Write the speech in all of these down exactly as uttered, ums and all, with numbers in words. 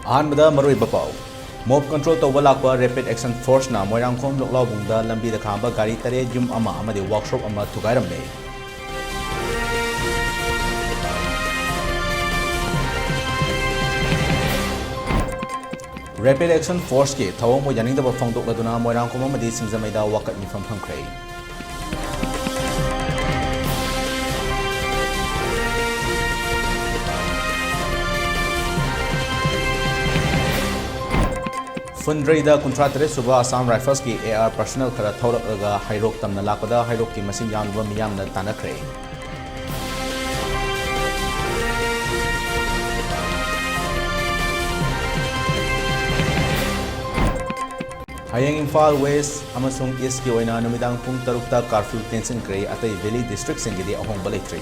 ꯑꯍꯥꯟꯕꯗ ꯃꯔꯨꯑꯣꯏꯕ ꯄꯥꯎ꯫ ꯃꯣꯕ ꯀꯟꯇ꯭ꯔꯣꯜ ꯇꯧꯕ ꯂꯥꯛꯄ ꯔꯦꯄꯤꯗ ꯑꯦꯛꯁꯟ ꯐꯣꯔꯁꯅ ꯃꯣꯏꯔꯥꯡꯈꯣꯝ ꯂꯣꯛꯂꯥꯎꯕꯨꯡꯗ ꯂꯝꯕꯤꯗ ꯈꯥꯝꯕ ꯒꯥꯔꯤ ꯇꯔꯦꯠ, ꯌꯨꯝ ꯑꯃ ꯑꯃꯗꯤ ꯋꯥꯔꯛꯁꯣꯞ ꯑꯃ ꯊꯨꯒꯥꯏꯔꯝꯂꯦ꯫ ꯔꯦꯄꯤꯗ ꯑꯦꯛꯁꯟ ꯐꯣꯔꯁꯀꯤ ꯊꯧꯑꯣꯡꯕꯨ ꯌꯥꯅꯤꯡꯗꯕ ꯐꯣꯡꯗꯣꯛꯂꯗꯨꯅ ꯃꯣꯏꯔꯥꯡꯈꯣꯝ ꯑꯃꯗꯤ ꯁꯤꯡꯖꯃꯩꯗ ꯋꯥꯀꯠ ꯃꯤꯐꯝ ꯐꯝꯈ꯭ꯔꯦ꯫ ꯐꯨꯟꯗ꯭ꯔꯩꯗ ꯀꯨꯟꯊ꯭ꯔꯥ ꯇꯔꯦꯠ ꯁꯨꯕ ꯑꯁꯥꯝ ꯔꯥꯏꯐꯜꯁꯀꯤ ꯑꯦ ꯑꯥꯔ ꯄꯔꯁꯅꯦꯜ ꯈꯔ ꯊꯧꯔꯛꯂꯒ ꯍꯩꯔꯣꯛ ꯇꯝꯅ ꯂꯥꯛꯄꯗ ꯍꯩꯔꯣꯛꯀꯤ ꯃꯁꯤꯡ ꯌꯥꯝꯂꯕ ꯃꯤꯌꯥꯝꯅ ꯇꯥꯟꯅꯈ꯭ꯔꯦ꯫ ꯍꯌꯦꯡ ꯏꯝꯐꯥꯜ ꯋꯦꯁ ꯑꯃꯁꯨꯡ ꯏꯁꯀꯤ ꯑꯣꯏꯅ ꯅꯨꯃꯤꯗꯥꯡ ꯄꯨꯡ ꯇꯔꯨꯛꯇ ꯀꯥꯔꯐ꯭ꯌꯨ ꯇꯦꯟꯁꯤꯟꯈ꯭ꯔꯦ꯫ ꯑꯇꯩ ꯚꯦꯂꯤ ꯗꯤꯁꯇ꯭ꯔꯤꯛꯁꯤꯡꯒꯤꯗꯤ ꯑꯍꯣꯡꯕ ꯂꯩꯇ꯭ꯔꯤ꯫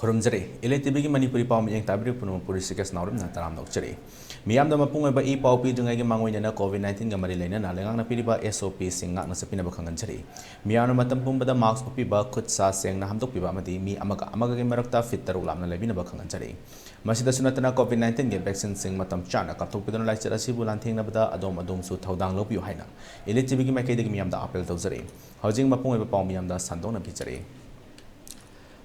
ꯈꯨꯔꯨꯝꯖꯔꯤ꯫ ꯏꯂꯤꯠ ꯇꯤꯚꯤꯒꯤ ꯃꯅꯤꯄꯨꯔꯤ ꯄꯥꯎ ꯃꯤꯠꯌꯦꯡ ꯇꯥꯕꯤꯔꯤꯕ ꯄꯨꯝꯅꯃꯛꯄꯨ ꯔꯤꯁꯤꯀꯦꯁ ꯅꯥꯎꯔꯦꯝꯅ ꯇꯔꯥꯝꯅ ꯑꯣꯛꯆꯔꯤ꯫ ꯃꯤꯌꯥꯝꯗ ꯃꯄꯨꯡ ꯑꯣꯏꯕ ꯏ ꯄꯥꯎ ꯄꯤꯗ꯭ꯔꯤꯉꯩꯒꯤ ꯃꯥꯡꯑꯣꯏꯅꯅ ꯀꯣꯚꯤꯗ ꯅꯥꯏꯟꯇꯤꯟꯒ ꯃꯔꯤ ꯂꯩꯅꯅ ꯂꯩꯉꯥꯛꯅ ꯄꯤꯔꯤꯕ ꯑꯦꯁ ꯑꯣ ꯄꯤꯁꯤꯡ ꯉꯥꯛꯅ ꯆꯠꯄꯤꯅꯕ ꯈꯪꯍꯟꯖꯔꯤ꯫ ꯃꯤꯌꯥꯝꯅ ꯃꯇꯝ ꯄꯨꯝꯕꯗ ꯃꯥꯁꯛ ꯎꯞꯄꯤꯕ, ꯈꯨꯠ ꯁꯥ ꯁꯦꯡꯅ ꯍꯥꯝꯗꯣꯛꯄꯤꯕ ꯑꯃꯗꯤ ꯃꯤ ꯑꯃꯒ ꯑꯃꯒꯒꯤ ꯃꯔꯛꯇ ꯐꯤꯠ ꯇꯔꯨꯛ ꯂꯥꯞꯅ ꯂꯩꯕꯤꯅꯕ ꯈꯪꯍꯟꯖꯔꯤ꯫ ꯃꯁꯤꯗꯁꯨ ꯅꯠꯇꯅ ꯀꯣꯚꯤꯗ ꯅꯥꯏꯟꯇꯤꯟꯒꯤ ꯚꯦꯛꯁꯤꯟꯁꯤꯡ ꯃꯇꯝ ꯆꯥꯅ ꯀꯥꯞꯊꯣꯛꯄꯤꯗꯨꯅ ꯂꯥꯏꯆꯠ ꯑꯁꯤꯕꯨ ꯂꯥꯟꯊꯦꯡꯅꯕꯗ ꯑꯗꯣꯝ ꯑꯗꯣꯝꯁꯨ ꯊꯧꯗꯥꯡ ꯂꯧꯕꯤꯌꯨ ꯍꯥꯏꯅ ꯏꯂꯤꯠ ꯇꯤꯚꯤꯒꯤ ꯃꯥꯏꯀꯩꯗꯒꯤ ꯃꯤꯌꯥꯝꯗ ꯑꯥꯄꯤꯜ ꯇꯧꯖꯔꯤ꯫ ꯍꯧꯖꯤꯛ ꯃꯄꯨꯡ ꯑꯣꯏꯕ ꯄꯥꯎ ꯃꯤꯌꯥꯝꯗ ꯁꯟꯗꯣꯛꯅ ꯄꯤꯖꯔꯤ꯫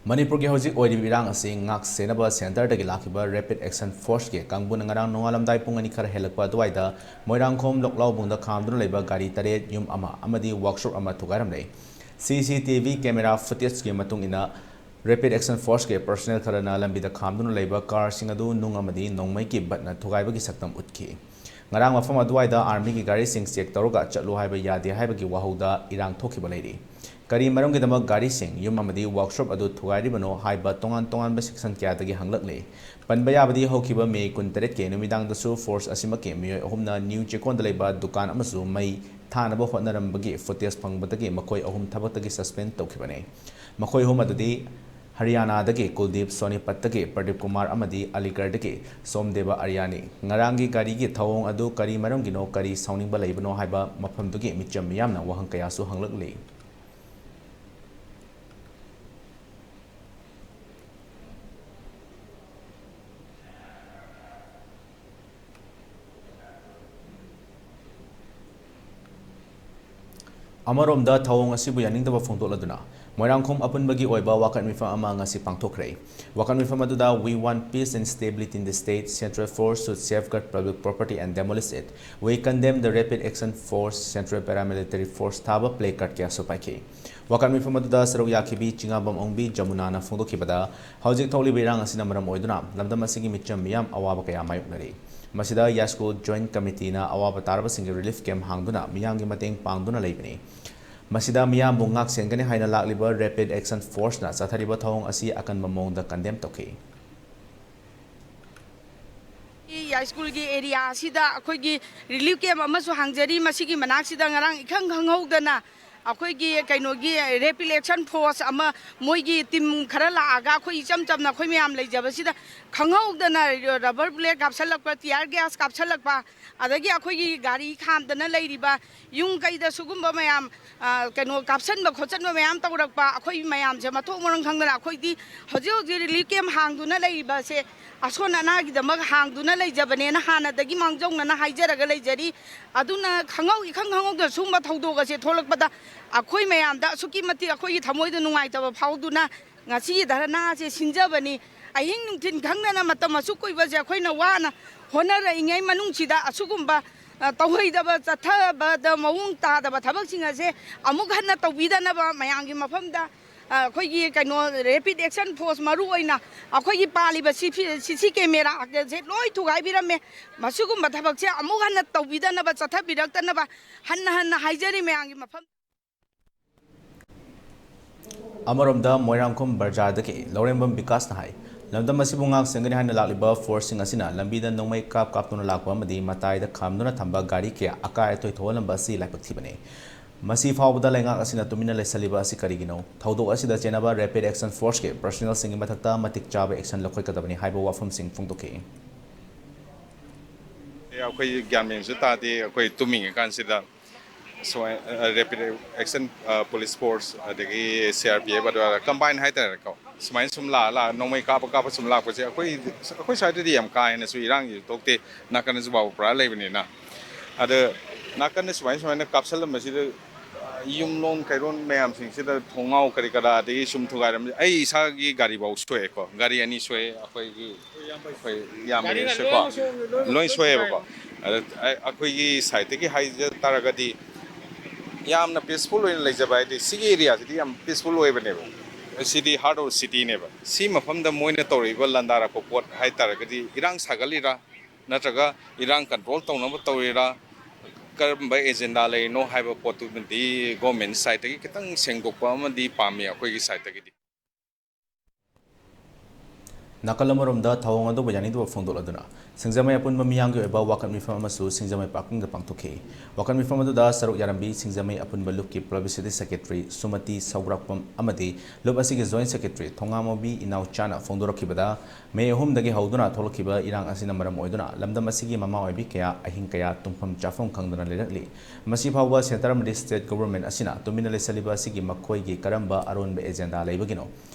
ꯃꯅꯤꯄꯨꯔꯒꯤ ꯍꯧꯖꯤꯛ ꯑꯣꯏꯔꯤꯕ ꯏꯔꯥꯡ ꯑꯁꯤ ꯉꯥꯛ ꯁꯦꯟꯅꯕ ꯁꯦꯟꯇꯔꯗꯒꯤ ꯂꯥꯛꯈꯤꯕ ꯔꯦꯄꯤꯗ ꯑꯦꯛꯁꯟ ꯐꯣꯔꯁꯀꯤ ꯀꯥꯡꯕꯨꯅ ꯉꯔꯥꯡ ꯅꯣꯡꯉꯥꯜꯂꯝꯗꯥꯏ ꯄꯨꯡ ꯑꯅꯤ ꯈꯔ ꯍꯦꯜꯂꯛꯄ ꯑꯗꯨꯋꯥꯏꯗ ꯃꯣꯏꯔꯥꯡꯈꯣꯝ ꯂꯣꯛꯂꯥꯎꯕꯨꯡꯗ ꯈꯥꯝꯗꯨꯅ ꯂꯩꯕ ꯒꯥꯔꯤ ꯇꯔꯦꯠ, ꯌꯨꯝ ꯑꯃ ꯑꯃꯗꯤ ꯋꯥꯔꯛꯁꯣꯞ ꯑꯃ ꯊꯨꯒꯥꯏꯔꯝꯂꯦ꯫ ꯁꯤ ꯁꯤ ꯇꯤ ꯚꯤ ꯀꯦꯃꯦꯔꯥ ꯐꯨꯇꯦꯖꯀꯤ ꯃꯇꯨꯡ ꯏꯟꯅ, ꯔꯦꯄꯤꯗ ꯑꯦꯛꯁꯟ ꯐꯣꯔꯁꯀꯤ ꯄꯔꯁꯅꯦꯜ ꯈꯔꯅ ꯂꯝꯕꯤꯗ ꯈꯥꯝꯗꯨꯅ ꯂꯩꯕ ꯀꯥꯔꯁꯤꯡ ꯑꯗꯨ ꯅꯨꯡ ꯑꯃꯗꯤ ꯅꯣꯡꯃꯩꯒꯤ ꯕꯠꯅ ꯊꯨꯒꯥꯏꯕꯒꯤ ꯁꯛꯇꯝ ꯎꯠꯈꯤ꯫ ꯉꯔꯥꯡ ꯃꯐꯝ ꯑꯗꯨꯋꯥꯏꯗ ꯑꯥꯔꯃꯤꯒꯤ ꯒꯥꯔꯤꯁꯤꯡ ꯆꯦꯛ ꯇꯧꯔꯒ ꯆꯠꯂꯨ ꯍꯥꯏꯕ ꯌꯥꯗꯦ ꯍꯥꯏꯕꯒꯤ ꯋꯥꯍꯧꯗ ꯏꯔꯥꯡ ꯊꯣꯛꯈꯤꯕ ꯂꯩꯔꯤ꯫ ꯀꯔꯤ ꯃꯔꯝꯒꯤꯗꯃꯛ ꯒꯥꯔꯤꯁꯤꯡ, ꯌꯨꯝ ꯑꯃꯗꯤ ꯋꯥꯔꯛꯁꯣꯞ ꯑꯗꯨ ꯊꯨꯒꯥꯏꯔꯤꯕꯅꯣ ꯍꯥꯏꯕ ꯇꯣꯉꯥꯟ ꯇꯣꯉꯥꯟꯕ ꯁꯦꯛꯁꯟ ꯀꯌꯥꯗꯒꯤ ꯍꯪꯂꯛꯂꯤ꯫ ꯄꯟꯕ ꯌꯥꯕꯗꯤ ꯍꯧꯈꯤꯕ ꯃꯦ ꯀꯨꯟꯇꯔꯦꯠꯀꯤ ꯅꯨꯃꯤꯗꯥꯡꯗꯁꯨ ꯐꯣꯔꯁ ꯑꯁꯤꯃꯛꯀꯤ ꯃꯤꯑꯣꯏ ꯑꯍꯨꯝꯅ ꯅ꯭ꯌꯨ ꯆꯦꯛꯀꯣꯟꯗ ꯂꯩꯕ ꯗꯨꯀꯥꯟ ꯑꯃꯁꯨ ꯃꯩ ꯊꯥꯅꯕ ꯍꯣꯠꯅꯔꯝꯕꯒꯤ ꯐꯨꯇꯦꯖ ꯐꯪꯕꯗꯒꯤ ꯃꯈꯣꯏ ꯑꯍꯨꯝ ꯊꯕꯛꯇꯒꯤ ꯁꯁꯄꯦꯟ ꯇꯧꯈꯤꯕꯅꯤ꯫ ꯃꯈꯣꯏ ꯑꯍꯨꯝ ꯑꯗꯨꯗꯤ ꯍꯔꯤꯌꯥꯅꯥꯗꯒꯤ ꯀꯨꯜꯗꯤꯞ, ꯁꯣꯅꯤꯄꯠꯇꯒꯤ ꯄ꯭ꯔꯗꯤꯞ ꯀꯨꯃꯥꯔ ꯑꯃꯗꯤ ꯑꯂꯤꯒꯔꯗꯒꯤ ꯁꯣꯝꯗꯦꯕ ꯑꯥꯔꯌꯥꯅꯤ꯫ ꯉꯔꯥꯡꯒꯤ ꯒꯥꯔꯤꯒꯤ ꯊꯧꯑꯣꯡ ꯑꯗꯨ ꯀꯔꯤ ꯃꯔꯝꯒꯤꯅꯣ, ꯀꯔꯤ ꯁꯥꯎꯅꯤꯡꯕ ꯂꯩꯕꯅꯣ ꯍꯥꯏꯕ ꯃꯐꯝꯗꯨꯒꯤ ꯃꯤꯆꯝ ꯃꯤꯌꯥꯝꯅ ꯋꯥꯍꯪ ꯀꯌꯥꯁꯨ ꯍꯪꯂꯛꯂꯤ꯫ ꯑꯃꯔꯣꯝꯗ, ꯊꯧꯑꯣꯡ ꯑꯁꯤꯕꯨ ꯌꯥꯅꯤꯡꯗꯕ ꯐꯣꯡꯗꯣꯛꯂꯗꯨꯅ ꯃꯣꯏꯔꯥꯡꯈꯣꯝ ꯑꯄꯨꯟꯕꯒꯤ ꯑꯣꯏꯕ ꯋꯥꯀꯠ ꯃꯤꯐꯝ ꯑꯃ ꯉꯁꯤ ꯄꯥꯡꯊꯣꯛꯈ꯭ꯔꯦ꯫ ꯋꯥꯀꯠ ꯃꯤꯐꯝ ꯑꯗꯨꯗ "We want peace and stability in the state. Central force should safeguard public property and demolish it. We condemn the rapid action force, Central paramilitary force" ꯊꯥꯕ ꯄ꯭ꯂꯦ ꯀꯥꯔꯗ ꯀꯌꯥꯁꯨ ꯄꯥꯏꯈꯤ꯫ ꯋꯥꯀꯠ ꯃꯤꯐꯝ ꯑꯗꯨꯗ ꯁꯔꯨꯛ ꯌꯥꯈꯤꯕꯤ ꯆꯤꯉꯥꯕꯝ ꯑꯣꯡꯕꯤ ꯖꯃꯨꯅꯥꯅ ꯐꯣꯡꯗꯣꯛꯈꯤꯕꯗ, ꯍꯧꯖꯤꯛ ꯊꯣꯛꯂꯤꯕ ꯏꯔꯥꯡ ꯑꯁꯤꯅ ꯃꯔꯝ ꯑꯣꯏꯗꯨꯅ ꯂꯝꯗꯝ ꯑꯁꯤꯒꯤ ꯃꯤꯆꯝ ꯃꯤꯌꯥꯝ ꯑꯋꯥꯕ ꯀꯌꯥ ꯃꯥꯌꯣꯛꯅꯔꯤ꯫ ꯃꯁꯤꯗ ꯌꯥꯏꯁ꯭ꯀꯨꯜ ꯖꯣꯏꯟꯠ ꯀꯃꯤꯇꯤꯅ ꯑꯋꯥꯕ ꯇꯥꯔꯕꯁꯤꯡꯒꯤ ꯔꯤꯂꯤꯐ ꯀꯦꯝꯞ ꯍꯥꯡꯗꯨꯅ ꯃꯤꯌꯥꯝꯒꯤ ꯃꯇꯦꯡ ꯄꯥꯡꯗꯨꯅ ꯂꯩꯕꯅꯤ꯫ ꯃꯁꯤꯗ ꯃꯤꯌꯥꯝꯕꯨ ꯉꯥꯛ ꯁꯦꯟꯒꯅꯤ ꯍꯥꯏꯅ ꯂꯥꯛꯂꯤꯕ ꯔꯦꯄꯤꯗ ꯑꯦꯛꯁꯟ ꯐꯣꯔꯁꯅ ꯆꯠꯊꯔꯤꯕ ꯊꯧꯑꯣꯡ ꯑꯁꯤ ꯑꯀꯟꯕ ꯃꯑꯣꯡꯗ ꯀꯟꯗꯦꯝ ꯇꯧꯈꯤ꯫ ꯌꯥꯏꯁ꯭ꯀꯨꯜꯒꯤ ꯑꯦꯔꯤꯌꯥ ꯑꯁꯤꯗ ꯑꯩꯈꯣꯏꯒꯤ ꯔꯤꯂꯤꯐ ꯀꯦꯝꯞ ꯑꯃꯁꯨ ꯍꯥꯡꯖꯔꯤ꯫ ꯃꯁꯤꯒꯤ ꯃꯅꯥꯛꯁꯤꯗ ꯉꯔꯥꯡ ꯏꯈꯪ ꯈꯪꯍꯧꯗꯅ ꯑꯩꯈꯣꯏꯒꯤ ꯀꯩꯅꯣꯒꯤ ꯔꯦꯄꯤꯗ ꯑꯦꯛꯁꯟ ꯐꯣꯔꯁ ꯑꯃ, ꯃꯣꯏꯒꯤ ꯇꯤꯝ ꯈꯔ ꯂꯥꯛꯑꯒ ꯑꯩꯈꯣꯏ ꯏꯆꯝ ꯆꯝꯅ ꯑꯩꯈꯣꯏ ꯃꯌꯥꯝ ꯂꯩꯖꯕꯁꯤꯗ ꯈꯪꯍꯧꯗꯅ ꯔꯕꯔ ꯕꯨꯂꯦꯠ ꯀꯥꯞꯁꯜꯂꯛꯄ, ꯇꯤꯌꯥꯔ ꯒ꯭ꯌꯥꯁ ꯀꯥꯞꯁꯜꯂꯛꯄ, ꯑꯗꯒꯤ ꯑꯩꯈꯣꯏꯒꯤ ꯒꯥꯔꯤ ꯈꯥꯝꯗꯅ ꯂꯩꯔꯤꯕ, ꯌꯨꯝ ꯀꯩꯗ ꯁꯤꯒꯨꯝꯕ ꯃꯌꯥꯝ, ꯑ, ꯀꯩꯅꯣ, ꯀꯥꯞꯁꯟꯕ ꯈꯣꯠꯆꯟꯕ ꯃꯌꯥꯝ ꯇꯧꯔꯛꯄ, ꯑꯩꯈꯣꯏ ꯃꯌꯥꯝꯁꯦ ꯃꯊꯣꯡ ꯃꯔꯝ ꯈꯪꯗꯅ ꯑꯩꯈꯣꯏꯗꯤ ꯍꯧꯖꯤꯛ ꯍꯧꯖꯤꯛ ꯔꯤꯂꯤꯐ ꯀꯦꯝꯞ ꯍꯥꯡꯗꯨꯅ ꯂꯩꯔꯤꯕꯁꯦ ꯑꯁꯣꯟ ꯑꯅꯥꯒꯤꯗꯃꯛ ꯍꯥꯡꯗꯨꯅ ꯂꯩꯖꯕꯅꯦꯅ ꯍꯥꯟꯅꯗꯒꯤ ꯃꯥꯡꯖꯧꯅꯅ ꯍꯥꯏꯖꯔꯒ ꯂꯩꯖꯔꯤ꯫ ꯑꯗꯨꯅ ꯈꯪꯍꯧ ꯏꯈꯪ ꯈꯪꯍꯧꯗꯅ ꯁꯨꯝꯕ ꯊꯧꯗꯣꯛ ꯑꯁꯦ ꯊꯣꯛꯂꯛꯄꯗ ꯑꯩꯈꯣꯏ ꯃꯌꯥꯝꯗ ꯑꯁꯨꯛꯀꯤ ꯃꯇꯤꯛ ꯑꯩꯈꯣꯏꯒꯤ ꯊꯃꯣꯏꯗ ꯅꯨꯡꯉꯥꯏꯇꯕ ꯐꯥꯎꯗꯨꯅ ꯉꯁꯤꯒꯤ ꯙꯔꯅꯥ ꯑꯁꯦ ꯁꯤꯟꯖꯕꯅꯤ꯫ ꯑꯍꯤꯡ ꯅꯨꯡꯊꯤꯜ ꯈꯪꯗꯅ ꯃꯇꯝ ꯑꯁꯨꯛ ꯀꯨꯏꯕꯁꯦ ꯑꯩꯈꯣꯏꯅ ꯋꯥꯅ ꯍꯣꯠꯅꯔꯛꯏꯉꯩ ꯃꯅꯨꯡꯁꯤꯗ ꯑꯁꯨꯒꯨꯝꯕ, ꯑ, ꯇꯧꯍꯩꯗꯕ, ꯆꯠꯊꯕꯗ ꯃꯑꯣꯡ ꯇꯥꯗꯕ ꯊꯕꯛꯁꯤꯡ ꯑꯁꯦ ꯑꯃꯨꯛ ꯍꯟꯅ ꯇꯧꯕꯤꯗꯅꯕ ꯃꯌꯥꯝꯒꯤ ꯃꯐꯝꯗ, ꯑ, ꯑꯩꯈꯣꯏꯒꯤ ꯀꯩꯅꯣ, ꯔꯦꯄꯤꯗ ꯑꯦꯛꯁꯟ ꯐꯣꯔꯁ, ꯃꯔꯨ ꯑꯣꯏꯅ ꯑꯩꯈꯣꯏꯒꯤ ꯄꯥꯜꯂꯤꯕ ꯁꯤ ꯐꯤ-, ꯁꯤ ꯁꯤ ꯀꯦꯃꯦꯔꯥ ꯑꯁꯦ ꯂꯣꯏ ꯊꯨꯒꯥꯏꯕꯤꯔꯝꯃꯦ꯫ ꯃꯁꯤꯒꯨꯝꯕ ꯊꯕꯛꯁꯦ ꯑꯃꯨꯛ ꯍꯟꯅ ꯇꯧꯕꯤꯗꯅꯕ, ꯆꯠꯊꯕꯤꯔꯛꯇꯅꯕ ꯍꯟꯅ ꯍꯟꯅ ꯍꯥꯏꯖꯔꯤ ꯃꯌꯥꯝꯒꯤ ꯃꯐꯝ꯫ ꯑꯃꯔꯣꯝꯗ, ꯃꯣꯏꯔꯥꯡꯈꯣꯝ ꯕꯖꯥꯔꯗꯒꯤ ꯂꯧꯔꯦꯝꯕꯝ ꯕꯤꯀꯥꯁꯅ ꯍꯥꯏ, ꯂꯝꯗꯝ ꯑꯁꯤꯕꯨ ꯉꯥꯛ ꯁꯦꯟꯒꯅꯤ ꯍꯥꯏꯅ ꯂꯥꯛꯂꯤꯕ ꯐꯣꯔꯁꯁꯤꯡ ꯑꯁꯤꯅ ꯂꯝꯕꯤꯗ ꯅꯣꯡꯃꯩ ꯀꯥꯞ ꯀꯥꯞꯇꯨꯅ ꯂꯥꯛꯄ ꯑꯃꯗꯤ ꯃꯇꯥꯏꯗ ꯈꯥꯝꯗꯨꯅ ꯊꯝꯕ ꯒꯥꯔꯤ ꯀꯌꯥ ꯑꯀꯥꯏ ꯑꯇꯣꯏ ꯊꯣꯛꯍꯜꯂꯝꯕ ꯑꯁꯤ ꯂꯥꯏꯕꯛ ꯊꯤꯕꯅꯤ꯫ ꯃꯁꯤ ꯐꯥꯎꯕꯗ ꯂꯩꯉꯥꯛ ꯑꯁꯤꯅ ꯇꯨꯃꯤꯟꯅ ꯂꯩꯁꯜꯂꯤꯕ ꯑꯁꯤ ꯀꯔꯤꯒꯤꯅꯣ? ꯊꯧꯗꯣꯛ ꯑꯁꯤꯗ ꯆꯦꯟꯅꯕ ꯔꯦꯄꯤꯗ ꯑꯦꯛꯁꯟ ꯐꯣꯔꯁꯀꯤ ꯄꯔꯁꯅꯦꯜꯁꯤꯡꯒꯤ ꯃꯊꯛꯇ ꯃꯇꯤꯛ ꯆꯥꯕ ꯑꯦꯛꯁꯟ ꯂꯧꯈꯠꯀꯗꯕꯅꯤ ꯍꯥꯏꯕ ꯋꯥꯐꯝꯁꯤꯡ ꯐꯣꯡꯗꯣꯛꯈꯤ꯫ ꯑꯩꯈꯣꯏ ꯒ꯭ꯌꯥꯟ ꯃꯦꯟꯁꯨ ꯇꯥꯗꯦ꯫ ꯑꯩꯈꯣꯏ ꯇꯨꯝꯃꯤꯉꯩ ꯀꯥꯟꯁꯤꯗ ꯁꯨꯃꯥꯏꯅ ꯔꯦꯄꯤꯗ ꯑꯦꯛꯁꯟ ꯄꯨꯂꯤꯁ ꯐꯣꯔꯁ, ꯑꯗꯒꯤ ꯁꯤ ꯑꯥꯔ ꯄꯤ ꯑꯦꯐ, ꯑꯗꯨꯒ ꯀꯝꯕꯥꯏꯟ ꯍꯥꯏꯇꯥꯔꯦꯀꯣ, ꯁꯨꯃꯥꯏꯅ ꯁꯨꯝ ꯂꯥꯛꯑ ꯂꯥꯛꯑ ꯅꯣꯡꯃꯩ ꯀꯥꯞꯄ ꯀꯥꯞꯄ ꯁꯨꯝ ꯂꯥꯛꯄꯁꯦ ꯑꯩꯈꯣꯏ ꯑꯩꯈꯣꯏ ꯁ꯭ꯋꯥꯏꯗꯗꯤ ꯌꯥꯝ ꯀꯥ ꯍꯦꯟꯅꯁꯨ ꯏꯔꯥꯡꯁꯤ ꯊꯣꯛꯇꯦ꯫ ꯅꯥꯀꯟꯗꯁꯨ ꯕꯥꯕꯨꯄꯨꯔꯥ ꯂꯩꯕꯅꯤꯅ꯫ ꯑꯗ ꯅꯥꯀꯟꯗ ꯁꯨꯃꯥꯏꯅ ꯁꯨꯃꯥꯏꯅ ꯀꯥꯞꯁꯜꯂꯝꯕꯁꯤꯗ ꯌꯨꯝꯂꯣꯟ ꯀꯩꯔꯣꯟ ꯃꯌꯥꯝꯁꯤꯡꯁꯤꯗ ꯊꯣꯡꯅꯥꯎ ꯀꯔꯤ ꯀꯔꯥ, ꯑꯗꯒꯤ ꯁꯨꯝ ꯊꯨꯒꯥꯏꯔꯝꯕꯁꯦ, ꯑꯩ ꯏꯁꯥꯒꯤ ꯒꯥꯔꯤꯐꯧ ꯁꯣꯛꯑꯦꯀꯣ, ꯒꯥꯔꯤ ꯑꯅꯤ ꯁꯣꯛꯑꯦ꯫ ꯑꯩꯈꯣꯏꯒꯤ ꯑꯩꯈꯣꯏ ꯌꯥꯝꯕꯅꯤꯅꯀꯣ, ꯂꯣꯏ ꯁꯣꯛꯑꯦꯕꯀꯣ꯫ ꯑꯗ ꯑꯩꯈꯣꯏꯒꯤ ꯁꯥꯏꯠꯇꯒꯤ ꯍꯥꯏꯖ ꯇꯥꯔꯒꯗꯤ, ꯌꯥꯝꯅ ꯄꯤꯁꯐꯨꯜ ꯑꯣꯏꯅ ꯂꯩꯖꯕ ꯍꯥꯏꯗꯤ ꯁꯤꯒꯤ ꯑꯦꯔꯤꯌꯥꯁꯤꯗꯤ ꯌꯥꯝ ꯄꯤꯁꯐꯨꯜ ꯑꯣꯏꯕꯅꯦꯕ꯫ ꯁꯤꯗꯤ ꯍꯥꯔꯠ ꯑꯣꯐ ꯁꯤꯇꯤꯅꯦꯕ꯫ ꯁꯤ ꯃꯐꯝꯗ ꯃꯣꯏꯅ ꯇꯧꯔꯛꯏꯕ ꯂꯥꯟꯗꯥꯔꯛꯄ ꯄꯣꯠ ꯍꯥꯏ ꯇꯥꯔꯒꯗꯤ, ꯏꯔꯥꯡ ꯁꯥꯒꯠꯂꯤꯔꯥ, ꯅꯠꯇ꯭ꯔꯒ ꯏꯔꯥꯡ ꯀꯟꯇ꯭ꯔꯣꯜ ꯇꯧꯅꯕ ꯇꯧꯔꯤꯔꯥ, ꯀꯔꯝꯕ ꯑꯦꯖꯦꯟꯗꯥ ꯂꯩꯔꯤꯅꯣ ꯍꯥꯏꯕ ꯄꯣꯠꯇꯨꯃꯗꯤ ꯒꯣꯔꯃꯦꯟ ꯁꯥꯏꯠꯇꯒꯤ ꯈꯤꯇꯪ ꯁꯦꯡꯗꯣꯛꯄ ꯑꯃꯗꯤ ꯄꯥꯝꯃꯤ ꯑꯩꯈꯣꯏꯒꯤ ꯁꯥꯏꯠꯇꯒꯤꯗꯤ꯫ ꯅꯥꯀꯜ ꯑꯃꯔꯣꯝꯗ, ꯊꯧꯑꯣꯡ ꯑꯗꯨꯕꯨ ꯌꯥꯅꯤꯡꯗꯕ ꯐꯣꯡꯗꯣꯛꯂꯗꯨꯅ ꯁꯤꯡꯖꯃꯩ ꯑꯄꯨꯟꯕ ꯃꯤꯌꯥꯝꯒꯤ ꯑꯣꯏꯕ ꯋꯥꯀꯠ ꯃꯤꯐꯝ ꯑꯃꯁꯨ ꯁꯤꯡꯖꯃꯩ ꯄꯥꯔꯀꯤꯡꯗ ꯄꯥꯡꯊꯣꯛꯈꯤ꯫ ꯋꯥꯀꯠ ꯃꯤꯐꯝ ꯑꯗꯨꯗ ꯁꯔꯨꯛ ꯌꯥꯔꯝꯕꯤ ꯁꯤꯡꯖꯃꯩ ꯑꯄꯨꯟꯕ ꯂꯨꯞꯀꯤ ꯄꯕ꯭ꯂꯤꯁꯤꯇꯤ ꯁꯦꯀ꯭ꯔꯦꯇꯔꯤ ꯁꯨꯃꯇꯤ ꯁꯧꯒ꯭ꯔꯥꯛꯄꯝ ꯑꯃꯗꯤ ꯂꯨꯞ ꯑꯁꯤꯒꯤ ꯖꯣꯏꯟ ꯁꯦꯀ꯭ꯔꯦꯇꯔꯤ ꯊꯣꯉꯥꯃꯣꯕꯤ ꯏꯅꯥꯎꯆꯥꯅ ꯐꯣꯡꯗꯣꯔꯛꯈꯤꯕꯗ, ꯃꯦ ꯑꯍꯨꯝꯗꯒꯤ ꯍꯧꯗꯨꯅ ꯊꯣꯛꯂꯛꯈꯤꯕ ꯏꯔꯥꯡ ꯑꯁꯤꯅ ꯃꯔꯝ ꯑꯣꯏꯗꯨꯅ ꯂꯝꯗꯝ ꯑꯁꯤꯒꯤ ꯃꯃꯥ ꯑꯣꯏꯕꯤ ꯀꯌꯥ ꯑꯍꯤꯡ ꯀꯌꯥ ꯇꯨꯝꯐꯝ ꯆꯥꯐꯝ ꯈꯪꯗꯅ ꯂꯩꯔꯛꯂꯤ꯫ ꯃꯁꯤ ꯐꯥꯎꯕ ꯁꯦꯟꯇꯔ ꯑꯃꯗꯤ ꯁ꯭ꯇꯦꯠ ꯒꯣꯚꯔꯟꯃꯦꯟꯠ ꯑꯁꯤꯅ ꯇꯨꯃꯤꯟꯅ ꯂꯩꯁꯜꯂꯤꯕ ꯑꯁꯤꯒꯤ ꯃꯈꯣꯏꯒꯤ ꯀꯔꯝꯕ ꯑꯔꯣꯟꯕ ꯑꯦꯖꯦꯟꯗꯥ ꯂꯩꯕꯒꯤꯅꯣ?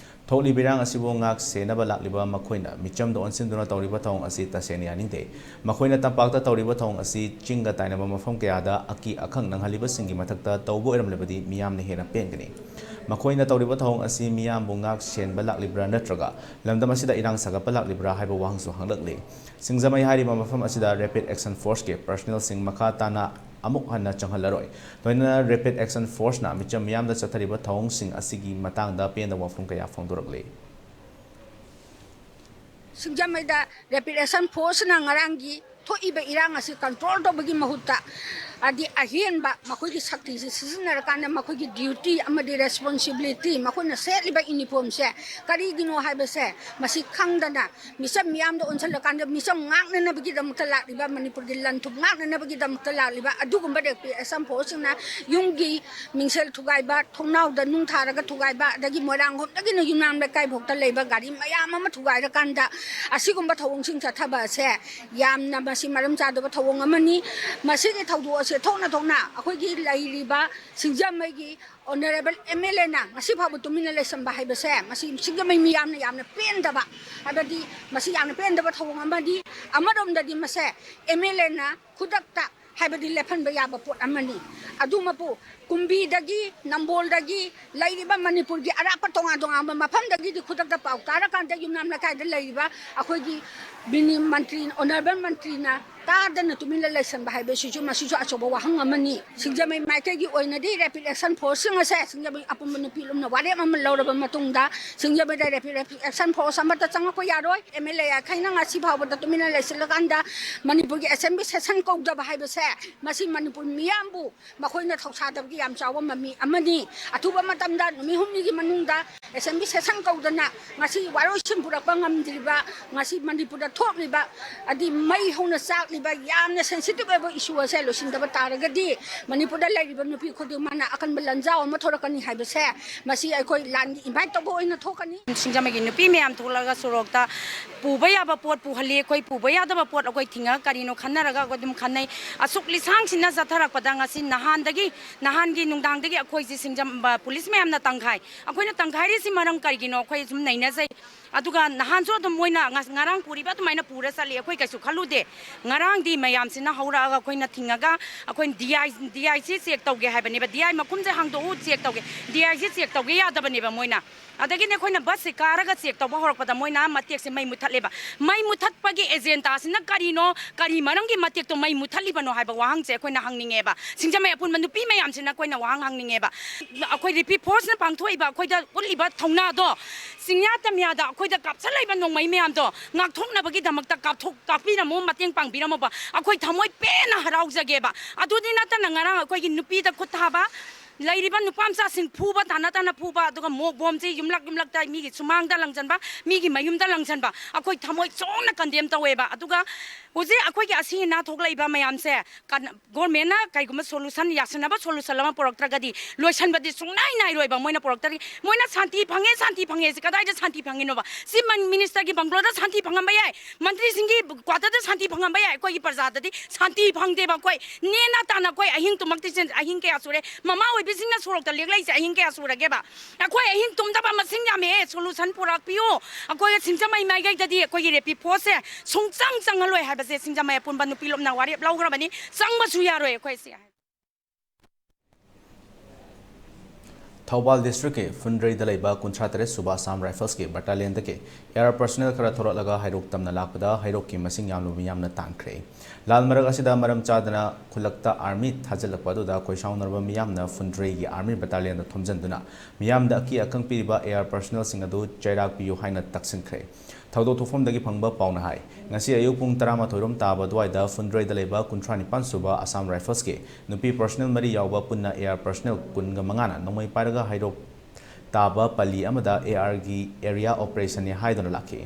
ꯊꯣꯛꯂꯤꯕ ꯏꯔꯥꯡ ꯑꯁꯤꯕꯨ ꯉꯥꯛ ꯁꯦꯟꯅꯕ ꯂꯥꯛꯂꯤꯕ ꯃꯈꯣꯏꯅ ꯃꯤꯆꯝꯗ ꯑꯣꯟꯁꯤꯟꯗꯨꯅ ꯇꯧꯔꯤꯕ ꯊꯧꯑꯣꯡ ꯑꯁꯤ ꯇꯁꯦꯡꯅ ꯌꯥꯅꯤꯡꯗꯦ꯫ ꯃꯈꯣꯏꯅ ꯇꯝꯄꯥꯛꯇ ꯇꯧꯔꯤꯕ ꯊꯧꯑꯣꯡ ꯑꯁꯤ ꯆꯤꯡꯒ ꯇꯥꯏꯅꯕ ꯃꯐꯝ ꯀꯌꯥꯗ ꯑꯀꯤ ꯑꯈꯪ ꯅꯪꯍꯜꯂꯤꯕꯁꯤꯡꯒꯤ ꯃꯊꯛꯇ ꯇꯧꯕ ꯑꯣꯏꯔꯝꯂꯕꯗꯤ ꯃꯤꯌꯥꯝꯅ ꯍꯦꯟꯅ ꯄꯦꯟꯒꯅꯤ꯫ ꯃꯈꯣꯏꯅ ꯇꯧꯔꯤꯕ ꯊꯧꯑꯣꯡ ꯑꯁꯤ ꯃꯤꯌꯥꯝꯕꯨ ꯉꯥꯛ ꯁꯦꯟꯕ ꯂꯥꯛꯂꯤꯕ꯭ꯔꯥ ꯅꯠꯇ꯭ꯔꯒ ꯂꯝꯗꯝ ꯑꯁꯤꯗ ꯏꯔꯥꯡ ꯁꯥꯒꯠꯄ ꯂꯥꯛꯂꯤꯕ꯭ꯔꯥ ꯍꯥꯏꯕ ꯋꯥꯍꯪꯁꯨ ꯍꯪꯂꯛꯂꯤ꯫ ꯁꯤꯡꯖꯃꯩ ꯍꯥꯏꯔꯤꯕ ꯃꯐꯝ ꯑꯁꯤꯗ ꯔꯦꯄꯤꯗ ꯑꯦꯛꯁꯟ ꯐꯣꯔꯁꯀꯤ ꯄꯔꯁꯅꯦꯜꯁꯤꯡ ꯃꯈꯥ ꯇꯥꯅ ꯑꯃꯨꯛ ꯍꯟꯅ ꯆꯪꯍꯜꯂꯔꯣꯏ꯫ ꯂꯣꯏꯅꯅ ꯔꯦꯄꯤꯗ ꯑꯦꯛꯁꯟ ꯐꯣꯔꯁꯅ ꯃꯤꯆꯝ ꯃꯤꯌꯥꯝꯗ ꯆꯠꯊꯔꯤꯕ ꯊꯧꯑꯣꯡꯁꯤꯡ ꯑꯁꯤꯒꯤ ꯃꯇꯥꯡꯗ ꯄꯦꯟꯗꯕ ꯋꯥꯐꯝ ꯀꯌꯥ ꯐꯣꯡꯗꯣꯔꯛꯂꯤ꯫ ꯁꯤꯡꯖꯃꯩꯗ ꯔꯦꯄꯤꯗ ꯑꯦꯛꯁꯟ ꯐꯣꯔꯁꯅ ꯉꯔꯥꯡꯒꯤ ꯊꯣꯛꯏꯕ ꯏꯔꯥꯡ ꯑꯁꯤ ꯀꯟꯇ꯭ꯔꯣꯜ ꯇꯧꯕꯒꯤ ꯃꯍꯨꯠꯇ ꯍꯥꯏꯗꯤ ꯑꯍꯦꯟꯕ ꯃꯈꯣꯏꯒꯤ ꯁꯛꯇꯤꯁꯤ ꯁꯤꯖꯤꯟꯅꯔꯀꯥꯟꯗ ꯃꯈꯣꯏꯒꯤ duty ꯑꯃꯗꯤ responsibility, ꯃꯈꯣꯏꯅ ꯁꯦꯠꯂꯤꯕ uniformꯁꯦ ꯀꯔꯤꯒꯤꯅꯣ ꯍꯥꯏꯕꯁꯦ ꯃꯁꯤ ꯈꯪꯗꯅ ꯃꯤꯆꯝ ꯃꯤꯌꯥꯝꯗ ꯑꯣꯟꯁꯤꯜꯂꯀꯥꯟꯗ ꯃꯤꯆꯝ ꯉꯥꯛꯅꯅꯕꯒꯤꯗꯃꯛꯇ ꯂꯥꯛꯂꯤꯕ, ꯃꯅꯤꯄꯨꯔꯒꯤ ꯂꯟ ꯊꯨꯝ ꯉꯥꯛꯅꯅꯕꯒꯤꯗꯃꯛꯇ ꯂꯥꯛꯂꯤꯕ ꯑꯗꯨꯒꯨꯝꯕ ꯔꯦꯄꯤ ꯑꯦꯛꯁꯟ ꯐꯣꯔꯁꯁꯤꯡꯅ ꯌꯨꯝꯒꯤ ꯃꯤꯡꯁꯦꯜ ꯊꯨꯒꯥꯏꯕ, ꯊꯣꯡꯅꯥꯎꯗ ꯅꯨꯡ ꯊꯥꯔꯒ ꯊꯨꯒꯥꯏꯕ, ꯑꯗꯒꯤ ꯃꯣꯏꯔꯥꯡꯈꯣꯝꯗꯒꯤꯅ ꯌꯨꯝꯅꯥꯝ ꯂꯩꯀꯥꯏꯐꯥꯎꯗ ꯂꯩꯕ ꯒꯥꯔꯤ ꯃꯌꯥꯝ ꯑꯃ ꯊꯨꯒꯥꯏꯔꯀꯥꯟꯗ ꯑꯁꯤꯒꯨꯝꯕ ꯊꯧꯑꯣꯡꯁꯤꯡ ꯆꯠꯊꯕ ꯑꯁꯦ ꯌꯥꯝꯅ ꯃꯁꯤ ꯃꯔꯝ ꯆꯥꯗꯕ ꯊꯧꯑꯣꯡ ꯑꯃꯅꯤ꯫ ꯃꯁꯤꯒꯤ ꯊꯧꯗꯣꯛ ꯑꯁꯦ ꯊꯣꯛꯅ ꯊꯣꯛꯅ ꯑꯩꯈꯣꯏꯒꯤ ꯂꯩꯔꯤꯕ ꯁꯤꯡꯖꯃꯩꯒꯤ Honourable M L Aꯅ ꯉꯁꯤ ꯐꯥꯎꯕ ꯇꯨꯃꯤꯟꯅ ꯂꯩꯁꯟꯕ ꯍꯥꯏꯕꯁꯦ ꯃꯁꯤ ꯁꯤꯡꯖꯃꯩ ꯃꯤꯌꯥꯝꯅ ꯌꯥꯝꯅ ꯄꯦꯟꯗꯕ, ꯍꯥꯏꯕꯗꯤ ꯃꯁꯤ ꯌꯥꯝꯅ ꯄꯦꯟꯗꯕ ꯊꯧꯑꯣꯡ ꯑꯃꯅꯤ꯫ ꯑꯃꯔꯣꯝꯗꯗꯤ ꯃꯁꯦ M L Aꯅ ꯈꯨꯗꯛꯇ ꯍꯥꯏꯕꯗꯤ ꯂꯦꯞꯍꯟꯕ ꯌꯥꯕ ꯄꯣꯠ ꯑꯃꯅꯤ꯫ ꯑꯗꯨꯃꯛꯄꯨ ꯀꯨꯝꯕꯤꯗꯒꯤ, ꯅꯝꯕꯣꯜꯗꯒꯤ ꯂꯩꯔꯤꯕ ꯃꯅꯤꯄꯨꯔꯒꯤ ꯑꯔꯥꯞꯄ ꯇꯣꯉꯥꯟ ꯇꯣꯉꯥꯟꯕ ꯃꯐꯝꯗꯒꯤꯗꯤ ꯈꯨꯗꯛꯇ ꯄꯥꯎ ꯇꯥꯔꯀꯥꯟꯗ ꯌꯨꯝꯅꯥꯝ ꯂꯩꯀꯥꯏꯗ ꯂꯩꯔꯤꯕ ꯑꯩꯈꯣꯏꯒꯤ ꯃꯤꯅꯤ-, ꯃꯟꯇ꯭ꯔꯤ, Honourable ꯃꯟꯇ꯭ꯔꯤꯅ ꯇꯥꯗꯅ ꯇꯨꯃꯤꯟꯅ ꯂꯩꯁꯟꯕ ꯍꯥꯏꯕꯁꯤꯁꯨ ꯃꯁꯤꯁꯨ ꯑꯆꯧꯕ ꯋꯥꯍꯪ ꯑꯃꯅꯤ꯫ ꯁꯤꯡꯖꯃꯩ ꯃꯥꯏꯀꯩꯒꯤ ꯑꯣꯏꯅꯗꯤ ꯔꯦꯄꯤꯗ ꯑꯦꯛꯁꯟ ꯐꯣꯔꯁꯁꯤꯡ ꯑꯁꯦ ꯁꯤꯡꯖꯃꯩ ꯑꯄꯨꯟꯕ ꯅꯨꯄꯤ ꯂꯨꯝꯅ ꯋꯥꯔꯦꯞ ꯑꯃ ꯂꯧꯔꯕ ꯃꯇꯨꯡꯗ ꯁꯤꯡꯖꯃꯩꯗ ꯔꯦꯄꯤꯗ ꯑꯦꯛꯁꯟ ꯐꯣꯔꯁ ꯑꯃꯠꯇ ꯆꯪꯉꯛꯄ ꯌꯥꯔꯣꯏ꯫ M L A ꯑꯩꯈꯣꯏꯅ ꯉꯁꯤ ꯐꯥꯎꯕꯗ ꯇꯨꯃꯤꯟꯅ ꯂꯩꯁꯤꯜꯂꯀꯥꯟꯗ ꯃꯅꯤꯄꯨꯔꯒꯤ assembly session ꯀꯧꯗꯕ ꯍꯥꯏꯕꯁꯦ ꯃꯁꯤ ꯃꯅꯤꯄꯨꯔ ꯃꯤꯌꯥꯝꯕꯨ ꯃꯈꯣꯏꯅ ꯊꯧꯁꯥꯗꯕꯒꯤ ꯌꯥꯝ ꯆꯥꯎꯕ ꯃꯃꯤ ꯑꯃꯅꯤ꯫ ꯑꯊꯨꯕ ꯃꯇꯝꯗ ꯅꯨꯃꯤꯠ ꯍꯨꯝꯅꯤꯒꯤ ꯃꯅꯨꯡꯗ assembly session ꯀꯧꯗꯅ ꯉꯁꯤ ꯋꯥꯔꯣꯏꯁꯤꯟ ꯄꯨꯔꯛꯄ ꯉꯝꯗ꯭ꯔꯤꯕ, ꯉꯁꯤ ꯃꯅꯤꯄꯨꯔꯗ ꯊꯣꯛꯂꯤꯕ, ꯑꯗꯤ ꯃꯩ ꯍꯧꯅ ꯆꯥꯛꯂꯤꯕ ꯌꯥꯝꯅ sensitive ꯑꯣꯏꯕ issue ꯑꯁꯦ ꯂꯣꯏꯁꯤꯟꯗꯕ ꯇꯥꯔꯒꯗꯤ ꯃꯅꯤꯄꯨꯔꯗ ꯂꯩꯔꯤꯕ ꯅꯨꯄꯤ ꯈꯨꯗꯤꯡꯃꯛꯅ ꯑꯀꯟꯕ ꯂꯟꯖꯥꯎ ꯑꯃ ꯊꯣꯔꯛꯀꯅꯤ ꯍꯥꯏꯕꯁꯦ ꯃꯁꯤ ꯑꯩꯈꯣꯏ ꯂꯥꯟꯒꯤ invite ꯇꯧꯕ ꯑꯣꯏꯅ ꯊꯣꯛꯀꯅꯤ꯫ ꯁꯤꯡꯖꯃꯩꯒꯤ ꯅꯨꯄꯤ ꯃꯌꯥꯝ ꯊꯣꯛꯂꯒ ꯁꯣꯔꯣꯛꯇ ꯄꯨꯕ ꯌꯥꯕ ꯄꯣꯠ ꯄꯨꯍꯜꯂꯤ, ꯑꯩꯈꯣꯏ ꯄꯨꯕ ꯌꯥꯗꯕ ꯄꯣꯠ ꯑꯩꯈꯣꯏ ꯊꯤꯡꯉꯒ ꯀꯔꯤꯅꯣ ꯈꯟꯅꯔꯒ ꯑꯩꯈꯣꯏ ꯑꯗꯨꯝ ꯈꯟꯅꯩ꯫ ꯑꯁꯨꯛ ꯂꯤꯁꯥꯡꯁꯤꯟꯅ ꯆꯠꯊꯔꯛꯄꯗ ꯉꯁꯤ ꯅꯍꯥꯟꯗꯒꯤ, ꯅꯍꯥꯟꯒꯤ ꯅꯨꯡꯗꯥꯡꯗꯒꯤ ꯑꯩꯈꯣꯏꯁꯤ ꯁꯤꯡꯖꯝ-, ꯄꯨꯂꯤꯁ ꯃꯌꯥꯝꯅ ꯇꯪꯈꯥꯏ, ꯑꯩꯈꯣꯏꯅ ꯇꯪꯈꯥꯏꯔꯤꯁꯤ ꯃꯔꯝ ꯀꯔꯤꯒꯤꯅꯣ ꯑꯩꯈꯣꯏ ꯁꯨꯝ ꯅꯩꯅꯖꯩ꯫ ꯑꯗꯨꯒ ꯅꯍꯥꯟꯁꯨ ꯑꯗꯨꯝ ꯃꯣꯏꯅ ꯉ-, ꯉꯔꯥꯡ ꯄꯨꯔꯤꯕ ꯑꯗꯨꯃꯥꯏꯅ ꯄꯨꯔ ꯆꯠꯂꯤ, ꯑꯩꯈꯣꯏ ꯀꯩꯁꯨ ꯈꯜꯂꯨꯗꯦ꯫ ꯉꯔꯥꯡꯗꯤ ꯃꯌꯥꯝꯁꯤꯅ ꯍꯧꯔꯛꯑꯒ ꯑꯩꯈꯣꯏꯅ ꯊꯤꯡꯉꯒ ꯑꯩꯈꯣꯏꯅ D I, D I ꯁꯤ check ꯇꯧꯒꯦ ꯍꯥꯏꯕꯅꯦꯕ, D I ꯃꯈꯨꯝꯁꯦ ꯍꯥꯡꯗꯣꯛꯎ, check ꯇꯧꯒꯦ, D I ꯁꯤ check ꯇꯧꯒꯦ ꯌꯥꯗꯕꯅꯦꯕ ꯃꯣꯏꯅ꯫ ꯑꯗꯒꯤꯅꯦ ꯑꯩꯈꯣꯏꯅ ꯕꯁꯁꯦ ꯀꯥꯔꯒ check ꯇꯧꯕ ꯍꯧꯔꯛꯄꯗ ꯃꯣꯏꯅ ꯃꯇꯦꯛꯁꯦ ꯃꯩ ꯃꯨꯠꯊꯠꯂꯦꯕ꯫ ꯃꯩ ꯃꯨꯠꯊꯠꯄꯒꯤ agendaꯁꯤꯅ ꯀꯔꯤꯅꯣ, ꯀꯔꯤ ꯃꯔꯝꯒꯤ ꯃꯇꯦꯛꯇꯣ ꯃꯩ ꯃꯨꯠꯊꯠꯂꯤꯕꯅꯣ ꯍꯥꯏꯕ ꯋꯥꯍꯪꯁꯦ ꯑꯩꯈꯣꯏꯅ ꯍꯪꯅꯤꯡꯉꯦꯕ꯫ ꯁꯤꯡꯖꯃꯩ ꯑꯄꯨꯟꯕ ꯅꯨꯄꯤ ꯃꯌꯥꯝꯁꯤꯅ ꯑꯩꯈꯣꯏꯅ ꯋꯥꯍꯪ ꯍꯪꯅꯤꯡꯉꯦꯕ꯫ ꯑꯩꯈꯣꯏ ꯔꯦꯄꯤ ꯐꯣꯔꯁꯅ ꯄꯥꯡꯊꯣꯛꯏꯕ, ꯑꯩꯈꯣꯏꯗ ꯎꯠꯂꯤꯕ ꯊꯧꯅꯥꯗꯣ, ꯆꯤꯡꯌꯥ ꯇꯝꯌꯥꯗ ꯑꯩꯈꯣꯏꯗ ꯀꯥꯞꯁꯜꯂꯛꯏꯕ ꯅꯣꯡꯃꯩ ꯃꯌꯥꯝꯗꯣ ꯉꯥꯛꯊꯣꯛꯅꯕ ꯒꯤꯗꯃꯛꯇ ꯀꯥꯞꯊꯣꯛ ꯀꯥꯞꯄꯤꯔꯝꯃꯣ, ꯃꯇꯦꯡ ꯄꯥꯡꯕꯤꯔꯝꯃꯣꯕ꯫ ꯑꯩꯈꯣꯏ ꯊꯃꯣꯏ ꯄꯦꯟꯅ ꯍꯔꯥꯎꯖꯒꯦꯕ꯫ ꯑꯗꯨꯗꯤ ꯅꯠꯇꯅ ꯉꯔꯥꯡ ꯑꯩꯈꯣꯏꯒꯤ ꯅꯨꯄꯤꯗ ꯈꯨꯠ ꯊꯥꯕ, ꯂꯩꯔꯤꯕ ꯅꯨꯄꯥ ꯃꯆꯥꯁꯤꯡ ꯐꯨꯕ, ꯇꯥꯅ ꯇꯥꯅ ꯐꯨꯕ, ꯑꯗꯨꯒ ꯃꯣꯛ ꯕꯣꯝꯁꯦ ꯌꯨꯝꯂꯛ ꯌꯨꯝꯂꯛꯇ ꯃꯤꯒꯤ ꯁꯨꯃꯥꯡꯗ ꯂꯪꯁꯤꯟꯕ, ꯃꯤꯒꯤ ꯃꯌꯨꯝꯗ ꯂꯪꯁꯤꯟꯕ, ꯑꯩꯈꯣꯏ ꯊꯃꯣꯏ ꯆꯣꯛꯅ ꯀꯟꯗꯦꯝ ꯇꯧꯋꯦꯕ꯫ ꯑꯗꯨꯒ ꯍꯧꯖꯤꯛ ꯑꯩꯈꯣꯏꯒꯤ ꯑꯁꯤ ꯑꯅꯥ ꯊꯣꯛꯂꯛꯏꯕ ꯃꯌꯥꯝꯁꯦ ꯀꯟ- ꯒꯣꯔꯃꯦꯟꯅ ꯀꯩꯒꯨꯝꯕ ꯁꯣꯂꯨꯁꯟ, ꯌꯥꯁꯟꯅꯕ ꯁꯣꯂꯨꯁꯟ ꯑꯃ ꯄꯨꯔꯛꯇ꯭ꯔꯒꯗꯤ ꯂꯣꯏꯁꯟꯕꯗꯤ ꯁꯨꯡꯅꯥꯏ ꯅꯥꯏꯔꯣꯏꯕ꯫ ꯃꯣꯏꯅ ꯄꯨꯔꯛꯇ꯭ꯔꯗꯤ, ꯃꯣꯏꯅ ꯁꯥꯟꯇꯤ ꯐꯪꯉꯦ, ꯁꯥꯟꯇꯤ ꯐꯪꯉꯦ ꯁꯤ ꯀꯗꯥꯏꯗ ꯁꯥꯟꯇꯤ ꯐꯪꯉꯤꯅꯣꯕ? ꯁꯤ ꯃꯟ-, ꯃꯤꯅꯤꯁꯇꯔꯒꯤ ꯕꯪꯒ꯭ꯂꯣꯗ ꯁꯥꯟꯇꯤ ꯐꯪꯉꯝꯕ ꯌꯥꯏ, ꯃꯟꯇ꯭ꯔꯤꯁꯤꯡꯒꯤ ꯀ꯭ꯋꯥꯇꯔꯗ ꯁꯥꯟꯇꯤ ꯐꯪꯉꯝꯕ ꯌꯥꯏ꯫ ꯑꯩꯈꯣꯏꯒꯤ ꯄ꯭ꯔꯖꯥꯗꯗꯤ ꯁꯥꯟꯇꯤ ꯐꯪꯗꯦꯕ꯫ ꯑꯩꯈꯣꯏ ꯅꯦꯅ ꯇꯥꯅ ꯑꯩꯈꯣꯏ ꯑꯍꯤꯡ ꯇꯨꯝꯃꯛꯇ꯭ꯔꯤꯁꯦ ꯑꯍꯤꯡ ꯀꯌꯥ ꯁꯨꯔꯦ? ꯃꯃꯥ ꯑꯣꯏꯕꯤꯁꯤꯡꯅ ꯁꯣꯔꯣꯛꯇ ꯂꯦꯛꯂꯛꯏꯁꯦ ꯑꯍꯤꯡ ꯀꯌꯥ ꯁꯨꯔꯒꯦꯕ? ꯑꯩꯈꯣꯏ ꯑꯍꯤꯡ ꯇꯨꯝꯗꯕ ꯃꯁꯤꯡ ꯌꯥꯝꯃꯦ꯫ ꯁꯣꯂꯨꯁꯟ ꯄꯨꯔꯛꯄꯤꯌꯨ꯫ ꯑꯩꯈꯣꯏ ꯁꯤꯡꯖꯃꯩ ꯃꯥꯏꯀꯩꯗꯗꯤ ꯑꯩꯈꯣꯏꯒꯤ ꯔꯦꯄꯤ ꯐꯣꯔꯁꯁꯦ ꯁꯨꯡꯆꯪ ꯆꯪꯍꯜꯂꯣꯏ ꯍꯥꯏꯕꯁꯦ ꯁꯤꯡꯖꯃꯩ ꯑꯄꯨꯟꯕ ꯅꯨꯄꯤ ꯂꯨꯞꯅ ꯋꯥꯔꯦꯞ ꯂꯧꯈ꯭ꯔꯕꯅꯤ꯫ ꯆꯪꯕꯁꯨ ꯌꯥꯔꯣꯏ ꯑꯩꯈꯣꯏꯁꯦ꯫ ꯊꯧꯕꯥꯜ ꯗꯤꯁꯇ꯭ꯔꯤꯛꯀꯤ ꯐꯨꯟꯗ꯭ꯔꯩꯗ ꯂꯩꯕ ꯀꯨꯟꯊ꯭ꯔꯥ ꯇꯔꯦꯠ ꯁꯨꯕ ꯑꯁꯥꯝ ꯔꯥꯏꯐꯜꯁꯀꯤ ꯕꯠꯇꯥꯂꯤꯌꯟꯗꯒꯤ ꯑꯦꯌꯥꯔ ꯄꯔꯁꯅꯦꯜ ꯈꯔ ꯊꯣꯔꯛꯂꯒ ꯍꯩꯔꯣꯛ ꯇꯝꯅ ꯂꯥꯛꯄꯗ ꯍꯩꯔꯣꯛꯀꯤ ꯃꯁꯤꯡ ꯌꯥꯝꯂꯕ ꯃꯤꯌꯥꯝꯅ ꯇꯥꯟꯈ꯭ꯔꯦ꯫ ꯂꯥꯜ ꯃꯔꯛ ꯑꯁꯤꯗ ꯃꯔꯝ ꯆꯥꯗꯅ ꯈꯨꯜꯂꯛꯇ ꯑꯥꯔꯃꯤ ꯊꯥꯖꯤꯜꯂꯛꯄ ꯑꯗꯨꯗ ꯈꯣꯏꯁꯥꯎꯅꯔꯕ ꯃꯤꯌꯥꯝꯅ ꯐꯨꯟꯗ꯭ꯔꯩꯒꯤ ꯑꯥꯔꯃꯤ ꯕꯠꯇꯥꯂꯤꯌꯟꯗ ꯊꯣꯝꯖꯤꯟꯗꯨꯅ ꯃꯤꯌꯥꯝꯗ ꯑꯀꯤ ꯑꯈꯪ ꯄꯤꯔꯤꯕ ꯑꯦꯌꯥꯔ ꯄꯔꯁꯅꯦꯜꯁꯤꯡ ꯑꯗꯨ ꯆꯩꯔꯥꯛ ꯄꯤꯌꯨ ꯍꯥꯏꯅ ꯇꯛꯁꯤꯟꯈ꯭ꯔꯦ꯫ ꯊꯧꯗꯣꯛ ꯊꯣꯛꯐꯝꯗꯒꯤ ꯐꯪꯕ ꯄꯥꯎꯅ ꯍꯥꯏ, ꯉꯁꯤ ꯑꯌꯨꯛ ꯄꯨꯡ ꯇꯔꯥꯃꯥꯊꯣꯏ ꯔꯣꯝ ꯇꯥꯕ ꯑꯗꯨꯋꯥꯏꯗ ꯐꯨꯟꯗ꯭ꯔꯩꯗ ꯂꯩꯕ ꯀꯨꯟꯊ꯭ꯔꯥ ꯅꯤꯄꯥꯟ ꯁꯨꯕ ꯑꯁꯥꯝ ꯔꯥꯏꯐꯜꯁꯀꯤ ꯅꯨꯄꯤ ꯄꯔꯁꯅꯦꯜ ꯃꯔꯤ ꯌꯥꯎꯕ ꯄꯨꯟꯅ ꯑꯦꯌꯥꯔ ꯄꯔꯁꯅꯦꯜ ꯀꯨꯟꯒ ꯃꯉꯥꯅ ꯅꯣꯡꯃꯩ ꯄꯥꯏꯔꯒ ꯍꯩꯔꯣꯛ ꯇꯥꯕ ꯄꯜꯂꯤ ꯑꯃꯗ ꯑꯦ ꯑꯥꯔꯒꯤ ꯑꯦꯔꯤꯌꯥ ꯑꯣꯄꯔꯦꯁꯟꯅꯤ ꯍꯥꯏꯗꯨꯅ ꯂꯥꯛꯈꯤ꯫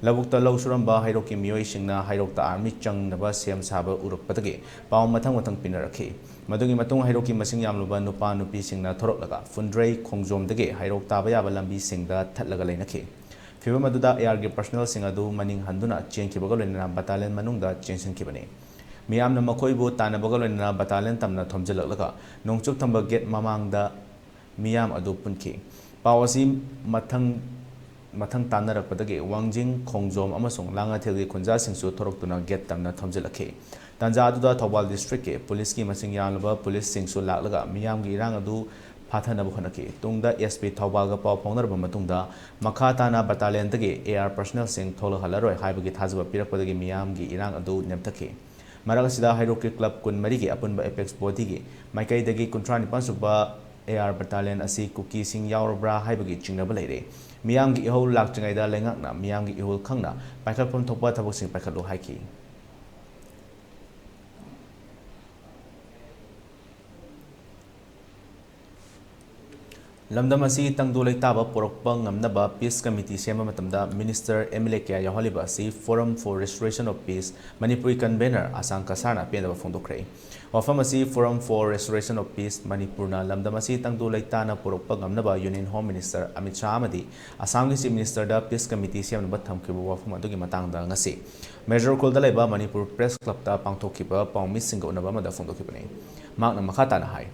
ꯂꯧꯕꯨꯛꯇ ꯂꯧ ꯁꯨꯔꯝꯕ ꯍꯩꯔꯣꯛꯀꯤ ꯃꯤꯑꯣꯏꯁꯤꯡꯅ ꯍꯩꯔꯣꯛꯇ ꯑꯥꯔꯃꯤ ꯆꯪꯅꯕ ꯁꯦꯝ ꯁꯥꯕ ꯎꯔꯛꯄꯗꯒꯤ ꯄꯥꯎ ꯃꯊꯪ ꯃꯊꯪ ꯄꯤꯅꯔꯛꯈꯤ꯫ ꯃꯗꯨꯒꯤ ꯃꯇꯨꯡ ꯍꯩꯔꯣꯛꯀꯤ ꯃꯁꯤꯡ ꯌꯥꯝꯂꯕ ꯅꯨꯄꯥ ꯅꯨꯄꯤꯁꯤꯡꯅ ꯊꯣꯔꯛꯂꯒ ꯐꯨꯟꯗ꯭ꯔꯩ ꯈꯣꯡꯖꯣꯝꯗꯒꯤ ꯍꯩꯔꯣꯛ ꯇꯥꯕ ꯌꯥꯕ ꯂꯝꯕꯤꯁꯤꯡꯗ ꯊꯠꯂꯒ ꯂꯩꯅꯈꯤ꯫ ꯐꯤꯚꯝ ꯑꯗꯨꯗ ꯑꯦ ꯑꯥꯔꯒꯤ ꯄꯔꯁꯅꯦꯜꯁꯤꯡ ꯑꯗꯨ ꯃꯅꯤꯡ ꯍꯟꯗꯨꯅ ꯆꯦꯟꯈꯤꯕꯒ ꯂꯣꯏꯅꯅ ꯕꯠꯇꯥꯂꯤꯌꯟ ꯃꯅꯨꯡꯗ ꯆꯦꯟꯁꯤꯟꯈꯤꯕꯅꯤ꯫ ꯃꯤꯌꯥꯝꯅ ꯃꯈꯣꯏꯕꯨ ꯇꯥꯟꯅꯕꯒ ꯂꯣꯏꯅꯅ ꯕꯠꯇꯥꯂꯤꯌꯟ ꯇꯝꯅ ꯊꯣꯝꯖꯤꯜꯂꯛꯂꯒ ꯅꯣꯡꯆꯨꯞ ꯊꯪꯕ ꯒꯦꯠ ꯃꯃꯥꯡꯗ ꯃꯤꯌꯥꯝ ꯑꯗꯨ ꯄꯨꯟꯈꯤ꯫ ꯄꯥꯎ ꯑꯁꯤ ꯃꯊꯪ ꯃꯊꯪ ꯇꯥꯟꯅꯔꯛꯄꯗꯒꯤ ꯋꯥꯡꯖꯤꯡ, ꯈꯣꯡꯖꯣꯝ ꯑꯃꯁꯨꯡ ꯂꯥꯡꯉꯊꯦꯜꯒꯤ ꯈꯨꯟꯖꯥꯁꯤꯡꯁꯨ ꯊꯣꯔꯛꯇꯨꯅ ꯒꯦꯠ ꯇꯝꯅ ꯊꯣꯝꯖꯤꯜꯂꯛꯈꯤ꯫ ꯇꯥꯟꯖꯥ ꯑꯗꯨꯗ ꯊꯧꯕꯥꯜ ꯗꯤꯁꯇ꯭ꯔꯤꯛꯀꯤ ꯄꯨꯂꯤꯁꯀꯤ ꯃꯁꯤꯡ ꯌꯥꯝꯂꯕ ꯄꯨꯂꯤꯁꯁꯤꯡꯁꯨ ꯂꯥꯛꯂꯒ ꯃꯤꯌꯥꯝꯒꯤ ꯏꯔꯥꯡ ꯑꯗꯨ ꯐꯥꯊꯅꯕ ꯍꯣꯠꯅꯈꯤ꯫ ꯇꯨꯡꯗ ꯑꯦꯁ ꯄꯤ ꯊꯧꯕꯥꯜꯒ ꯄꯥꯎ ꯐꯥꯎꯅꯔꯕ ꯃꯇꯨꯡꯗ ꯃꯈꯥ ꯇꯥꯅ ꯕꯠꯇꯥꯂꯤꯌꯟꯗꯒꯤ ꯑꯦ ꯑꯥꯔ ꯄꯔꯁꯅꯦꯜꯁꯤꯡ ꯊꯣꯛꯂꯛꯍꯜꯂꯔꯣꯏ ꯍꯥꯏꯕꯒꯤ ꯊꯥꯖꯕ ꯄꯤꯔꯛꯄꯗꯒꯤ ꯃꯤꯌꯥꯝꯒꯤ ꯏꯔꯥꯡ ꯑꯗꯨ ꯅꯦꯝꯊꯈꯤ꯫ ꯃꯔꯛ ꯑꯁꯤꯗ ꯍꯩꯔꯣꯛꯀꯤ ꯀ꯭ꯂꯕ ꯀꯨꯟꯃꯔꯤꯒꯤ ꯑꯄꯨꯟꯕ ꯑꯦꯄꯦꯛꯁ ꯕꯣꯗꯤꯒꯤ ꯃꯥꯏꯀꯩꯗꯒꯤ ꯀꯨꯟꯊ꯭ꯔꯥ ꯅꯤꯄꯥꯟ ꯁꯨꯕ ꯑꯦ ꯑꯥꯔ ꯕꯠꯇꯥꯂꯤꯌꯟ ꯑꯁꯤ ꯀꯨꯀꯤꯁꯤꯡ ꯌꯥꯎꯔꯕ꯭ꯔꯥ ꯍꯥꯏꯕꯒꯤ ꯆꯤꯡꯅꯕ ꯂꯩꯔꯦ꯫ ꯃꯤꯌꯥꯝꯒꯤ ꯏꯍꯧ ꯂꯥꯛꯇ꯭ꯔꯤꯉꯩꯗ ꯂꯩꯉꯥꯛꯅ ꯃꯤꯌꯥꯝꯒꯤ ꯏꯍꯨꯜ ꯈꯪꯅ ꯄꯥꯏꯈꯠꯐꯝ ꯊꯣꯛꯄ ꯊꯕꯛꯁꯤꯡ ꯄꯥꯏꯈꯠꯂꯨ ꯍꯥꯏꯈꯤ꯫ ꯂꯝꯗꯝ ꯑꯁꯤ ꯇꯪꯗꯨ ꯂꯩꯇꯥꯕ ꯄꯨꯔꯛꯄ ꯉꯝꯅꯕ Peace Committee ꯁꯦꯝꯕ ꯃꯇꯝꯗ Minister, M L A ꯀꯌꯥ ꯌꯥꯎꯍꯜꯂꯤꯕ ꯑꯁꯤ Forum for Restoration of Peace ꯃꯅꯤꯄꯨꯔꯒꯤ convener ꯑꯁꯥꯡ ꯀꯁꯥꯔꯅ ꯄꯦꯟꯗꯕ ꯐꯣꯡꯗꯣꯛꯈ꯭ꯔꯦ꯫ ꯋꯥꯐꯝ ꯑꯁꯤ Forum for Restoration of Peace ꯃꯅꯤꯄꯨꯔꯅ ꯂꯝꯗꯝ ꯑꯁꯤ ꯇꯪꯗꯨ ꯂꯩꯇꯥꯅ ꯄꯨꯔꯛꯄ ꯉꯝꯅꯕ Union Home Minister Amit Shah ꯑꯃꯗꯤ ꯑꯁꯥꯝꯒꯤ Chief Ministerꯗ Peace Committee ꯁꯦꯝꯅꯕ ꯊꯝꯈꯤꯕ ꯋꯥꯐꯝ ꯑꯗꯨꯒꯤ ꯃꯇꯥꯡꯗ ꯉꯁꯤ ꯃꯦꯖꯣꯔ ꯈꯨꯜꯗ ꯂꯩꯕ ꯃꯅꯤꯄꯨꯔ Press Clubꯇ ꯄꯥꯡꯊꯣꯛꯈꯤꯕ ꯄꯥꯎꯃꯤꯁꯤꯡꯒ ꯎꯅꯕ ꯑꯃꯗ ꯐꯣꯡꯗꯣꯛꯈꯤꯕꯅꯤ꯫ ꯃꯍꯥꯛꯅ ꯃꯈꯥ ꯇꯥꯅ ꯍꯥꯏ,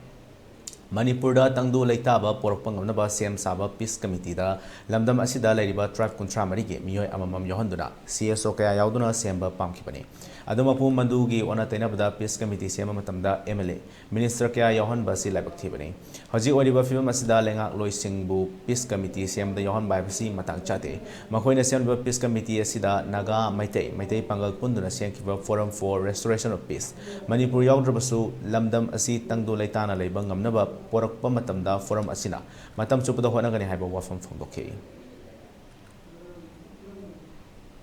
ꯃꯅꯤꯄꯨꯔꯗ ꯇꯪꯗꯨ ꯂꯩꯇꯥꯕ ꯄꯣꯔꯛꯄ ꯉꯝꯅꯕ ꯁꯦꯝ ꯁꯥꯕ Peace Committeeꯗ ꯂꯝꯗꯝ ꯑꯁꯤꯗ ꯂꯩꯔꯤꯕ tribe ꯀꯨꯟꯊ꯭ꯔꯥ ꯃꯔꯤꯒꯤ ꯃꯤꯑꯣꯏ ꯑꯃꯃꯝ ꯌꯥꯎꯍꯟꯗꯨꯅ C S O ꯀꯌꯥ ꯌꯥꯎꯗꯨꯅ ꯁꯦꯝꯕ ꯄꯥꯝꯈꯤꯕꯅꯤ꯫ ꯑꯗꯨꯃꯛꯄꯨ ꯃꯗꯨꯒꯤ ꯑꯣꯟꯅ ꯇꯩꯅꯕꯗ Peace Committee ꯁꯦꯝꯕ ꯃꯇꯝꯗ M L A, Minister ꯀꯌꯥ ꯌꯥꯎꯍꯟꯕ ꯑꯁꯤ ꯂꯥꯏꯕꯛ ꯊꯤꯕꯅꯤ꯫ ꯍꯧꯖꯤꯛ ꯑꯣꯏꯔꯤꯕ ꯐꯤꯕꯝ ꯑꯁꯤꯗ ꯂꯩꯉꯥꯛꯂꯣꯏꯁꯤꯡꯕꯨ Peace Committee ꯁꯦꯝꯕꯗ ꯌꯥꯎꯍꯟꯕ ꯍꯥꯏꯕꯁꯤ ꯃꯇꯥꯡ ꯆꯥꯗꯦ꯫ ꯃꯈꯣꯏꯅ ꯁꯦꯝꯂꯤꯕ Peace Committee ꯑꯁꯤꯗ ꯅꯥꯒꯥ, ꯃꯩꯇꯩ, ꯃꯩꯇꯩ ꯄꯥꯡꯒꯜ ꯄꯨꯟꯗꯨꯅ ꯁꯦꯝꯈꯤꯕ Forum for Restoration of Peace Manipur ꯌꯥꯎꯗ꯭ꯔꯕꯁꯨ ꯂꯝꯗꯝ ꯑꯁꯤ ꯇꯪꯗꯨ ꯂꯩꯇꯥꯅ ꯂꯩꯕ ꯉꯝꯅꯕ ꯄꯣꯔꯛꯄ ꯃꯇꯝꯗ Forum ꯑꯁꯤꯅ ꯃꯇꯝ ꯆꯨꯞꯄꯗ ꯍꯣꯠꯅꯒꯅꯤ ꯍꯥꯏꯕ ꯋꯥꯐꯝ ꯐꯣꯡꯗꯣꯛꯈꯤ꯫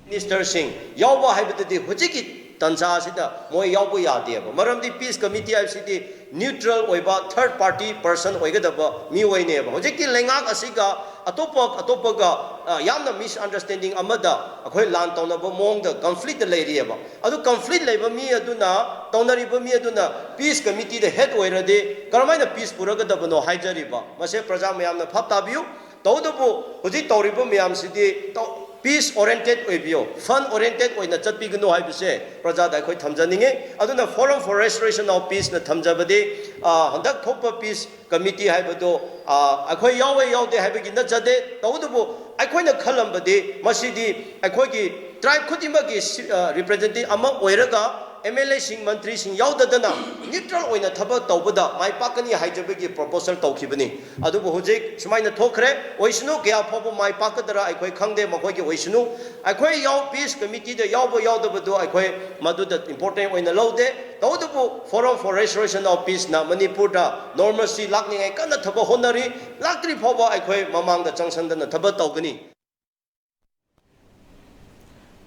Ministerꯁꯤꯡ ꯌꯥꯎꯕ ꯍꯥꯏꯕꯗꯨꯗꯤ ꯍꯧꯖꯤꯛꯀꯤ ꯇꯟꯖꯥ ꯑꯁꯤꯗ ꯃꯣꯏ ꯌꯥꯎꯕ ꯌꯥꯗꯦꯕ꯫ ꯃꯔꯝꯗꯤ Peace Committee ꯍꯥꯏꯕꯁꯤꯗꯤ neutral ꯑꯣꯏꯕ third party person ꯑꯣꯏꯒꯗꯕ ꯃꯤꯑꯣꯏꯅꯦꯕ꯫ ꯍꯧꯖꯤꯛꯀꯤ ꯂꯩꯉꯥꯛ ꯑꯁꯤꯒ ꯑꯇꯣꯞꯄ ꯑꯇꯣꯞꯄꯒ, ꯑ, ꯌꯥꯝꯅ misunderstanding ꯑꯃꯗ ꯑꯩꯈꯣꯏ ꯂꯥꯟ ꯇꯧꯅꯕ ꯃꯑꯣꯡꯗ conflictꯇ ꯂꯩꯔꯤꯑꯕ꯫ ꯑꯗꯨ conflict ꯂꯩꯕ ꯃꯤ ꯑꯗꯨꯅ, ꯇꯧꯅꯔꯤꯕ ꯃꯤ ꯑꯗꯨꯅ Peace Committeeꯗ head ꯑꯣꯏꯔꯗꯤ ꯀꯔꯝꯍꯥꯏꯅ peace ꯄꯨꯔꯛꯀꯗꯕꯅꯣ ꯍꯥꯏꯖꯔꯤꯕ꯫ ꯃꯁꯦ ꯄ꯭ꯔꯖꯥ ꯃꯌꯥꯝꯅ ꯚꯥꯞ ꯇꯥꯕꯤꯌꯨ꯫ ꯇꯧꯕꯇꯕꯨ ꯍꯧꯖꯤꯛ ꯇꯧꯔꯤꯕ ꯃꯌꯥꯝꯁꯤꯗꯤ ꯇꯧ-, peace oriented ꯑꯣꯏꯕꯤꯌꯣ, fun oriented ꯑꯣꯏꯅ ꯆꯠꯄꯤꯒꯅꯨ ꯍꯥꯏꯕꯁꯦ ꯄ꯭ꯔꯖꯥꯗ ꯑꯩꯈꯣꯏ ꯊꯝꯖꯅꯤꯡꯉꯤ꯫ ꯑꯗꯨꯅ Forum for Restoration of Peaceꯅ ꯊꯝꯖꯕꯗꯤ, ꯑ, ꯍꯟꯗꯛ ꯊꯣꯛꯄ Peace Committee ꯍꯥꯏꯕꯗꯣ, ꯑ, ꯑꯩꯈꯣꯏ ꯌꯥꯎꯋꯦ ꯌꯥꯎꯗꯦ ꯍꯥꯏꯕꯒꯤ ꯅꯠꯆꯗꯦ꯫ ꯇꯧꯕꯇꯕꯨ ꯑꯩꯈꯣꯏꯅ ꯈꯜꯂꯝꯕꯗꯤ ꯃꯁꯤꯗꯤ ꯑꯩꯈꯣꯏꯒꯤ tribe ꯈꯨꯗꯤꯡꯃꯛꯀꯤ ꯁꯤ-, ꯑ, representative ꯑꯃ ꯑꯣꯏꯔꯒ ꯑꯦꯝ ꯑꯦꯜ ꯑꯦꯁꯤꯡ, ꯃꯟꯇ꯭ꯔꯤꯁꯤꯡ ꯌꯥꯎꯗꯗꯅ ꯅ꯭ꯌꯨꯇ꯭ꯔꯦꯜ ꯑꯣꯏꯅ ꯊꯕꯛ ꯇꯧꯕꯗ ꯃꯥꯏ ꯄꯥꯛꯀꯅꯤ ꯍꯥꯏꯖꯕꯒꯤ ꯄ꯭ꯔꯣꯄꯣꯖꯦꯜ ꯇꯧꯈꯤꯕꯅꯤ꯫ ꯑꯗꯨꯕꯨ ꯍꯧꯖꯤꯛ ꯁꯨꯃꯥꯏꯅ ꯊꯣꯛꯈ꯭ꯔꯦ꯫ ꯑꯣꯏꯁꯅꯨ, ꯀꯌꯥ ꯐꯥꯎꯕ ꯃꯥꯏ ꯄꯥꯛꯀꯗ꯭ꯔꯥ ꯑꯩꯈꯣꯏ ꯈꯪꯗꯦ, ꯃꯈꯣꯏꯒꯤ ꯑꯣꯏꯁꯅꯨ꯫ ꯑꯩꯈꯣꯏ ꯌꯥꯎ, ꯄꯤꯁ ꯀꯃꯤꯇꯤꯗ ꯌꯥꯎꯕ ꯌꯥꯎꯗꯕꯗꯨ ꯑꯩꯈꯣꯏ ꯃꯗꯨꯗ ꯏꯝꯄꯣꯔꯇꯦꯟ ꯑꯣꯏꯅ ꯂꯧꯗꯦ꯫ ꯇꯧꯕꯇꯕꯨ Forum for Restoration of Peaceꯅ ꯃꯅꯤꯄꯨꯔꯗ normalcy ꯂꯥꯛꯅꯤꯡꯉꯥꯏ ꯀꯟꯅ ꯊꯕꯛ ꯍꯣꯠꯅꯔꯤ꯫ ꯂꯥꯛꯇ꯭ꯔꯤ ꯐꯥꯎꯕ ꯑꯩꯈꯣꯏ ꯃꯃꯥꯡꯗ ꯆꯪꯁꯤꯟꯗꯅ ꯊꯕꯛ ꯇꯧꯒꯅꯤ꯫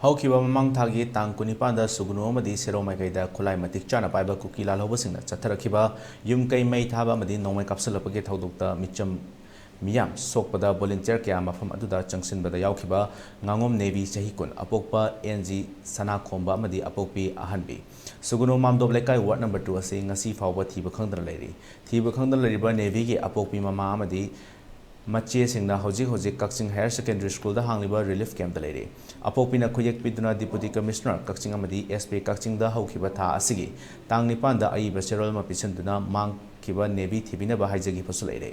ꯍꯧꯈꯤꯕ ꯃꯃꯥꯡ ꯊꯥꯒꯤ ꯇꯥꯡ ꯀꯨꯟꯅꯤꯄꯥꯟꯗ ꯁꯨꯒꯨꯅꯨ ꯑꯃꯗꯤ ꯁꯦꯔꯧ ꯃꯥꯏꯀꯩꯗ ꯈꯨꯠꯂꯥꯏ ꯃꯇꯤꯛ ꯆꯥꯅ ꯄꯥꯏꯕ ꯀꯨꯀꯤ ꯂꯥꯜꯍꯧꯕꯁꯤꯡꯅ ꯆꯠꯊꯔꯛꯈꯤꯕ ꯌꯨꯝ ꯀꯩ ꯃꯩ ꯊꯥꯕ ꯑꯃꯗꯤ ꯅꯣꯡꯃꯩ ꯀꯥꯞꯁꯤꯜꯂꯛꯄꯒꯤ ꯊꯧꯗꯣꯛꯇ ꯃꯤꯆꯝ ꯃꯤꯌꯥꯝ ꯁꯣꯛꯄꯗ ꯚꯣꯂꯨꯟꯇꯤꯌꯔ ꯀꯌꯥ ꯃꯐꯝ ꯑꯗꯨꯗ ꯆꯪꯁꯤꯟꯕꯗ ꯌꯥꯎꯈꯤꯕ ꯉꯥꯉꯣꯝ ꯅꯦꯕꯤ, ꯆꯍꯤ ꯀꯨꯟ, ꯑꯄꯣꯛꯄ ꯑꯦꯟ ꯖꯤ ꯁꯅꯥꯈꯣꯝꯕ ꯑꯃꯗꯤ ꯑꯄꯣꯛꯄꯤ ꯑꯍꯟꯕꯤ꯫ ꯁꯨꯒꯨꯅꯨ ꯃꯥꯝꯗꯣꯞ ꯂꯩꯀꯥꯏ ꯋꯥꯔꯗ ꯅꯝꯕꯔ ꯇꯨ ꯑꯁꯤ ꯉꯁꯤ ꯐꯥꯎꯕ ꯊꯤꯕ ꯈꯪꯗꯅ ꯂꯩꯔꯤ꯫ ꯊꯤꯕ ꯈꯪꯗꯅ ꯂꯩꯔꯤꯕ ꯅꯦꯕꯤꯒꯤ ꯑꯄꯣꯛꯄꯤ ꯃꯃꯥ ꯑꯃꯗꯤ ꯃꯆꯦꯁꯤꯡꯅ ꯍꯧꯖꯤꯛ ꯍꯧꯖꯤꯛ ꯀꯛꯆꯤꯡ ꯍꯥꯌꯔ ꯁꯦꯀꯦꯟꯗꯔꯤ ꯁ꯭ꯀꯨꯜꯗ ꯍꯥꯡꯂꯤꯕ ꯔꯤꯂꯤꯐ ꯀꯦꯝꯞꯇ ꯂꯩꯔꯤ꯫ ꯑꯄꯣꯛꯄꯤꯅ ꯈꯨꯌꯦꯛ ꯄꯤꯗꯨꯅ ꯗꯤꯄꯨꯇꯤ ꯀꯃꯤꯁꯅꯔ ꯀꯛꯆꯤꯡ ꯑꯃꯗꯤ ꯑꯦꯁ ꯄꯤ ꯀꯛꯆꯤꯡꯗ ꯍꯧꯈꯤꯕ ꯊꯥ ꯑꯁꯤꯒꯤ ꯇꯥꯡ ꯅꯤꯄꯥꯟꯗ ꯑꯏꯕ ꯆꯦꯔꯣꯜ ꯑꯃ ꯄꯤꯁꯤꯟꯗꯨꯅ ꯃꯥꯡꯈꯤꯕ ꯅꯦꯕꯤ ꯊꯤꯕꯤꯅꯕ ꯍꯥꯏꯖꯈꯤꯕꯁꯨ ꯂꯩꯔꯦ꯫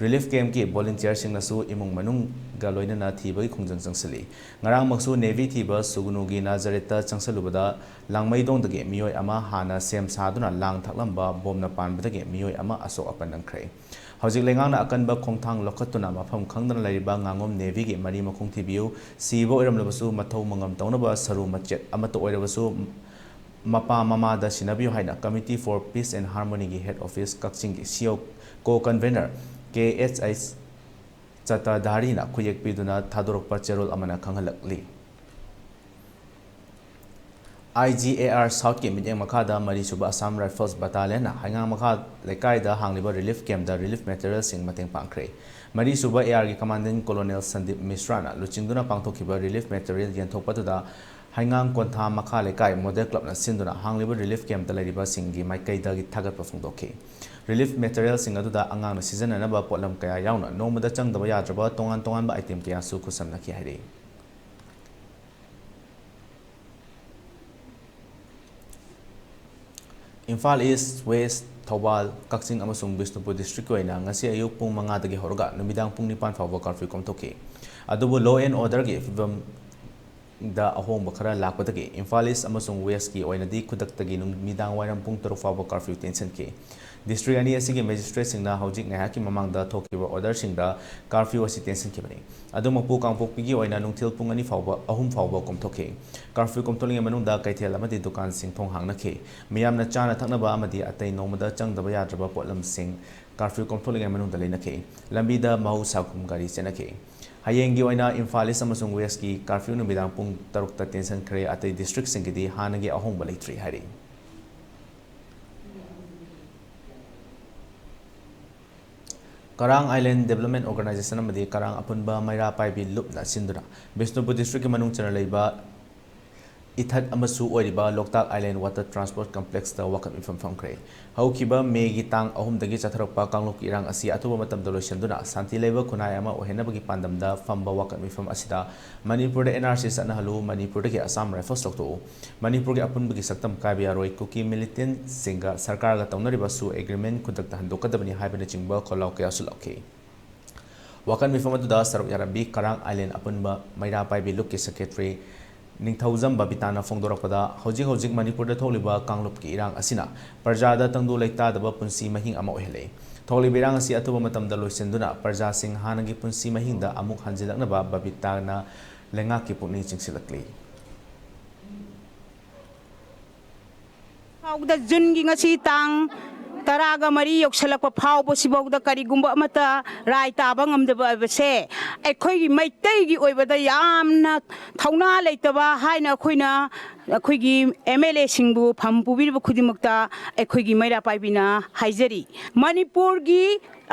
ꯔꯤꯂꯤꯐ ꯀꯦꯝꯞꯀꯤ ꯚꯣꯂꯨꯟꯇꯤꯌꯔꯁꯤꯡꯅꯁꯨ ꯏꯃꯨꯡ ꯃꯅꯨꯡꯒ ꯂꯣꯏꯅꯅ ꯊꯤꯕꯒꯤ ꯈꯣꯡꯖꯪ ꯆꯪꯁꯤꯜꯂꯤ꯫ ꯉꯔꯥꯡꯃꯛꯁꯨ ꯅꯦꯕꯤ ꯊꯤꯕ ꯁꯨꯒꯨꯅꯨꯒꯤ ꯅꯥꯖꯔꯦꯠꯇ ꯆꯪꯁꯤꯜꯂꯨꯕꯗ ꯂꯥꯡꯃꯩꯗꯣꯡꯗꯒꯤ ꯃꯤꯑꯣꯏ ꯑꯃ ꯍꯥꯟꯅ ꯁꯦꯝ ꯁꯥꯗꯨꯅ ꯂꯥꯡ ꯊꯥꯛꯂꯝꯕ ꯕꯣꯝꯅ ꯄꯥꯟꯕꯗꯒꯤ ꯃꯤꯑꯣꯏ ꯑꯃ ꯑꯁꯣꯛ ꯑꯄꯟ ꯅꯪꯈ꯭ꯔꯦ꯫ ꯍꯧꯖꯤꯛ ꯂꯩꯉꯥꯛꯅ ꯑꯀꯟꯕ ꯈꯣꯡꯊꯥꯡ ꯂꯧꯈꯠꯇꯨꯅ ꯃꯐꯝ ꯈꯪꯗꯅ ꯂꯩꯔꯤꯕ ꯉꯥꯉꯣꯝ ꯅꯦꯕꯤꯒꯤ ꯃꯔꯤ ꯃꯈꯣꯡ ꯊꯤꯕꯤꯌꯨ꯫ ꯁꯤꯕ ꯑꯣꯏꯔꯝꯂꯕꯁꯨ ꯃꯊꯧ ꯃꯉꯝ ꯇꯧꯅꯕ ꯁꯔꯨ ꯃꯆꯦꯠ ꯑꯃꯠꯇ ꯑꯣꯏꯔꯕꯁꯨ ꯃꯄꯥ ꯃꯃꯥꯗ ꯁꯤꯟꯅꯕꯤꯌꯨ ꯍꯥꯏꯅ Committee for Peace and Harmonyꯒꯤ head office ꯀꯛꯆꯤꯡꯒꯤ ꯁꯤ ꯏ ꯑꯣ co-convener ꯀꯦ ꯑꯩꯆ ꯑꯩꯆ ꯆꯇꯥꯙꯥꯔꯤꯅ ꯈꯨꯌꯦꯛ ꯄꯤꯗꯨꯅ ꯊꯥꯗꯣꯔꯛꯄ ꯆꯦꯔꯣꯜ ꯑꯃꯅ ꯈꯪꯍꯜꯂꯛꯂꯤ꯫ ꯑꯥꯏ ꯖꯤ ꯑꯦ ꯑꯥꯔ ꯁꯥꯎꯠꯀꯤ ꯃꯤꯠꯌꯦꯡ ꯃꯈꯥꯗ ꯃꯔꯤꯁꯨꯕ Assam Rifles Battalionꯅ ꯍꯩꯉꯥꯡ ꯃꯈꯥ ꯂꯩꯀꯥꯏꯗ ꯍꯥꯡꯂꯤꯕ ꯔꯤꯂꯤꯐ ꯀꯦꯝꯞꯇ ꯔꯤꯂꯤꯐ ꯃꯦꯇꯔꯤꯌꯦꯜꯁꯤꯡ ꯃꯇꯦꯡ ꯄꯥꯡꯈ꯭ꯔꯦ꯫ ꯃꯔꯤꯁꯨꯕ ꯑꯦ ꯑꯥꯔꯒꯤ ꯀꯃꯥꯟꯗꯦꯟ ꯀꯣꯂꯣꯅꯦꯜ ꯁꯟꯗꯤꯞ ꯃꯤꯁ꯭ꯔꯥꯅ ꯂꯨꯆꯤꯡꯗꯨꯅ ꯄꯥꯡꯊꯣꯛꯈꯤꯕ ꯔꯤꯂꯤꯐ ꯃꯦꯇꯔꯤꯌꯦꯜ ꯌꯦꯟꯊꯣꯛꯄ ꯑꯗꯨꯗ ꯍꯩꯉꯥꯡ ꯀꯣꯟꯊꯥ ꯃꯈꯥ ꯂꯩꯀꯥꯏ ꯃꯣꯗꯦꯜ ꯀ꯭ꯂꯕꯅ ꯁꯤꯟꯗꯨꯅ ꯍꯥꯡꯂꯤꯕ ꯔꯤꯂꯤꯐ ꯀꯦꯝꯞꯇ ꯂꯩꯔꯤꯕꯁꯤꯡꯒꯤ ꯃꯥꯏꯀꯩꯗꯒꯤ ꯊꯥꯒꯠꯄ ꯐꯣꯡꯗꯣꯛꯈꯤ꯫ ꯔꯤꯂꯤꯐ ꯃꯦꯇꯔꯤꯌꯦꯜꯁꯤꯡ ꯑꯗꯨꯗ ꯑꯉꯥꯡꯅ ꯁꯤꯖꯤꯟꯅꯅꯕ ꯄꯣꯠꯂꯝ ꯀꯌꯥ ꯌꯥꯎꯅ ꯅꯣꯡꯃꯗ ꯆꯪꯗꯕ ꯌꯥꯗ꯭ꯔꯕ ꯇꯣꯉꯥꯟ ꯇꯣꯉꯥꯟꯕ ꯑꯥꯏꯇꯦꯝ ꯀꯌꯥꯁꯨ ꯈꯨꯠꯁꯝꯅꯈꯤ ꯍꯥꯏꯔꯤ꯫ ꯏꯝꯐꯥꯜ ꯏꯁ꯭ꯠ, ꯋꯦꯁ꯭ꯠ, ꯊꯧꯕꯥꯜ, ꯀꯛꯆꯤꯡ ꯑꯃꯁꯨꯡ ꯕꯤꯁꯅꯨꯄꯨꯔ ꯗꯤꯁꯇ꯭ꯔꯤꯛꯀꯤ ꯑꯣꯏꯅ ꯉꯁꯤ ꯑꯌꯨꯛ ꯄꯨꯡ ꯃꯉꯥꯗꯒꯤ ꯍꯧꯔꯒ ꯅꯨꯃꯤꯗꯥꯡ ꯄꯨꯡ ꯅꯤꯄꯥꯟ ꯐꯥꯎꯕ ꯀꯥꯔꯐ꯭ꯌꯨ ꯀꯣꯝꯊꯣꯛꯈꯤ꯫ ꯑꯗꯨꯕꯨ law and orderꯒꯤ ꯐꯤꯕꯝ ꯗ ꯑꯍꯣꯡꯕ ꯈꯔ ꯂꯥꯛꯄꯗꯒꯤ ꯏꯝꯐꯥꯜ ꯏꯁ ꯑꯃꯁꯨꯡ ꯋꯦꯁꯀꯤ ꯑꯣꯏꯅꯗꯤ ꯈꯨꯗꯛꯇꯒꯤ ꯅꯨꯃꯤꯗꯥꯡ ꯋꯥꯏꯔꯝ ꯄꯨꯡ ꯇꯔꯨꯛ ꯐꯥꯎꯕ ꯀꯥꯔꯐ꯭ꯌꯨ ꯇꯦꯟꯁꯤꯟꯈꯤ꯫ ꯗꯤꯁꯇ꯭ꯔꯤꯛ ꯑꯅꯤ ꯑꯁꯤꯒꯤ ꯃꯦꯖꯤꯁꯇ꯭ꯔꯦꯠꯁꯤꯡꯅ ꯍꯧꯖꯤꯛ ꯉꯥꯏꯍꯥꯛꯀꯤ ꯃꯃꯥꯡꯗ ꯊꯣꯛꯈꯤꯕ ꯑꯣꯔꯗꯔꯁꯤꯡꯗ ꯀꯥꯔꯐ꯭ꯌꯨ ꯑꯁꯤ ꯇꯦꯟꯁꯤꯟꯈꯤꯕꯅꯤ꯫ ꯑꯗꯨꯃꯛꯄꯨ, ꯀꯥꯡꯄꯣꯛꯄꯤꯒꯤ ꯑꯣꯏꯅ ꯅꯨꯡꯊꯤꯜ ꯄꯨꯡ ꯑꯅꯤ ꯐꯥꯎꯕ, ꯑꯍꯨꯝ ꯐꯥꯎꯕ ꯀꯣꯝꯊꯣꯛꯈꯤ꯫ ꯀꯥꯔꯐ꯭ꯌꯨ ꯀꯣꯝꯊꯣꯛꯂꯤꯉꯩ ꯃꯅꯨꯡꯗ ꯀꯩꯊꯦꯜ ꯑꯃꯗꯤ ꯗꯨꯀꯥꯟꯁꯤꯡ ꯊꯣꯡ ꯍꯥꯡꯅꯈꯤ꯫ ꯃꯤꯌꯥꯝꯅ ꯆꯥꯅ ꯊꯛꯅꯕ ꯑꯃꯗꯤ ꯑꯇꯩ ꯅꯣꯡꯃꯗ ꯆꯪꯗꯕ ꯌꯥꯗ꯭ꯔꯕ ꯄꯣꯠꯂꯝꯁꯤꯡ ꯀꯥꯔꯐ꯭ꯌꯨ ꯀꯣꯝꯊꯣꯛꯂꯤꯉꯩ ꯃꯅꯨꯡꯗ ꯂꯩꯅꯈꯤ꯫ ꯂꯝꯕꯤꯗ ꯃꯍꯧꯁꯥꯒꯨꯝ ꯒꯥꯔꯤ ꯆꯦꯟꯅꯈꯤ꯫ ꯍꯌꯦꯡꯒꯤ ꯑꯣꯏꯅ ꯏꯝꯐꯥꯜ ꯏꯁ ꯑꯃꯁꯨꯡ ꯋꯦꯁꯀꯤ ꯀꯥꯔꯐ꯭ꯌꯨ ꯅꯨꯃꯤꯗꯥꯡ ꯄꯨꯡ ꯇꯔꯨꯛꯇ ꯇꯦꯟꯁꯤꯟꯈ꯭ꯔꯦ꯫ ꯑꯇꯩ ꯗꯤꯁꯇ꯭ꯔꯤꯛꯁꯤꯡꯒꯤꯗꯤ ꯍꯥꯟꯅꯒꯤ ꯑꯍꯣꯡꯕ ꯂꯩꯇ꯭ꯔꯤ ꯍꯥꯏꯔꯤ꯫ ꯀꯔꯥꯡ ꯑꯥꯏꯂꯦꯟ ꯗꯦꯕꯂꯞꯃꯦꯟ ꯑꯣꯔꯒꯅꯥꯏꯖꯦꯁꯟ ꯑꯃꯗꯤ ꯀꯔꯥꯡ ꯑꯄꯨꯟꯕ ꯃꯩꯔꯥ ꯄꯥꯏꯕꯤ ꯂꯨꯞꯅ ꯁꯤꯟꯗꯨꯅ ꯕꯤꯁꯅꯨꯄꯨꯔ ꯗꯤꯁꯇ꯭ꯔꯤꯛꯀꯤ ꯃꯅꯨꯡ ꯆꯟꯅ ꯂꯩꯕ ꯏꯊꯠ ꯑꯃꯁꯨ ꯑꯣꯏꯔꯤꯕ ꯂꯣꯛꯇꯥꯛ ꯑꯥꯏꯂꯦꯟ ꯋꯥꯇꯔ ꯇ꯭ꯔꯥꯟꯁꯄꯣꯔꯠ ꯀꯝꯄ꯭ꯂꯦꯛꯁꯇ ꯋꯥꯀꯠ ꯃꯤꯐꯝ ꯐꯝꯈ꯭ꯔꯦ꯫ ꯍꯧꯈꯤꯕ ꯃꯦꯒꯤ ꯇꯥꯡ ꯑꯍꯨꯝꯗꯒꯤ ꯆꯠꯊꯔꯛꯄ ꯀꯥꯡꯂꯨꯞꯀꯤ ꯏꯔꯥꯡ ꯑꯁꯤ ꯑꯊꯨꯕ ꯃꯇꯝꯗ ꯂꯣꯏꯁꯤꯟꯗꯨꯅ ꯁꯥꯟꯇꯤ ꯂꯩꯕ ꯈꯨꯟꯅꯥꯏ ꯑꯃ ꯑꯣꯏꯍꯟꯅꯕꯒꯤ ꯄꯥꯟꯗꯝꯗ ꯐꯝꯕ ꯋꯥꯀꯠ ꯃꯤꯐꯝ ꯑꯁꯤꯗ ꯃꯅꯤꯄꯨꯔꯗ ꯑꯦꯟ ꯑꯥꯔ ꯁꯤ ꯆꯠꯅꯍꯜꯂꯨ, ꯃꯅꯤꯄꯨꯔꯗꯒꯤ ꯑꯁꯥꯝ ꯔꯥꯏꯐꯜꯁ ꯂꯧꯊꯣꯛꯎ, ꯃꯅꯤꯄꯨꯔꯒꯤ ꯑꯄꯨꯟꯕꯒꯤ ꯁꯛꯇꯝ ꯀꯥꯏꯕ ꯌꯥꯔꯣꯏ, ꯀꯨꯀꯤ ꯃꯤꯂꯤꯇꯦꯟꯁꯤꯡꯒ ꯁꯔꯀꯥꯔꯒ ꯇꯧꯅꯔꯤꯕ ꯁꯨ ꯑꯦꯒ꯭ꯔꯤꯃꯦꯟ ꯈꯨꯗꯛꯇ ꯍꯟꯗꯣꯛꯀꯗꯕꯅꯤ ꯍꯥꯏꯕꯅꯆꯤꯡꯕ ꯈꯣꯜꯂꯥꯎ ꯀꯌꯥꯁꯨ ꯂꯥꯎꯈꯤ꯫ ꯋꯥꯀꯠ ꯃꯤꯐꯝ ꯑꯗꯨꯗ ꯁꯔꯨꯛ ꯌꯥꯔꯝꯕꯤ ꯀꯔꯥꯡ ꯑꯥꯏꯂꯦꯟ ꯑꯄꯨꯟꯕ ꯃꯩꯔꯥ ꯄꯥꯏꯕꯤ ꯂꯨꯞꯀꯤ ꯁꯦꯀ꯭ꯔꯦꯇꯔꯤ ꯅꯤꯡꯊꯧꯖꯝ ꯕꯕꯤꯇꯥꯅ ꯐꯣꯡꯗꯣꯔꯛꯄꯗ, ꯍꯧꯖꯤꯛ ꯍꯧꯖꯤꯛ ꯃꯅꯤꯄꯨꯔꯗ ꯊꯣꯛꯂꯤꯕ ꯀꯥꯡꯂꯨꯞꯀꯤ ꯏꯔꯥꯡ ꯑꯁꯤꯅ ꯄ꯭ꯔꯖꯥꯗ ꯇꯪꯗꯨ ꯂꯩꯇꯥꯗꯕ ꯄꯨꯟꯁꯤ ꯃꯍꯤꯡ ꯑꯃ ꯑꯣꯏꯍꯜꯂꯦ꯫ ꯊꯣꯛꯂꯤꯕ ꯏꯔꯥꯡ ꯑꯁꯤ ꯑꯊꯨꯕ ꯃꯇꯝꯗ ꯂꯣꯏꯁꯤꯟꯗꯨꯅ ꯄ꯭ꯔꯖꯥꯁꯤꯡ ꯍꯥꯟꯅꯒꯤ ꯄꯨꯟꯁꯤ ꯃꯍꯤꯡꯗ ꯑꯃꯨꯛ ꯍꯟꯖꯤꯜꯂꯛꯅꯕ ꯕꯕꯤꯇꯥꯅ ꯂꯩꯉꯥꯛꯀꯤ ꯄꯨꯛꯅꯤꯡ ꯆꯤꯡꯁꯤꯜꯂꯛꯂꯤ꯫ ꯐꯥꯎꯕꯗ, ꯖꯨꯟꯒꯤ ꯉꯁꯤ ꯇꯥꯡ ꯇꯔꯥꯒ ꯃꯔꯤ ꯌꯧꯁꯤꯜꯂꯛꯄ ꯐꯥꯎꯕꯁꯤꯐꯥꯎꯗ ꯀꯔꯤꯒꯨꯝꯕ ꯑꯃꯠꯇ ꯔꯥꯏ ꯇꯥꯕ ꯉꯝꯗꯕ ꯍꯥꯏꯕꯁꯦ ꯑꯩꯈꯣꯏꯒꯤ ꯃꯩꯇꯩꯒꯤ ꯑꯣꯏꯕꯗ ꯌꯥꯝꯅ ꯊꯧꯅꯥ ꯂꯩꯇꯕ ꯍꯥꯏꯅ ꯑꯩꯈꯣꯏꯅ ꯑꯩꯈꯣꯏꯒꯤ ꯑꯦꯝ ꯑꯦꯜ ꯑꯦꯁꯤꯡꯕꯨ ꯐꯝ ꯄꯨꯕꯤꯔꯤꯕ ꯈꯨꯗꯤꯡꯃꯛꯇ ꯑꯩꯈꯣꯏꯒꯤ ꯃꯩꯔꯥ ꯄꯥꯏꯕꯤꯅ ꯍꯥꯏꯖꯔꯤ꯫ ꯃꯅꯤꯄꯨꯔꯒꯤ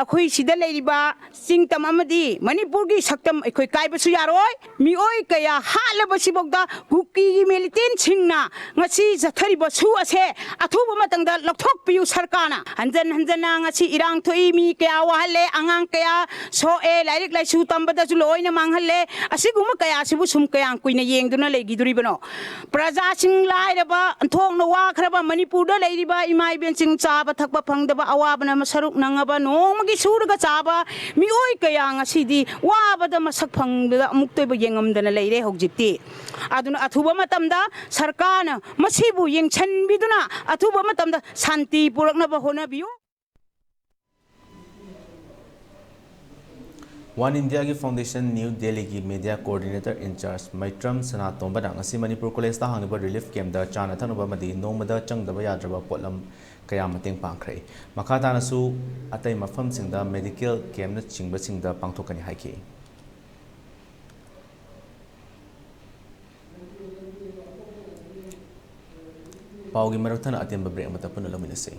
ꯑꯩꯈꯣꯏ ꯁꯤꯗ ꯂꯩꯔꯤꯕ ꯆꯤꯡꯇꯝ ꯑꯃꯗꯤ ꯃꯅꯤꯄꯨꯔꯒꯤ ꯁꯛꯇꯝ ꯑꯩꯈꯣꯏ ꯀꯥꯏꯕꯁꯨ ꯌꯥꯔꯣꯏ꯫ ꯃꯤꯑꯣꯏ ꯀꯌꯥ ꯍꯥꯠꯂꯕꯁꯤꯐꯥꯎꯗ ꯀꯨꯀꯤꯒꯤ ꯃꯤꯂꯤꯇꯦꯟꯁꯤꯡꯅ ꯉꯁꯤ ꯆꯠꯊꯔꯤꯕ ꯁꯨ ꯑꯁꯦ ꯑꯊꯨꯕ ꯃꯇꯝꯗ ꯂꯧꯊꯣꯛꯄꯤꯌꯨ ꯁꯔꯀꯥꯔꯅ꯫ ꯍꯟꯖꯟ ꯍꯟꯖꯟꯅ ꯉꯁꯤ ꯏꯔꯥꯡ ꯊꯣꯛꯏ, ꯃꯤ ꯀꯌꯥ ꯋꯥꯍꯜꯂꯦ, ꯑꯉꯥꯡ ꯀꯌꯥ ꯁꯣꯛꯑꯦ, ꯂꯥꯏꯔꯤꯛ ꯂꯥꯏꯁꯨ ꯇꯝꯕꯗꯁꯨ ꯂꯣꯏꯅ ꯃꯥꯡꯍꯜꯂꯦ꯫ ꯑꯁꯤꯒꯨꯝꯕ ꯀꯌꯥꯁꯤꯕꯨ ꯁꯨꯝ ꯀꯌꯥꯝ ꯀꯨꯏꯅ ꯌꯦꯡꯗꯨꯅ ꯂꯩꯈꯤꯗꯣꯔꯤꯕꯅꯣ? ꯄ꯭ꯔꯖꯥ ꯁꯤꯡ ꯂꯥꯏꯔꯕ, ꯑꯣꯟꯊꯣꯛꯅ ꯋꯥꯈ꯭ꯔꯕ ꯃꯅꯤꯄꯨꯔꯗ ꯂꯩꯔꯤꯕ ꯏꯃꯥ ꯏꯕꯦꯟꯁꯤꯡ ꯆꯥꯕ ꯊꯛꯄ ꯐꯪꯗꯕ, ꯑꯋꯥꯕꯅ ꯃꯁꯔꯨꯛ ꯅꯪꯉꯕ, ꯅꯣꯡꯃꯒꯤ ꯁꯨꯔꯒ ꯆꯥꯕ ꯃꯤꯑꯣꯏ ꯀꯌꯥ ꯉꯁꯤꯗꯤ ꯋꯥꯕꯗ ꯃꯁꯛ ꯐꯪꯕꯗ ꯑꯃꯨꯛꯇꯣꯏꯕ ꯌꯦꯡꯉꯝꯗꯅ ꯂꯩꯔꯦ ꯍꯧꯖꯤꯛꯇꯤ꯫ ꯑꯗꯨꯅ ꯑꯊꯨꯕ ꯃꯇꯝꯗ ꯁꯔꯀꯥꯔꯅ ꯃꯁꯤꯕꯨ ꯌꯦꯡꯁꯤꯟꯕꯤꯗꯨꯅ ꯑꯊꯨꯕ ꯃꯇꯝꯗ ꯁꯥꯟꯇꯤ ꯄꯨꯔꯛꯅꯕ ꯍꯣꯠꯅꯕꯤꯌꯨ꯫ ꯋꯥꯟ ꯏꯟꯗꯤꯌꯥꯒꯤ ꯐꯥꯎꯟꯗꯦꯁꯟ ꯅ꯭ꯌꯨ ꯗꯦꯜꯂꯤꯒꯤ ꯃꯦꯗꯤꯌꯥ ꯀꯣꯑꯣꯔꯗꯤꯅꯦꯇꯔ ꯏꯟꯆꯥꯔꯖ ꯃꯩꯇ꯭ꯔꯝ ꯁꯅꯥꯇꯣꯝꯕꯅ ꯉꯁꯤ ꯃꯅꯤꯄꯨꯔ ꯀꯣꯂꯦꯖꯇ ꯍꯥꯡꯂꯤꯕ ꯔꯤꯂꯤꯐ ꯀꯦꯝꯞꯇ ꯆꯥꯅ ꯊꯛꯅꯕ ꯑꯃꯗꯤ ꯅꯣꯡꯃꯗ ꯆꯪꯗꯕ ꯌꯥꯗ꯭ꯔꯕ ꯄꯣꯠꯂꯝ ꯀꯌꯥ ꯃꯇꯦꯡ ꯄꯥꯡꯈ꯭ꯔꯦ꯫ ꯃꯈꯥ ꯇꯥꯅꯁꯨ ꯑꯇꯩ ꯃꯐꯝꯁꯤꯡꯗ ꯃꯦꯗꯤꯀꯦꯜ ꯀꯦꯝꯞꯅꯆꯤꯡꯕꯁꯤꯡꯗ ꯄꯥꯡꯊꯣꯛꯀꯅꯤ ꯍꯥꯏꯈꯤ꯫ ꯄꯥꯎꯒꯤ ꯃꯔꯛ ꯊꯠꯅ ꯑꯇꯦꯟꯕ ꯕ꯭ꯔꯦꯛ ꯑꯃꯠꯇ ꯄꯨꯟꯅ ꯂꯧꯃꯤꯟꯅꯁꯤ꯫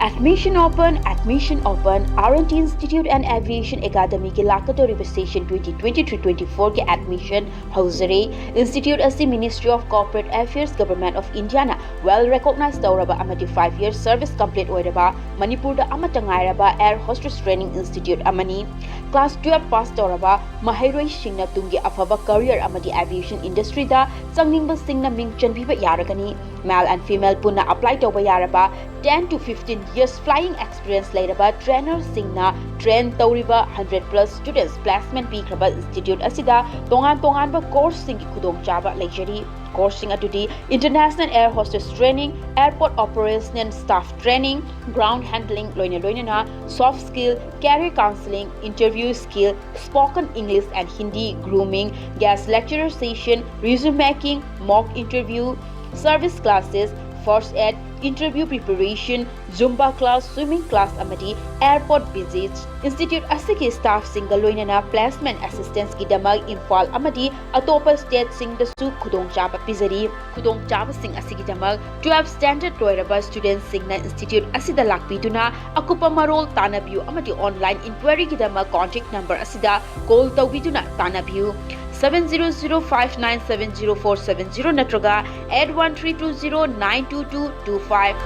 Admission open, admission open, R and T Institute and Aviation Academyꯒꯤ ꯂꯥꯛꯀꯗꯧꯔꯤꯕ session twenty twenty-three twenty-fourꯒꯤ admission ꯍꯧꯖꯔꯦ꯫ Institute ꯑꯁꯤ Ministry of Corporate Affairs, Government of Indiaꯅ well recognize ꯇꯧꯔꯕ ꯑꯃꯗꯤ five years service complete ꯑꯣꯏꯔꯕ ꯃꯅꯤꯄꯨꯔꯗ ꯑꯃꯠꯇ ꯉꯥꯏꯔꯕ air hostess training institute ꯑꯃꯅꯤ꯫ Class twelve pass ꯇꯧꯔꯕ ꯃꯍꯩꯔꯣꯏꯁꯤꯡꯅ ꯇꯨꯡꯒꯤ ꯑꯐꯕ career ꯑꯃꯗꯤ aviation industryꯗ ꯆꯪꯅꯤꯡꯕꯁꯤꯡꯅ ꯃꯤꯡ ꯆꯟꯕꯤꯕ ꯌꯥꯔꯒꯅꯤ꯫ Male and female ꯄꯨꯟꯅ apply ꯇꯧꯕ ꯌꯥꯔꯕ ten to fifteen years flying experience ꯂꯩꯔꯕ trainerꯁꯤꯡꯅ train ꯇꯧꯔꯤꯕ hundred plus students placement ꯄꯤꯈ꯭ꯔꯕ institute ꯑꯁꯤꯗ ꯇꯣꯉꯥꯟ ꯇꯣꯉꯥꯟꯕ courseꯁꯤꯡꯒꯤ ꯈꯨꯗꯣꯡꯆꯥꯕ ꯂꯩꯖꯔꯤ꯫ Courseꯁꯤꯡ ꯑꯗꯨꯗꯤ International Air Hostess Training, Airport Operational Staff Training, Ground Handling ꯂꯣꯏꯅ ꯂꯣꯏꯅꯅ soft skill, career counseling, interview skill, spoken English and Hindi, grooming, guest lecturer session, resume making, mock interview, service classes, first aid, interview preparation, Zumba class, swimming class ꯑꯃꯗꯤ airport visits꯫ Institute ꯑꯁꯤꯒꯤ staffꯁꯤꯡꯒ ꯂꯣꯏꯅꯅ placement assistanceꯀꯤꯗꯃꯛ Imphal ꯑꯃꯗꯤ ꯑꯇꯣꯞꯄ stateꯁꯤꯡꯗꯁꯨ ꯈꯨꯗꯣꯡꯆꯥꯕ ꯄꯤꯖꯔꯤ꯫ ꯈꯨꯗꯣꯡꯆꯥꯕꯁꯤꯡ ꯑꯁꯤꯒꯤꯗꯃꯛ twelve standard ꯂꯣꯏꯔꯕ studentꯁꯤꯡꯅ institute ꯑꯁꯤꯗ ꯂꯥꯛꯄꯤꯗꯨꯅ ꯑꯀꯨꯞꯄ ꯃꯔꯣꯜ ꯇꯥꯟꯅꯕꯤꯌꯨ ꯑꯃꯗꯤ online inquiryꯒꯤꯗꯃꯛ contact number ꯑꯁꯤꯗ call ꯇꯧꯕꯤꯗꯨꯅ ꯇꯥꯟꯅꯕꯤꯌꯨ꯫ Seven zero zero five nine seven zero four seven zero ꯅꯠꯇ꯭ꯔꯒ eight one three two zero nine two two two five꯫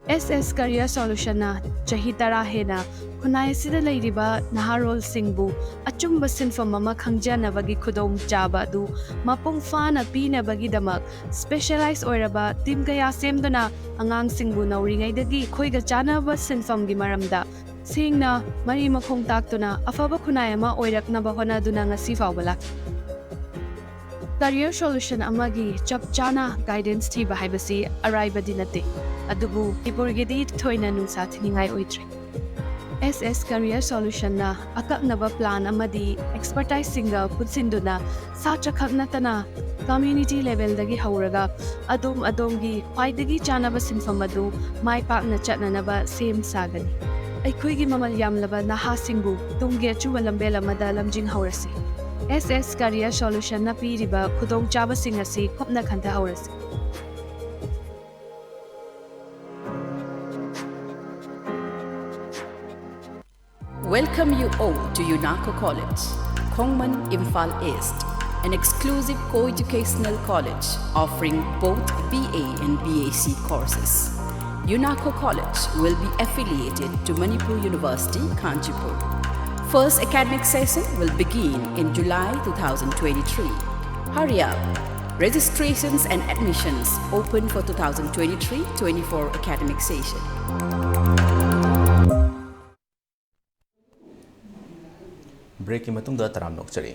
ꯑꯦꯁ ꯑꯦꯁ Career Solutionꯅ ꯆꯍꯤ ꯇꯔꯥ ꯍꯦꯟꯅ ꯈꯨꯟꯅꯥꯏ ꯑꯁꯤꯗ ꯂꯩꯔꯤꯕ ꯅꯍꯥꯔꯣꯜꯁꯤꯡꯕꯨ ꯑꯆꯨꯝꯕ ꯁꯤꯟꯐꯝ ꯑꯃ ꯈꯪꯖꯅꯕꯒꯤ ꯈꯨꯗꯣꯡꯆꯥꯕ ꯑꯗꯨ ꯃꯄꯨꯡ ꯐꯥꯅ ꯄꯤꯅꯕꯒꯤꯗꯃꯛ specialize ꯑꯣꯏꯔꯕ team ꯀꯌꯥ ꯁꯦꯝꯗꯨꯅ ꯑꯉꯥꯡꯁꯤꯡꯕꯨ ꯅꯧꯔꯤꯉꯩꯗꯒꯤ ꯑꯩꯈꯣꯏꯒ ꯆꯥꯟꯅꯕ ꯁꯤꯟꯐꯝꯒꯤ ꯃꯔꯝꯗ ꯁꯦꯡꯅ ꯃꯔꯤ ꯃꯈꯣꯡ ꯇꯥꯛꯇꯨꯅ ꯑꯐꯕ ꯈꯨꯟꯅꯥꯏ ꯑꯃ ꯑꯣꯏꯔꯛꯅꯕ ꯍꯣꯠꯅꯗꯨꯅ ꯉꯁꯤ ꯐꯥꯎꯕ ꯂꯥꯛꯂꯤ꯫ Career Solution ꯑꯃꯒꯤ ꯆꯞ ꯆꯥꯅ guidance ꯊꯤꯕ ꯍꯥꯏꯕꯁꯤ ꯑꯔꯥꯏꯕꯗꯤ ꯅꯠꯇꯦ, ꯑꯗꯨꯕꯨ ꯃꯅꯤꯄꯨꯔꯒꯤꯗꯤ ꯊꯣꯏꯅ ꯅꯨꯡꯁꯥ ꯊꯤꯅꯤꯡꯉꯥꯏ ꯑꯣꯏꯗ꯭ꯔꯦ꯫ ꯑꯦꯁ ꯑꯦꯁ Career Solutionꯅ ꯑꯀꯛꯅꯕ plan ꯑꯃꯗꯤ expertiseꯁꯤꯡꯒ ꯄꯨꯟꯁꯤꯟꯗꯨꯅ ꯁꯥꯇ꯭ꯔꯈꯛ ꯅꯠꯇꯅ community levelꯗꯒꯤ ꯍꯧꯔꯒ ꯑꯗꯣꯝ ꯑꯗꯣꯝꯒꯤ ꯈ꯭ꯋꯥꯏꯗꯒꯤ ꯆꯥꯅꯕ ꯁꯤꯟꯐꯝ ꯑꯗꯨ ꯃꯥꯏ ꯄꯥꯛꯅ ꯆꯠꯅꯅꯕ ꯁꯦꯝ ꯁꯥꯒꯅꯤ꯫ ꯑꯩꯈꯣꯏꯒꯤ ꯃꯃꯜ ꯌꯥꯝꯂꯕ ꯅꯍꯥꯁꯤꯡꯕꯨ ꯇꯨꯡꯒꯤ ꯑꯆꯨꯝꯕ ꯂꯝꯕꯦꯜ ꯑꯃꯗ ꯂꯝꯖꯤꯡꯍꯧꯔꯁꯤ꯫ ꯑꯦꯁ ꯑꯦꯁ Career Solutionꯅ ꯄꯤꯔꯤꯕ ꯈꯨꯗꯣꯡꯆꯥꯕꯁꯤꯡ ꯑꯁꯤ ꯀꯨꯞꯅ ꯈꯟꯊꯍꯧꯔꯁꯤ꯫ Welcome you all to UNACO College, Khongman, Imphal East, an exclusive co-educational college offering both B A and B A C courses. UNACO College will be affiliated to Manipur University, Kanchipur. First academic session will begin in July two thousand twenty-three. Hurry up! Registrations and admissions open for two thousand twenty-three twenty-four academic session. Breakꯀꯤ ꯃꯇꯨꯡꯗ ꯇꯔꯥꯝꯅ ꯑꯣꯛꯆꯔꯤ꯫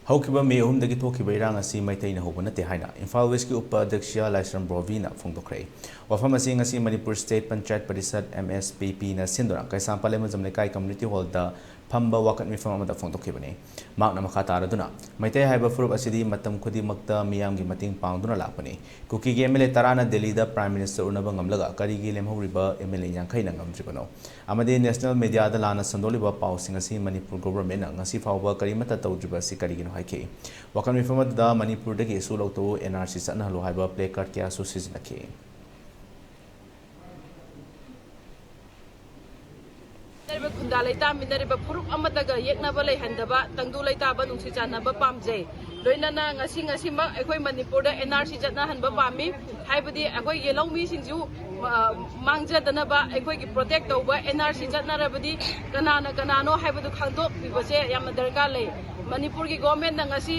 ꯍꯧꯈꯤꯕ ꯃꯦ ꯑꯍꯨꯝꯗꯒꯤ ꯊꯣꯛꯈꯤꯕ ꯏꯔꯥꯡ ꯑꯁꯤ ꯃꯩꯇꯩꯅ ꯍꯧꯕ ꯅꯠꯇꯦ ꯍꯥꯏꯅ ꯏꯝꯐꯥꯜ ꯋꯦꯁꯀꯤ ꯎꯄ ꯑꯗ꯭ꯌꯛꯁ ꯂꯥꯏꯁ꯭ꯔꯝ ꯕ꯭ꯔꯣꯚꯤꯅ ꯐꯣꯡꯗꯣꯛꯈ꯭ꯔꯦ꯫ ꯋꯥꯐꯝ ꯑꯁꯤ ꯉꯁꯤ ꯃꯅꯤꯄꯨꯔ ꯁ꯭ꯇꯦꯠ ꯄꯟꯆꯥꯌꯠ ꯄꯔꯤꯁꯗ, M S P P ꯅ ꯁꯤꯟꯗꯨꯅ ꯀꯩꯁꯥꯝꯄꯥꯠ ꯂꯩꯃꯖꯝ ꯂꯩꯀꯥꯏ community hallꯗ ꯐꯝꯕ ꯋꯥꯀꯠ ꯃꯤꯐꯝ ꯑꯃꯗ ꯐꯣꯡꯗꯣꯛꯈꯤꯕꯅꯤ꯫ ꯃꯍꯥꯛꯅ ꯃꯈꯥ ꯇꯥꯔꯗꯨꯅ, ꯃꯩꯇꯩ ꯍꯥꯏꯕ ꯐꯨꯔꯨꯞ ꯑꯁꯤꯗꯤ ꯃꯇꯝ ꯈꯨꯗꯤꯡꯃꯛꯇ ꯃꯤꯌꯥꯝꯒꯤ ꯃꯇꯦꯡ ꯄꯥꯡꯗꯨꯅ ꯂꯥꯛꯄꯅꯤ꯫ ꯀꯨꯀꯤꯒꯤ M L A ꯇꯔꯥꯅ ꯗꯦꯜꯂꯤꯗ Prime Minister ꯎꯅꯕ ꯉꯝꯂꯒ ꯀꯔꯤꯒꯤ ꯂꯦꯝꯍꯧꯔꯤꯕ M L A ꯌꯥꯡꯈꯩꯅ ꯉꯝꯗ꯭ꯔꯤꯕꯅꯣ? ꯑꯃꯗꯤ national mediaꯗ ꯂꯥꯟꯅ ꯁꯟꯗꯣꯛꯂꯤꯕ ꯄꯥꯎꯁꯤꯡ ꯑꯁꯤ ꯃꯅꯤꯄꯨꯔ governmentꯅ ꯉꯁꯤ ꯐꯥꯎꯕ ꯀꯔꯤꯃꯠꯇ ꯇꯧꯗ꯭ꯔꯤꯕ ꯑꯁꯤ ꯀꯔꯤꯒꯤꯅꯣ ꯍꯥꯏꯈꯤ꯫ ꯋꯥꯀꯠ ꯃꯤꯐꯝ ꯑꯗꯨꯗ ꯃꯅꯤꯄꯨꯔꯗꯒꯤ issue ꯂꯧꯊꯣꯛꯎ, N R C ꯆꯠꯅꯍꯜꯂꯨ ꯍꯥꯏꯕ placard ꯀꯌꯥꯁꯨ ꯁꯤꯖꯤꯟꯅꯈꯤ꯫ ꯂꯩꯔꯤꯕ ꯈꯨꯟꯗꯥ ꯂꯩꯇꯥꯃꯤꯟꯅꯔꯤꯕ ꯐꯨꯔꯨꯞ ꯑꯃꯠꯇꯒ ꯌꯦꯛꯅꯕ ꯂꯩꯍꯟꯗꯕ, ꯇꯪꯗꯨ ꯂꯩꯇꯥꯕ, ꯅꯨꯡꯁꯤ ꯆꯥꯟꯅꯕ ꯄꯥꯝꯖꯩ꯫ ꯂꯣꯏꯅꯅ ꯉꯁꯤ ꯉꯁꯤꯃꯛ ꯑꯩꯈꯣꯏ ꯃꯅꯤꯄꯨꯔꯗ N R C ꯆꯠꯅꯍꯟꯕ ꯄꯥꯝꯃꯤ꯫ ꯍꯥꯏꯕꯗꯤ ꯑꯩꯈꯣꯏꯒꯤ ꯂꯧꯃꯤꯁꯤꯡꯁꯨ ꯃꯥꯡꯖꯗꯅꯕ ꯑꯩꯈꯣꯏꯒꯤ ꯄ꯭ꯔꯣꯇꯦꯛ ꯇꯧꯕ ꯑꯦꯟ ꯑꯥꯔ ꯁꯤ ꯆꯠꯅꯔꯕꯗꯤ ꯀꯅꯥꯅ ꯀꯅꯥꯅꯣ ꯍꯥꯏꯕꯗꯨ ꯈꯪꯗꯣꯛꯄꯤꯕꯁꯦ ꯌꯥꯝꯅ ꯗꯔꯀꯥꯔ ꯂꯩ꯫ ꯃꯅꯤꯄꯨꯔꯒꯤ ꯒꯣꯔꯃꯦꯟꯅ ꯉꯁꯤ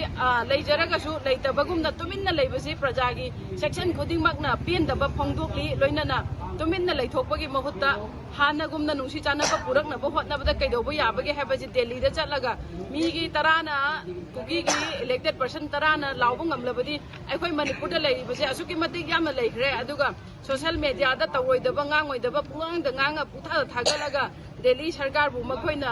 ꯂꯩꯖꯔꯒꯁꯨ ꯂꯩꯇꯕꯒꯨꯝꯅ ꯇꯨꯃꯤꯟꯅ ꯂꯩꯕꯁꯤ ꯄ꯭ꯔꯖꯥꯒꯤ ꯁꯦꯛꯁꯟ ꯈꯨꯗꯤꯡꯃꯛꯅ ꯄꯦꯟꯗꯕ ꯐꯣꯡꯗꯣꯛꯂꯤ꯫ ꯂꯣꯏꯅꯅ ꯇꯨꯃꯤꯟꯅ ꯂꯩꯊꯣꯛꯄꯒꯤ ꯃꯍꯨꯠꯇ ꯍꯥꯟꯅꯒꯨꯝꯅ ꯅꯨꯡꯁꯤ ꯆꯥꯟꯅꯕ ꯄꯨꯔꯛꯅꯕ ꯍꯣꯠꯅꯕꯗ ꯀꯩꯗꯧꯕ ꯌꯥꯕꯒꯦ ꯍꯥꯏꯕꯁꯤ ꯗꯦꯜꯂꯤꯗ ꯆꯠꯂꯒ ꯃꯤꯒꯤ ꯇꯔꯥꯅ, ꯀꯨꯀꯤꯒꯤ ꯏꯂꯦꯛꯇꯦꯠ ꯄꯔꯁꯟ ꯇꯔꯥꯅ ꯂꯥꯎꯕ ꯉꯝꯂꯕꯗꯤ ꯑꯩꯈꯣꯏ ꯃꯅꯤꯄꯨꯔꯗ ꯂꯩꯔꯤꯕꯁꯦ ꯑꯁꯨꯛꯀꯤ ꯃꯇꯤꯛ ꯌꯥꯝꯅ ꯂꯩꯈ꯭ꯔꯦ꯫ ꯑꯗꯨꯒ ꯁꯣꯁꯦꯜ ꯃꯦꯗꯤꯌꯥꯗ ꯇꯧꯔꯣꯏꯗꯕ, ꯉꯥꯡꯉꯣꯏꯗꯕ ꯄꯨꯡꯉꯥꯡꯗ ꯉꯥꯡꯉ ꯄꯨꯊꯥꯗ ꯊꯥꯒꯠꯂꯒ ꯗꯦꯜꯂꯤ ꯁꯔꯀꯥꯔꯕꯨ ꯃꯈꯣꯏꯅ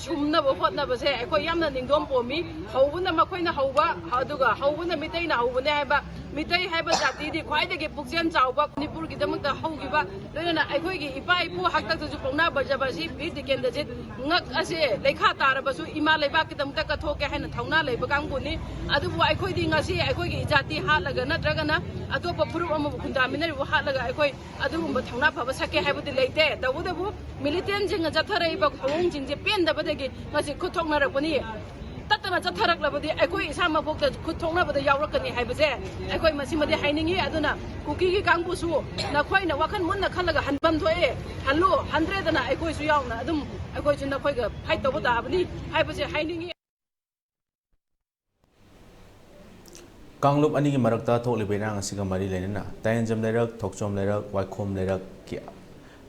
ꯁꯨꯝꯅꯕ ꯍꯣꯠꯅꯕꯁꯦ ꯑꯩꯈꯣꯏ ꯌꯥꯝꯅ ꯅꯤꯡꯗꯣꯝ ꯄꯣꯝꯃꯤ꯫ ꯍꯧꯕꯅ ꯃꯈꯣꯏꯅ ꯍꯧꯕ, ꯑꯗꯨꯒ ꯍꯧꯕꯅ ꯃꯤꯇꯩꯅ ꯍꯧꯕꯅꯦ ꯍꯥꯏꯕ, ꯃꯤꯇꯩ ꯍꯥꯏꯕ ꯖꯥꯇꯤꯗꯤ ꯈ꯭ꯋꯥꯏꯗꯒꯤ ꯄꯨꯛꯆꯦꯜ ꯆꯥꯎꯕ, ꯃꯅꯤꯄꯨꯔꯒꯤꯗꯃꯛꯇ ꯍꯧꯈꯤꯕ, ꯂꯣꯏꯅꯅ ꯑꯩꯈꯣꯏꯒꯤ ꯏꯄꯥ ꯏꯄꯨ ꯍꯥꯛꯇꯛꯇꯁꯨ ꯄꯥꯎꯅꯥ ꯕ꯭ꯔꯖꯕꯥꯁꯤ ꯕꯤꯔ ꯇꯤꯀꯦꯟꯗ꯭ꯔꯖꯤꯠ ꯉꯛ ꯑꯁꯦ ꯂꯩꯈꯥ ꯇꯥꯔꯕꯁꯨ ꯏꯃꯥ ꯂꯩꯕꯥꯛꯀꯤꯗꯃꯛꯇ ꯀꯠꯊꯣꯛꯀꯦ ꯍꯥꯏꯅ ꯊꯧꯅꯥ ꯂꯩꯕ ꯀꯥꯡꯕꯨꯅꯤ꯫ ꯑꯗꯨꯕꯨ ꯑꯩꯈꯣꯏꯗꯤ ꯉꯁꯤ ꯑꯩꯈꯣꯏꯒꯤ ꯏꯖꯥꯇꯤ ꯍꯥꯠꯂꯒ ꯅꯠꯇ꯭ꯔꯒꯅ ꯑꯇꯣꯞꯄ ꯐꯨꯔꯨꯞ ꯑꯃꯕꯨ ꯈꯨꯟꯗꯥꯃꯤꯟꯅꯔꯤꯕ ꯍꯥꯠꯂꯒ ꯑꯩꯈꯣꯏ ꯑꯗꯨꯒꯨꯝꯕ ꯊꯧꯅꯥ ꯐꯕ ꯁꯛꯀꯦ ꯍꯥꯏꯕꯗꯤ ꯂꯩꯇꯦ꯫ ꯇꯧꯕꯇꯕꯨ ꯃꯤꯂꯤꯇꯦꯟꯁꯤꯡꯅ ꯆꯠꯊꯔꯛꯏꯕ ꯊꯧꯑꯣꯡꯁꯤꯡꯁꯦ ꯄꯦꯟꯗꯕꯗꯒꯤ ꯉꯁꯤ ꯈꯨꯠ ꯊꯣꯛꯅꯔꯛꯄꯅꯤ꯫ ꯇꯠꯇꯅ ꯆꯠꯊꯔꯛꯂꯕꯗꯤ ꯑꯩꯈꯣꯏ ꯏꯁꯥ ꯃꯄꯣꯛꯇ ꯈꯨꯠ ꯊꯣꯛꯅꯕꯗ ꯌꯥꯎꯔꯛꯀꯅꯤ ꯍꯥꯏꯕꯁꯦ ꯑꯩꯈꯣꯏ ꯃꯁꯤꯃꯗꯤ ꯍꯥꯏꯅꯤꯡꯉꯤ꯫ ꯑꯗꯨꯅ ꯀꯨꯀꯤꯒꯤ ꯀꯥꯡꯕꯨꯁꯨ ꯅꯈꯣꯏꯅ ꯋꯥꯈꯜ ꯃꯨꯟꯅ ꯈꯜꯂꯒ ꯍꯟꯐꯝ ꯊꯣꯛꯑꯦ, ꯍꯜꯂꯨ, ꯍꯟꯗ꯭ꯔꯦꯗꯅ ꯑꯩꯈꯣꯏꯁꯨ ꯌꯥꯎꯅ ꯑꯗꯨꯝ ꯑꯩꯈꯣꯏꯁꯨ ꯅꯈꯣꯏꯒ ꯐꯥꯏꯠ ꯇꯧꯕ ꯇꯥꯕꯅꯤ ꯍꯥꯏꯕꯁꯦ ꯍꯥꯏꯅꯤꯡꯉꯤ꯫ ꯀꯥꯡꯂꯨꯞ ꯑꯅꯤꯒꯤ ꯃꯔꯛꯇ ꯊꯣꯛꯂꯤꯕ ꯏꯔꯥꯡ ꯑꯁꯤꯒ ꯃꯔꯤ ꯂꯩꯅꯅ ꯇꯥꯌꯦꯟꯖꯝ ꯂꯩꯔꯛ, ꯊꯣꯛꯆꯣꯝ ꯂꯩꯔꯛ, ꯋꯥꯏꯈꯣꯝ ꯂꯩꯔꯛꯀꯤ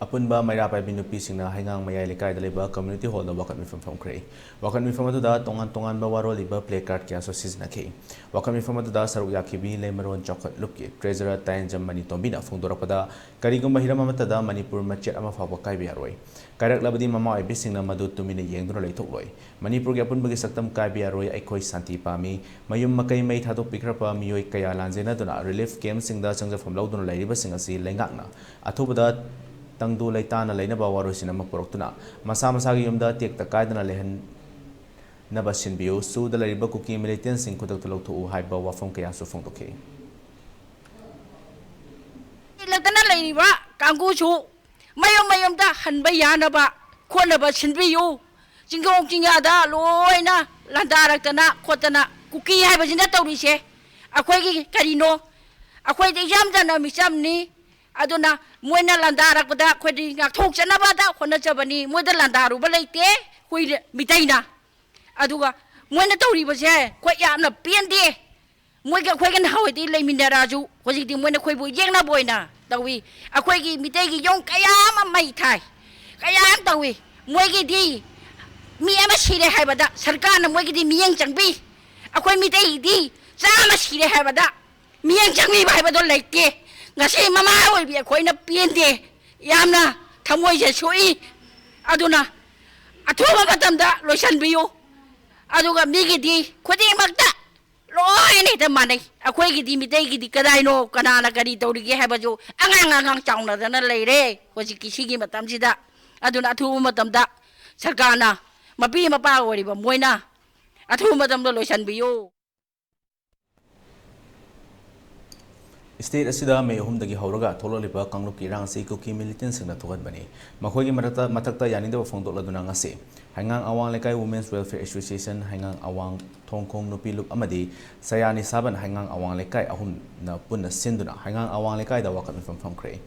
ꯑꯄꯨꯟꯕ ꯃꯩꯔꯥ ꯄꯥꯏꯕꯤ ꯅꯨꯄꯤꯁꯤꯡꯅ ꯍꯩꯉꯥꯡ ꯃꯌꯥꯏ ꯂꯩꯀꯥꯏꯗ ꯂꯩꯕ ꯀꯝꯃ꯭ꯌꯨꯅꯤꯇꯤ ꯍꯣꯜꯗ ꯋꯥꯀꯠ ꯃꯤꯐꯝ ꯐꯝꯈ꯭ꯔꯦ꯫ ꯋꯥꯀꯠ ꯃꯤꯐꯝ ꯑꯗꯨꯗ ꯇꯣꯉꯥꯟ ꯇꯣꯉꯥꯟꯕ ꯋꯥꯔꯣꯜ ꯏꯕ ꯄ꯭ꯂꯦ ꯀꯥꯔꯗ ꯀꯌꯥꯁꯨ ꯁꯤꯖꯤꯟꯅꯈꯤ꯫ ꯋꯥꯀꯠ ꯃꯤꯐꯝ ꯑꯗꯨꯗ ꯁꯔꯨꯛ ꯌꯥꯈꯤꯕꯤ ꯂꯩꯃꯔꯣꯟ ꯆꯥꯎꯈꯠꯂꯨꯞꯀꯤ ꯇ꯭ꯔꯦꯖꯔꯔ ꯇꯥꯌꯦꯟꯖꯝ ꯃꯅꯤ ꯇꯣꯝꯕꯤꯅ ꯐꯣꯡꯗꯣꯔꯛꯄꯗ, ꯀꯔꯤꯒꯨꯝꯕ ꯍꯤꯔꯝ ꯑꯃꯠꯇꯗ ꯃꯅꯤꯄꯨꯔ ꯃꯆꯦꯠ ꯑꯃ ꯐꯥꯎꯕ ꯀꯥꯏꯕ ꯌꯥꯔꯣꯏ꯫ ꯀꯥꯏꯔꯛꯂꯕꯗꯤ ꯃꯃꯥ ꯑꯣꯏꯕꯤꯁꯤꯡꯅ ꯃꯗꯨ ꯇꯨꯃꯤꯟꯅ ꯌꯦꯡꯗꯨꯅ ꯂꯩꯊꯣꯛꯂꯣꯏ꯫ ꯃꯅꯤꯄꯨꯔꯒꯤ ꯑꯄꯨꯟꯕꯒꯤ ꯁꯛꯇꯝ ꯀꯥꯏꯕ ꯌꯥꯔꯣꯏ꯫ ꯑꯩꯈꯣꯏ ꯁꯥꯟꯇꯤ ꯄꯥꯝꯃꯤ꯫ ꯃꯌꯨꯝ ꯃꯀꯩ ꯃꯩ ꯊꯥꯗꯣꯛꯄꯤꯈ꯭ꯔꯕ ꯃꯤꯑꯣꯏ ꯀꯌꯥ ꯂꯥꯟꯖꯦꯟꯅꯗꯨꯅ ꯔꯤꯂꯤꯐ ꯀꯦꯝꯞꯁꯤꯡꯗ ꯆꯪꯖꯐꯝ ꯂꯧꯗꯨꯅ ꯂꯩꯔꯤꯕꯁꯤꯡ ꯑꯁꯤ ꯂꯩꯉꯥꯛꯅ ꯑꯊꯨꯕꯗ ꯇꯪꯗꯨ ꯂꯩꯇꯥꯅ ꯂꯩꯅꯕ ꯋꯥꯔꯣꯏꯁꯤꯟ ꯑꯃ ꯄꯨꯔꯛꯇꯨꯅ ꯃꯁꯥ ꯃꯁꯥꯒꯤ ꯌꯨꯝꯗ ꯇꯦꯛꯇ ꯀꯥꯏꯗꯅ ꯂꯩꯍꯟꯅꯕ ꯁꯤꯟꯕꯤꯌꯨ꯫ ꯁꯨꯗ ꯂꯩꯔꯤꯕ ꯀꯨꯀꯤ ꯃꯤꯂꯤꯇꯦꯟꯁꯤꯡ ꯈꯨꯗꯛꯇ ꯂꯧꯊꯣꯛꯎ ꯍꯥꯏꯕ ꯋꯥꯐꯝ ꯀꯌꯥꯁꯨ ꯐꯣꯡꯗꯣꯛꯈꯤ꯫ ꯂꯩꯇꯅ ꯂꯩꯔꯤꯕ ꯀꯥꯡꯕꯨꯁꯨ ꯃꯌꯨꯝ ꯃꯌꯨꯝꯗ ꯍꯟꯕ ꯌꯥꯅꯕ ꯈꯣꯠꯅꯕ ꯁꯤꯟꯕꯤꯌꯨ꯫ ꯆꯤꯡꯈꯣꯡ ꯆꯤꯡꯌꯥꯗ ꯂꯣꯏꯅ ꯂꯥꯟꯗꯥꯔꯛꯇꯅ ꯈꯣꯠꯇꯅ ꯀꯨꯀꯤ ꯍꯥꯏꯕꯁꯤꯅ ꯇꯧꯔꯤꯁꯦ ꯑꯩꯈꯣꯏꯒꯤ ꯀꯔꯤꯅꯣ? ꯑꯩꯈꯣꯏꯗꯤ ꯏꯆꯝ ꯆꯝꯅ ꯃꯤꯆꯝꯅꯤ꯫ ꯑꯗꯨꯅ ꯃꯣꯏꯅ ꯂꯥꯟꯗꯥꯔꯛꯄꯗ ꯑꯩꯈꯣꯏꯗꯤ ꯉꯥꯛꯊꯣꯛꯆꯅꯕꯗ ꯍꯣꯠꯅꯖꯕꯅꯤ꯫ ꯃꯣꯏꯗ ꯂꯥꯟꯗꯥꯔꯨꯕ ꯂꯩꯇꯦ ꯑꯩꯈꯣꯏ ꯃꯤꯇꯩꯅ꯫ ꯑꯗꯨꯒ ꯃꯣꯏꯅ ꯇꯧꯔꯤꯕꯁꯦ ꯑꯩꯈꯣꯏ ꯌꯥꯝꯅ ꯄꯦꯟꯗꯦ꯫ ꯃꯣꯏꯒ ꯑꯩꯈꯣꯏꯒ ꯅꯍꯥꯟꯋꯥꯏꯗꯤ ꯂꯩꯃꯤꯟꯅꯔꯛꯑꯁꯨ ꯍꯧꯖꯤꯛꯇꯤ ꯃꯣꯏꯅ ꯑꯩꯈꯣꯏꯕꯨ ꯌꯦꯛꯅꯕ ꯑꯣꯏꯅ ꯇꯧꯏ꯫ ꯑꯩꯈꯣꯏꯒꯤ ꯃꯤꯇꯩꯒꯤ ꯌꯨꯝ ꯀꯌꯥ ꯑꯃ ꯃꯩ ꯊꯥꯏ, ꯀꯌꯥ ꯑꯃ ꯇꯧꯏ꯫ ꯃꯣꯏꯒꯤꯗꯤ ꯃꯤ ꯑꯃ ꯁꯤꯔꯦ ꯍꯥꯏꯕꯗ ꯁꯔꯀꯥꯔꯅ ꯃꯣꯏꯒꯤꯗꯤ ꯃꯤꯠꯌꯦꯡ ꯆꯪꯕꯤ꯫ ꯑꯩꯈꯣꯏ ꯃꯤꯇꯩꯒꯤꯗꯤ ꯆꯥꯝꯃ ꯁꯤꯔꯦ ꯍꯥꯏꯕꯗ ꯃꯤꯠꯌꯦꯡ ꯆꯪꯕꯤꯕ ꯍꯥꯏꯕꯗꯣ ꯂꯩꯇꯦ꯫ ꯉꯁꯤ ꯃꯃꯥ ꯑꯣꯏꯕꯤ ꯑꯩꯈꯣꯏꯅ ꯄꯦꯟꯗꯦ, ꯌꯥꯝꯅ ꯊꯃꯣꯏꯁꯦ ꯁꯣꯛꯏ꯫ ꯑꯗꯨꯅ ꯑꯊꯨꯕ ꯃꯇꯝꯗ ꯂꯣꯏꯁꯤꯟꯕꯤꯌꯨ꯫ ꯑꯗꯨꯒ ꯃꯤꯒꯤꯗꯤ ꯈꯨꯗꯤꯡꯃꯛꯇ ꯂꯣꯏꯅ ꯍꯦꯛꯇ ꯃꯥꯟꯅꯩ꯫ ꯑꯩꯈꯣꯏꯒꯤꯗꯤ, ꯃꯤꯇꯩꯒꯤꯗꯤ ꯀꯗꯥꯏꯅꯣ, ꯀꯅꯥꯅ ꯀꯔꯤ ꯇꯧꯔꯤꯒꯦ ꯍꯥꯏꯕꯁꯨ ꯑꯉꯥꯡ ꯑꯉꯥꯡ ꯆꯥꯎꯅꯗꯅ ꯂꯩꯔꯦ ꯍꯧꯖꯤꯛꯀꯤ ꯁꯤꯒꯤ ꯃꯇꯝꯁꯤꯗ꯫ ꯑꯗꯨꯅ ꯑꯊꯨꯕ ꯃꯇꯝꯗ ꯁꯔꯀꯥꯔꯅ, ꯃꯄꯤ ꯃꯄꯥ ꯑꯣꯏꯔꯤꯕ ꯃꯣꯏꯅ ꯑꯊꯨꯕ ꯃꯇꯝꯗ ꯂꯣꯏꯁꯤꯟꯕꯤꯌꯨ꯫ ꯏꯁꯇꯦꯠ ꯑꯁꯤꯗ ꯃꯦ ꯑꯍꯨꯝꯗꯒꯤ ꯍꯧꯔꯒ ꯊꯣꯛꯂꯛꯂꯤꯕ ꯀꯥꯡꯂꯨꯞꯀꯤ ꯏꯔꯥꯡ ꯑꯁꯤ ꯀꯨꯀꯤ ꯃꯤꯂꯤꯇꯦꯟꯁꯤꯡꯅ ꯊꯣꯛꯍꯟꯕꯅꯤ꯫ ꯃꯈꯣꯏꯒꯤ ꯃꯔꯛꯇ, ꯃꯊꯛꯇ ꯌꯥꯅꯤꯡꯗꯕ ꯐꯣꯡꯗꯣꯛꯂꯗꯨꯅ ꯉꯁꯤ ꯍꯩꯉꯥꯡ ꯑꯋꯥꯡ ꯂꯩꯀꯥꯏ Women's Welfare Association, ꯍꯩꯉꯥꯡ ꯑꯋꯥꯡ ꯊꯣꯡꯈꯣꯡ ꯅꯨꯄꯤ ꯂꯨꯞ ꯑꯃꯗꯤ ꯁꯌꯥꯅꯤ ꯁꯥꯕꯟ ꯍꯩꯉꯥꯡ ꯑꯋꯥꯡ ꯂꯩꯀꯥꯏ ꯑꯍꯨꯝꯅ ꯄꯨꯟꯅ ꯁꯤꯟꯗꯨꯅ ꯍꯩꯉꯥꯡ ꯑꯋꯥꯡ ꯂꯩꯀꯥꯏꯗ ꯋꯥꯀꯠ ꯃꯤꯐꯝ ꯐꯝꯈ꯭ꯔꯦ꯫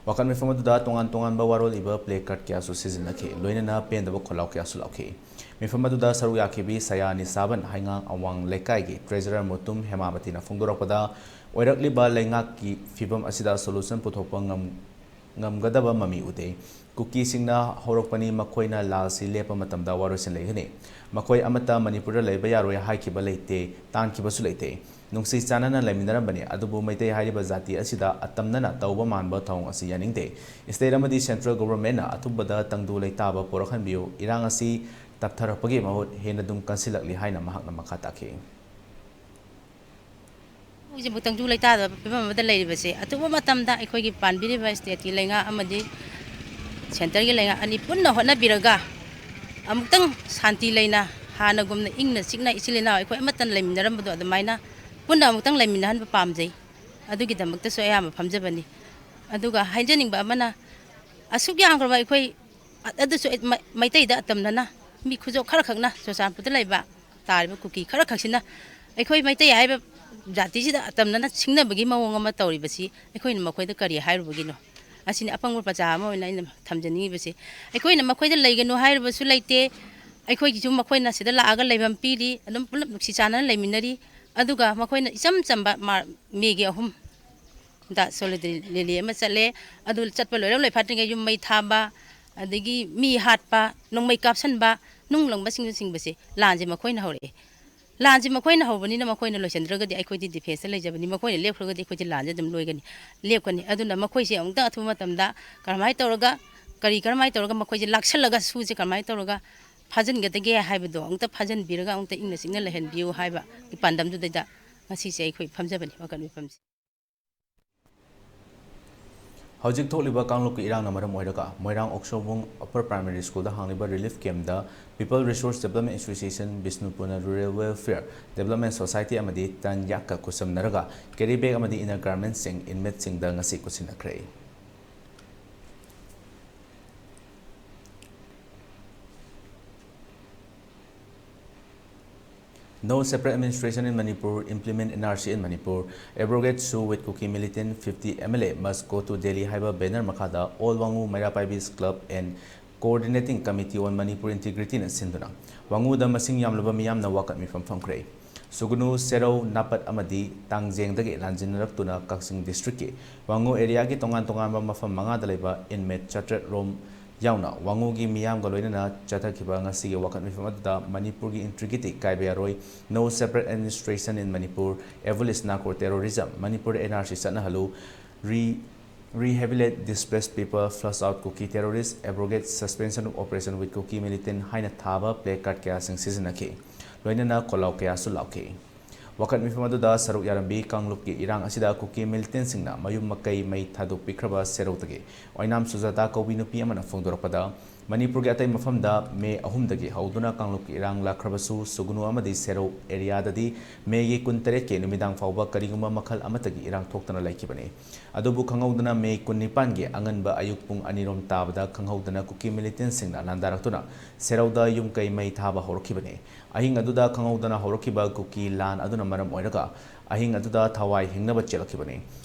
ꯋꯥꯀꯠ ꯃꯤꯐꯝ ꯑꯗꯨꯗ ꯇꯣꯉꯥꯟ ꯇꯣꯉꯥꯟꯕ ꯋꯥꯔꯣꯜ ꯏꯕ placard ꯀꯌꯥꯁꯨ ꯁꯤꯖꯤꯟꯅꯈꯤ꯫ ꯂꯣꯏꯅꯅ ꯄꯦꯟꯗꯕ ꯈꯣꯜꯂꯥꯎ ꯀꯌꯥꯁꯨ ꯂꯥꯎꯈꯤ꯫ ꯃꯤꯐꯝ ꯑꯗꯨꯗ ꯁꯔꯨꯛ ꯌꯥꯈꯤꯕꯤ ꯁꯌꯥ ꯅꯤꯁꯥꯕꯟ ꯍꯩꯉꯥꯡ ꯑꯋꯥꯡ ꯂꯩꯀꯥꯏꯒꯤ treasurer ꯃꯨꯇꯨꯝ ꯍꯦꯃꯥꯕꯇꯤꯅ ꯐꯣꯡꯗꯣꯔꯛꯄꯗ, ꯑꯣꯏꯔꯛꯂꯤꯕ ꯂꯩꯉꯥꯛꯀꯤ ꯐꯤꯕꯝ ꯑꯁꯤꯗ solution ꯄꯨꯊꯣꯛꯄ ꯉꯝ-, ꯉꯝꯒꯗꯕ ꯃꯃꯤ ꯎꯗꯦ꯫ ꯀꯨꯀꯤꯁꯤꯡꯅ ꯍꯧꯔꯛꯄꯅꯤ, ꯃꯈꯣꯏꯅ ꯂꯥꯜꯁꯤ ꯂꯦꯞꯄ ꯃꯇꯝꯗ ꯋꯥꯔꯣꯏꯁꯤꯟ ꯂꯩꯒꯅꯤ꯫ ꯃꯈꯣꯏ ꯑꯃꯠꯇ ꯃꯅꯤꯄꯨꯔꯗ ꯂꯩꯕ ꯌꯥꯔꯣꯏ ꯍꯥꯏꯈꯤꯕ ꯂꯩꯇꯦ, ꯇꯥꯟꯈꯤꯕꯁꯨ ꯂꯩꯇꯦ꯫ ꯅꯨꯡꯁꯤ ꯆꯥꯟꯅꯅ ꯂꯩꯃꯤꯟꯅꯔꯝꯕꯅꯤ, ꯑꯗꯨꯕꯨ ꯃꯩꯇꯩ ꯍꯥꯏꯔꯤꯕ ꯖꯥꯇꯤ ꯑꯁꯤꯗ ꯑꯇꯝꯅꯅ ꯇꯧꯕ ꯃꯥꯟꯕ ꯊꯧꯑꯣꯡ ꯑꯁꯤ ꯌꯥꯅꯤꯡꯗꯦ꯫ State ꯑꯃꯗꯤ central governmentꯅ ꯑꯊꯨꯕꯗ ꯇꯪꯗꯨ ꯂꯩꯇꯥꯕ ꯄꯨꯔꯛꯍꯟꯕꯤꯌꯨ꯫ ꯏꯔꯥꯡ ꯑꯁꯤ ꯇꯞꯊꯔꯛꯄꯒꯤ ꯃꯍꯨꯠ ꯍꯦꯟꯅ ꯑꯗꯨꯝ ꯀꯟꯁꯤꯜꯂꯛꯂꯤ ꯍꯥꯏꯅ ꯃꯍꯥꯛꯅ ꯃꯈꯥ ꯇꯥꯈꯤ꯫ ꯍꯧꯖꯤꯛꯐꯥꯎ ꯇꯪꯗꯨ ꯂꯩꯇꯥꯗꯕ ꯐꯤꯕꯝ ꯑꯃꯗ ꯂꯩꯔꯤꯕꯁꯦ, ꯑꯊꯨꯕ ꯃꯇꯝꯗ ꯑꯩꯈꯣꯏꯒꯤ ꯄꯥꯟꯕꯤꯔꯤꯕ stateꯀꯤ ꯂꯩꯉꯥꯛ ꯑꯃꯗꯤ centreꯒꯤ ꯂꯩꯉꯥꯛ ꯑꯅꯤ ꯄꯨꯟꯅ ꯍꯣꯠꯅꯕꯤꯔꯒ, ꯑꯃꯨꯛꯇꯪ ꯁꯥꯟꯇꯤ ꯂꯩꯅ, ꯍꯥꯟꯅꯒꯨꯝꯅ ꯏꯪꯅ ꯆꯤꯛꯅ ꯏꯆꯤꯜ ꯏꯅꯥꯎ ꯑꯩꯈꯣꯏ ꯑꯃꯠꯇ ꯂꯩꯃꯤꯟꯅꯔꯝꯕꯗꯣ ꯑꯗꯨꯃꯥꯏꯅ ꯄꯨꯟꯅ ꯑꯃꯨꯛꯇꯪ ꯂꯩꯃꯤꯟꯅꯍꯟꯕ ꯄꯥꯝꯖꯩ꯫ ꯑꯗꯨꯒꯤꯗꯃꯛꯇꯁꯨ ꯑꯌꯥꯝꯕ ꯐꯝꯖꯕꯅꯤ꯫ ꯑꯗꯨꯒ ꯍꯥꯏꯖꯅꯤꯡꯕ ꯑꯃꯅ, ꯑꯁꯨꯛ ꯌꯥꯝꯈ꯭ꯔꯕ ꯑꯩꯈꯣꯏ, ꯑꯗꯨꯁꯨ ꯃ-, ꯃꯩꯇꯩꯗ ꯑꯇꯝꯅꯅ, ꯃꯤ ꯈꯨꯖꯣꯞ ꯈꯔꯈꯛꯅ, ꯆꯨꯔꯆꯥꯟꯄꯨꯔꯗ ꯂꯩꯕ ꯇꯥꯔꯤꯕ ꯀꯨꯀꯤ ꯈꯔꯈꯛꯁꯤꯅ ꯑꯩꯈꯣꯏ ꯃꯩꯇꯩ ꯍꯥꯏꯕ ꯖꯥꯇꯤꯁꯤꯗ ꯑꯇꯝꯅꯅ ꯁꯤꯡꯅꯕꯒꯤ ꯃꯑꯣꯡ ꯑꯃ ꯇꯧꯔꯤꯕꯁꯤ ꯑꯩꯈꯣꯏꯅ ꯃꯈꯣꯏꯗ ꯀꯔꯤ ꯍꯥꯏꯔꯨꯕꯒꯤꯅꯣ? ꯑꯁꯤꯅꯤ ꯑꯄꯪꯕ ꯄ꯭ꯔꯖꯥ ꯑꯃ ꯑꯣꯏꯅ ꯑꯩꯅ ꯊꯝꯖꯅꯤꯡꯉꯤꯕꯁꯤ꯫ ꯑꯩꯈꯣꯏꯅ ꯃꯈꯣꯏꯗ ꯂꯩꯒꯅꯨ ꯍꯥꯏꯔꯨꯕꯁꯨ ꯂꯩꯇꯦ, ꯑꯩꯈꯣꯏꯒꯤꯁꯨ ꯃꯈꯣꯏꯅ ꯁꯤꯗ ꯂꯥꯛꯑꯒ ꯂꯩꯐꯝ ꯄꯤꯔꯤ, ꯑꯗꯨꯝ ꯄꯨꯂꯞ ꯅꯨꯡꯁꯤ ꯆꯥꯟꯅꯅ ꯂꯩꯃꯤꯟꯅꯔꯤ꯫ ꯑꯗꯨꯒ ꯃꯈꯣꯏꯅ ꯏꯆꯝ ꯆꯝꯕ ꯃꯥ-, ꯃꯦꯒꯤ ꯑꯍꯨꯝꯗ solidarity rally ꯑꯃ ꯆꯠꯂꯦ꯫ ꯑꯗꯨ ꯆꯠꯄ ꯂꯣꯏꯔ ꯂꯣꯏꯐꯥꯠꯇ꯭ꯔꯤꯉꯩ ꯌꯨꯝ ꯃꯩ ꯊꯥꯕ, ꯑꯗꯒꯤ ꯃꯤ ꯍꯥꯠꯄ, ꯅꯣꯡꯃꯩ ꯀꯥꯞꯁꯟꯕ, ꯅꯨꯡ ꯂꯪꯕꯁꯤꯡꯅꯆꯤꯡꯕꯁꯦ ꯂꯥꯟꯁꯦ ꯃꯈꯣꯏꯅ ꯍꯧꯔꯛꯑꯦ꯫ ꯂꯥꯟꯁꯦ ꯃꯈꯣꯏꯅ ꯍꯧꯕꯅꯤꯅ ꯃꯈꯣꯏꯅ ꯂꯣꯏꯁꯤꯟꯗ꯭ꯔꯒꯗꯤ ꯑꯩꯈꯣꯏꯗꯤ defenceꯇ ꯂꯩꯖꯕꯅꯤ, ꯃꯈꯣꯏꯅ ꯂꯦꯞꯈ꯭ꯔꯒꯗꯤ ꯑꯩꯈꯣꯏꯗꯤ ꯂꯥꯟꯁꯦ ꯑꯗꯨꯝ ꯂꯣꯏꯒꯅꯤ, ꯂꯦꯞꯀꯅꯤ꯫ ꯑꯗꯨꯅ ꯃꯈꯣꯏꯁꯦ ꯑꯃꯨꯛꯇ ꯑꯊꯨꯕ ꯃꯇꯝꯗ ꯀꯔꯝꯍꯥꯏꯅ ꯇꯧꯔꯒ, ꯀꯔꯤ ꯀꯔꯝꯍꯥꯏꯅ ꯇꯧꯔꯒ ꯃꯈꯣꯏꯁꯦ ꯂꯥꯛꯁꯜꯂꯒ ꯁꯨꯁꯦ ꯀꯔꯝꯍꯥꯏꯅ ꯇꯧꯔꯒ ꯐꯥꯖꯤꯟꯒꯗꯒꯦ ꯍꯥꯏꯕꯗꯣ ꯑꯃꯨꯛꯇ ꯐꯥꯖꯤꯟꯕꯤꯔꯒ ꯑꯃꯨꯛꯇ ꯏꯪꯅ ꯆꯤꯛꯅ ꯂꯩꯍꯟꯕꯤꯌꯨ ꯍꯥꯏꯕꯒꯤ ꯄꯥꯟꯗꯝꯗꯨꯗꯩꯗ ꯉꯁꯤꯁꯦ ꯑꯩꯈꯣꯏ ꯐꯝꯖꯕꯅꯤ ꯋꯥꯀꯠ ꯃꯤꯐꯝꯁꯦ꯫ ꯍꯧꯖꯤꯛ ꯊꯣꯛꯂꯤꯕ ꯀꯥꯡꯂꯨꯞꯀꯤ ꯏꯔꯥꯡꯅ ꯃꯔꯝ ꯑꯣꯏꯔꯒ ꯃꯣꯏꯔꯥꯡ ꯑꯣꯛꯁꯣꯕꯨꯡ Upper Primary Schoolꯗ ꯍꯥꯡꯂꯤꯕ relief campꯇ People Resource Development Association, ꯕꯤꯁꯅꯨꯄꯨꯔꯅ Rural Welfare Development Society ꯑꯃꯗꯤ ꯇꯟ ꯌꯥꯛꯀ ꯈꯨꯠꯁꯝꯅꯔꯒ carry bag ꯑꯃꯗꯤ inner garmentsꯁꯤꯡ inmateꯁꯤꯡꯗ ꯉꯁꯤ ꯈꯨꯠꯁꯤꯟꯅꯈ꯭ꯔꯦ꯫ No Separate Administration in Manipur, Implement N R C in Manipur, Abrogate SoO with Kuki Militant, fifty M L A must go to Delhi ꯍꯥꯏꯕ banner ꯃꯈꯥꯗ All Wangu Meira Paibis Club and Coordinating Committee on Manipur Integrityꯅ ꯁꯤꯟꯗꯨꯅ ꯋꯥꯉꯨꯗ ꯃꯁꯤꯡ ꯌꯥꯝꯂꯕ ꯃꯤꯌꯥꯝꯅ ꯋꯥꯀꯠ ꯃꯤꯐꯝ ꯐꯝꯈ꯭ꯔꯦ꯫ ꯁꯨꯒꯅꯨ, ꯁꯦꯔꯧ, ꯅꯥꯄꯠ ꯑꯃꯗꯤ ꯇꯥꯡꯖꯦꯡꯗꯒꯤ ꯂꯥꯟꯖꯤꯟꯅꯔꯛꯇꯨꯅ ꯀꯛꯆꯤꯡ districtꯀꯤ ꯋꯥꯉꯨ areaꯒꯤ ꯇꯣꯉꯥꯟ ꯇꯣꯉꯥꯟꯕ ꯃꯐꯝ ꯃꯉꯥꯗ ꯂꯩꯕ inmate ꯆꯥꯇ꯭ꯔꯦꯠ ꯔꯣꯝ ꯌꯥꯎꯅ ꯋꯥꯉꯨꯒꯤ ꯃꯤꯌꯥꯝꯒ ꯂꯣꯏꯅꯅ ꯆꯠꯊꯈꯤꯕ ꯉꯁꯤꯒꯤ ꯋꯥꯀꯠ ꯃꯤꯐꯝ ꯑꯗꯨꯗ ꯃꯅꯤꯄꯨꯔꯒꯤ integrity ꯀꯥꯏꯕ ꯌꯥꯔꯣꯏ, No Separate Administration in Manipur, Abolish Narco Terrorism, Manipur N R C ꯆꯠꯅꯍꯜꯂꯨ, Re-, Rehabilitate Displaced People, Flush Out Kuki Terrorists, Abrogate Suspension of Operation with Kuki Militant ꯍꯥꯏꯅ ꯊꯥꯕ placard ꯀꯌꯥꯁꯤꯡ ꯁꯤꯖꯤꯟꯅꯈꯤ꯫ ꯂꯣꯏꯅꯅ ꯈꯣꯜꯂꯥꯎ ꯀꯌꯥꯁꯨ ꯂꯥꯎꯈꯤ꯫ ꯋꯥꯀꯠ ꯃꯤꯐꯝ ꯑꯗꯨꯗ ꯁꯔꯨꯛ ꯌꯥꯔꯝꯕꯤ ꯀꯥꯡꯂꯨꯞꯀꯤ ꯏꯔꯥꯡ ꯑꯁꯤꯗ ꯀꯨꯀꯤ militantꯁꯤꯡꯅ ꯃꯌꯨꯝ ꯃꯀꯩ ꯃꯩ ꯊꯥꯗꯣꯛꯄꯤꯈ꯭ꯔꯕ ꯁꯦꯔꯧꯗꯒꯤ ꯑꯣꯏꯅꯥꯝ ꯁꯨꯖꯥꯇꯥ ꯀꯧꯕꯤ ꯅꯨꯄꯤ ꯑꯃꯅ ꯐꯣꯡꯗꯣꯔꯛꯄꯗ, ꯃꯅꯤꯄꯨꯔꯒꯤ ꯑꯇꯩ ꯃꯐꯝꯗ ꯃꯦ ꯑꯍꯨꯝꯗꯒꯤ ꯍꯧꯗꯨꯅ ꯀꯥꯡꯂꯨꯞꯀꯤ ꯏꯔꯥꯡ ꯂꯥꯛꯈ꯭ꯔꯕꯁꯨ, ꯁꯨꯒꯅꯨ ꯑꯃꯗꯤ ꯁꯦꯔꯧ ꯑꯦꯔꯤꯌꯥꯗꯗꯤ ꯃꯦꯒꯤ ꯀꯨꯟꯇꯔꯦꯠꯀꯤ ꯅꯨꯃꯤꯗꯥꯡ ꯐꯥꯎꯕ ꯀꯔꯤꯒꯨꯝꯕ ꯃꯈꯜ ꯑꯃꯠꯇꯒꯤ ꯏꯔꯥꯡ ꯊꯣꯛꯇꯅ ꯂꯩꯈꯤꯕꯅꯤ꯫ ꯑꯗꯨꯕꯨ ꯈꯪꯍꯧꯗꯅ ꯃꯦ ꯀꯨꯟꯅꯤꯄꯥꯟꯒꯤ ꯑꯉꯟꯕ ꯑꯌꯨꯛ ꯄꯨꯡ ꯑꯅꯤꯔꯣꯝ ꯇꯥꯕꯗ ꯈꯪꯍꯧꯗꯅ ꯀꯨꯀꯤ ꯃꯤꯂꯤꯇꯦꯟꯁꯤꯡꯅ ꯂꯥꯟꯗꯥꯔꯛꯇꯨꯅ ꯁꯦꯔꯧꯗ ꯌꯨꯝ ꯀꯩ ꯃꯩ ꯊꯥꯕ ꯍꯧꯔꯛꯈꯤꯕꯅꯤ꯫ ꯑꯍꯤꯡ ꯑꯗꯨꯗ ꯈꯪꯍꯧꯗꯅ ꯍꯧꯔꯛꯈꯤꯕ ꯀꯨꯀꯤ ꯂꯥꯟ ꯑꯗꯨꯅ ꯃꯔꯝ ꯑꯣꯏꯔꯒ ꯑꯍꯤꯡ ꯑꯗꯨꯗ ꯊꯋꯥꯏ ꯍꯤꯡꯅꯕ ꯆꯦꯜꯂꯛꯈꯤꯕꯅꯤ꯫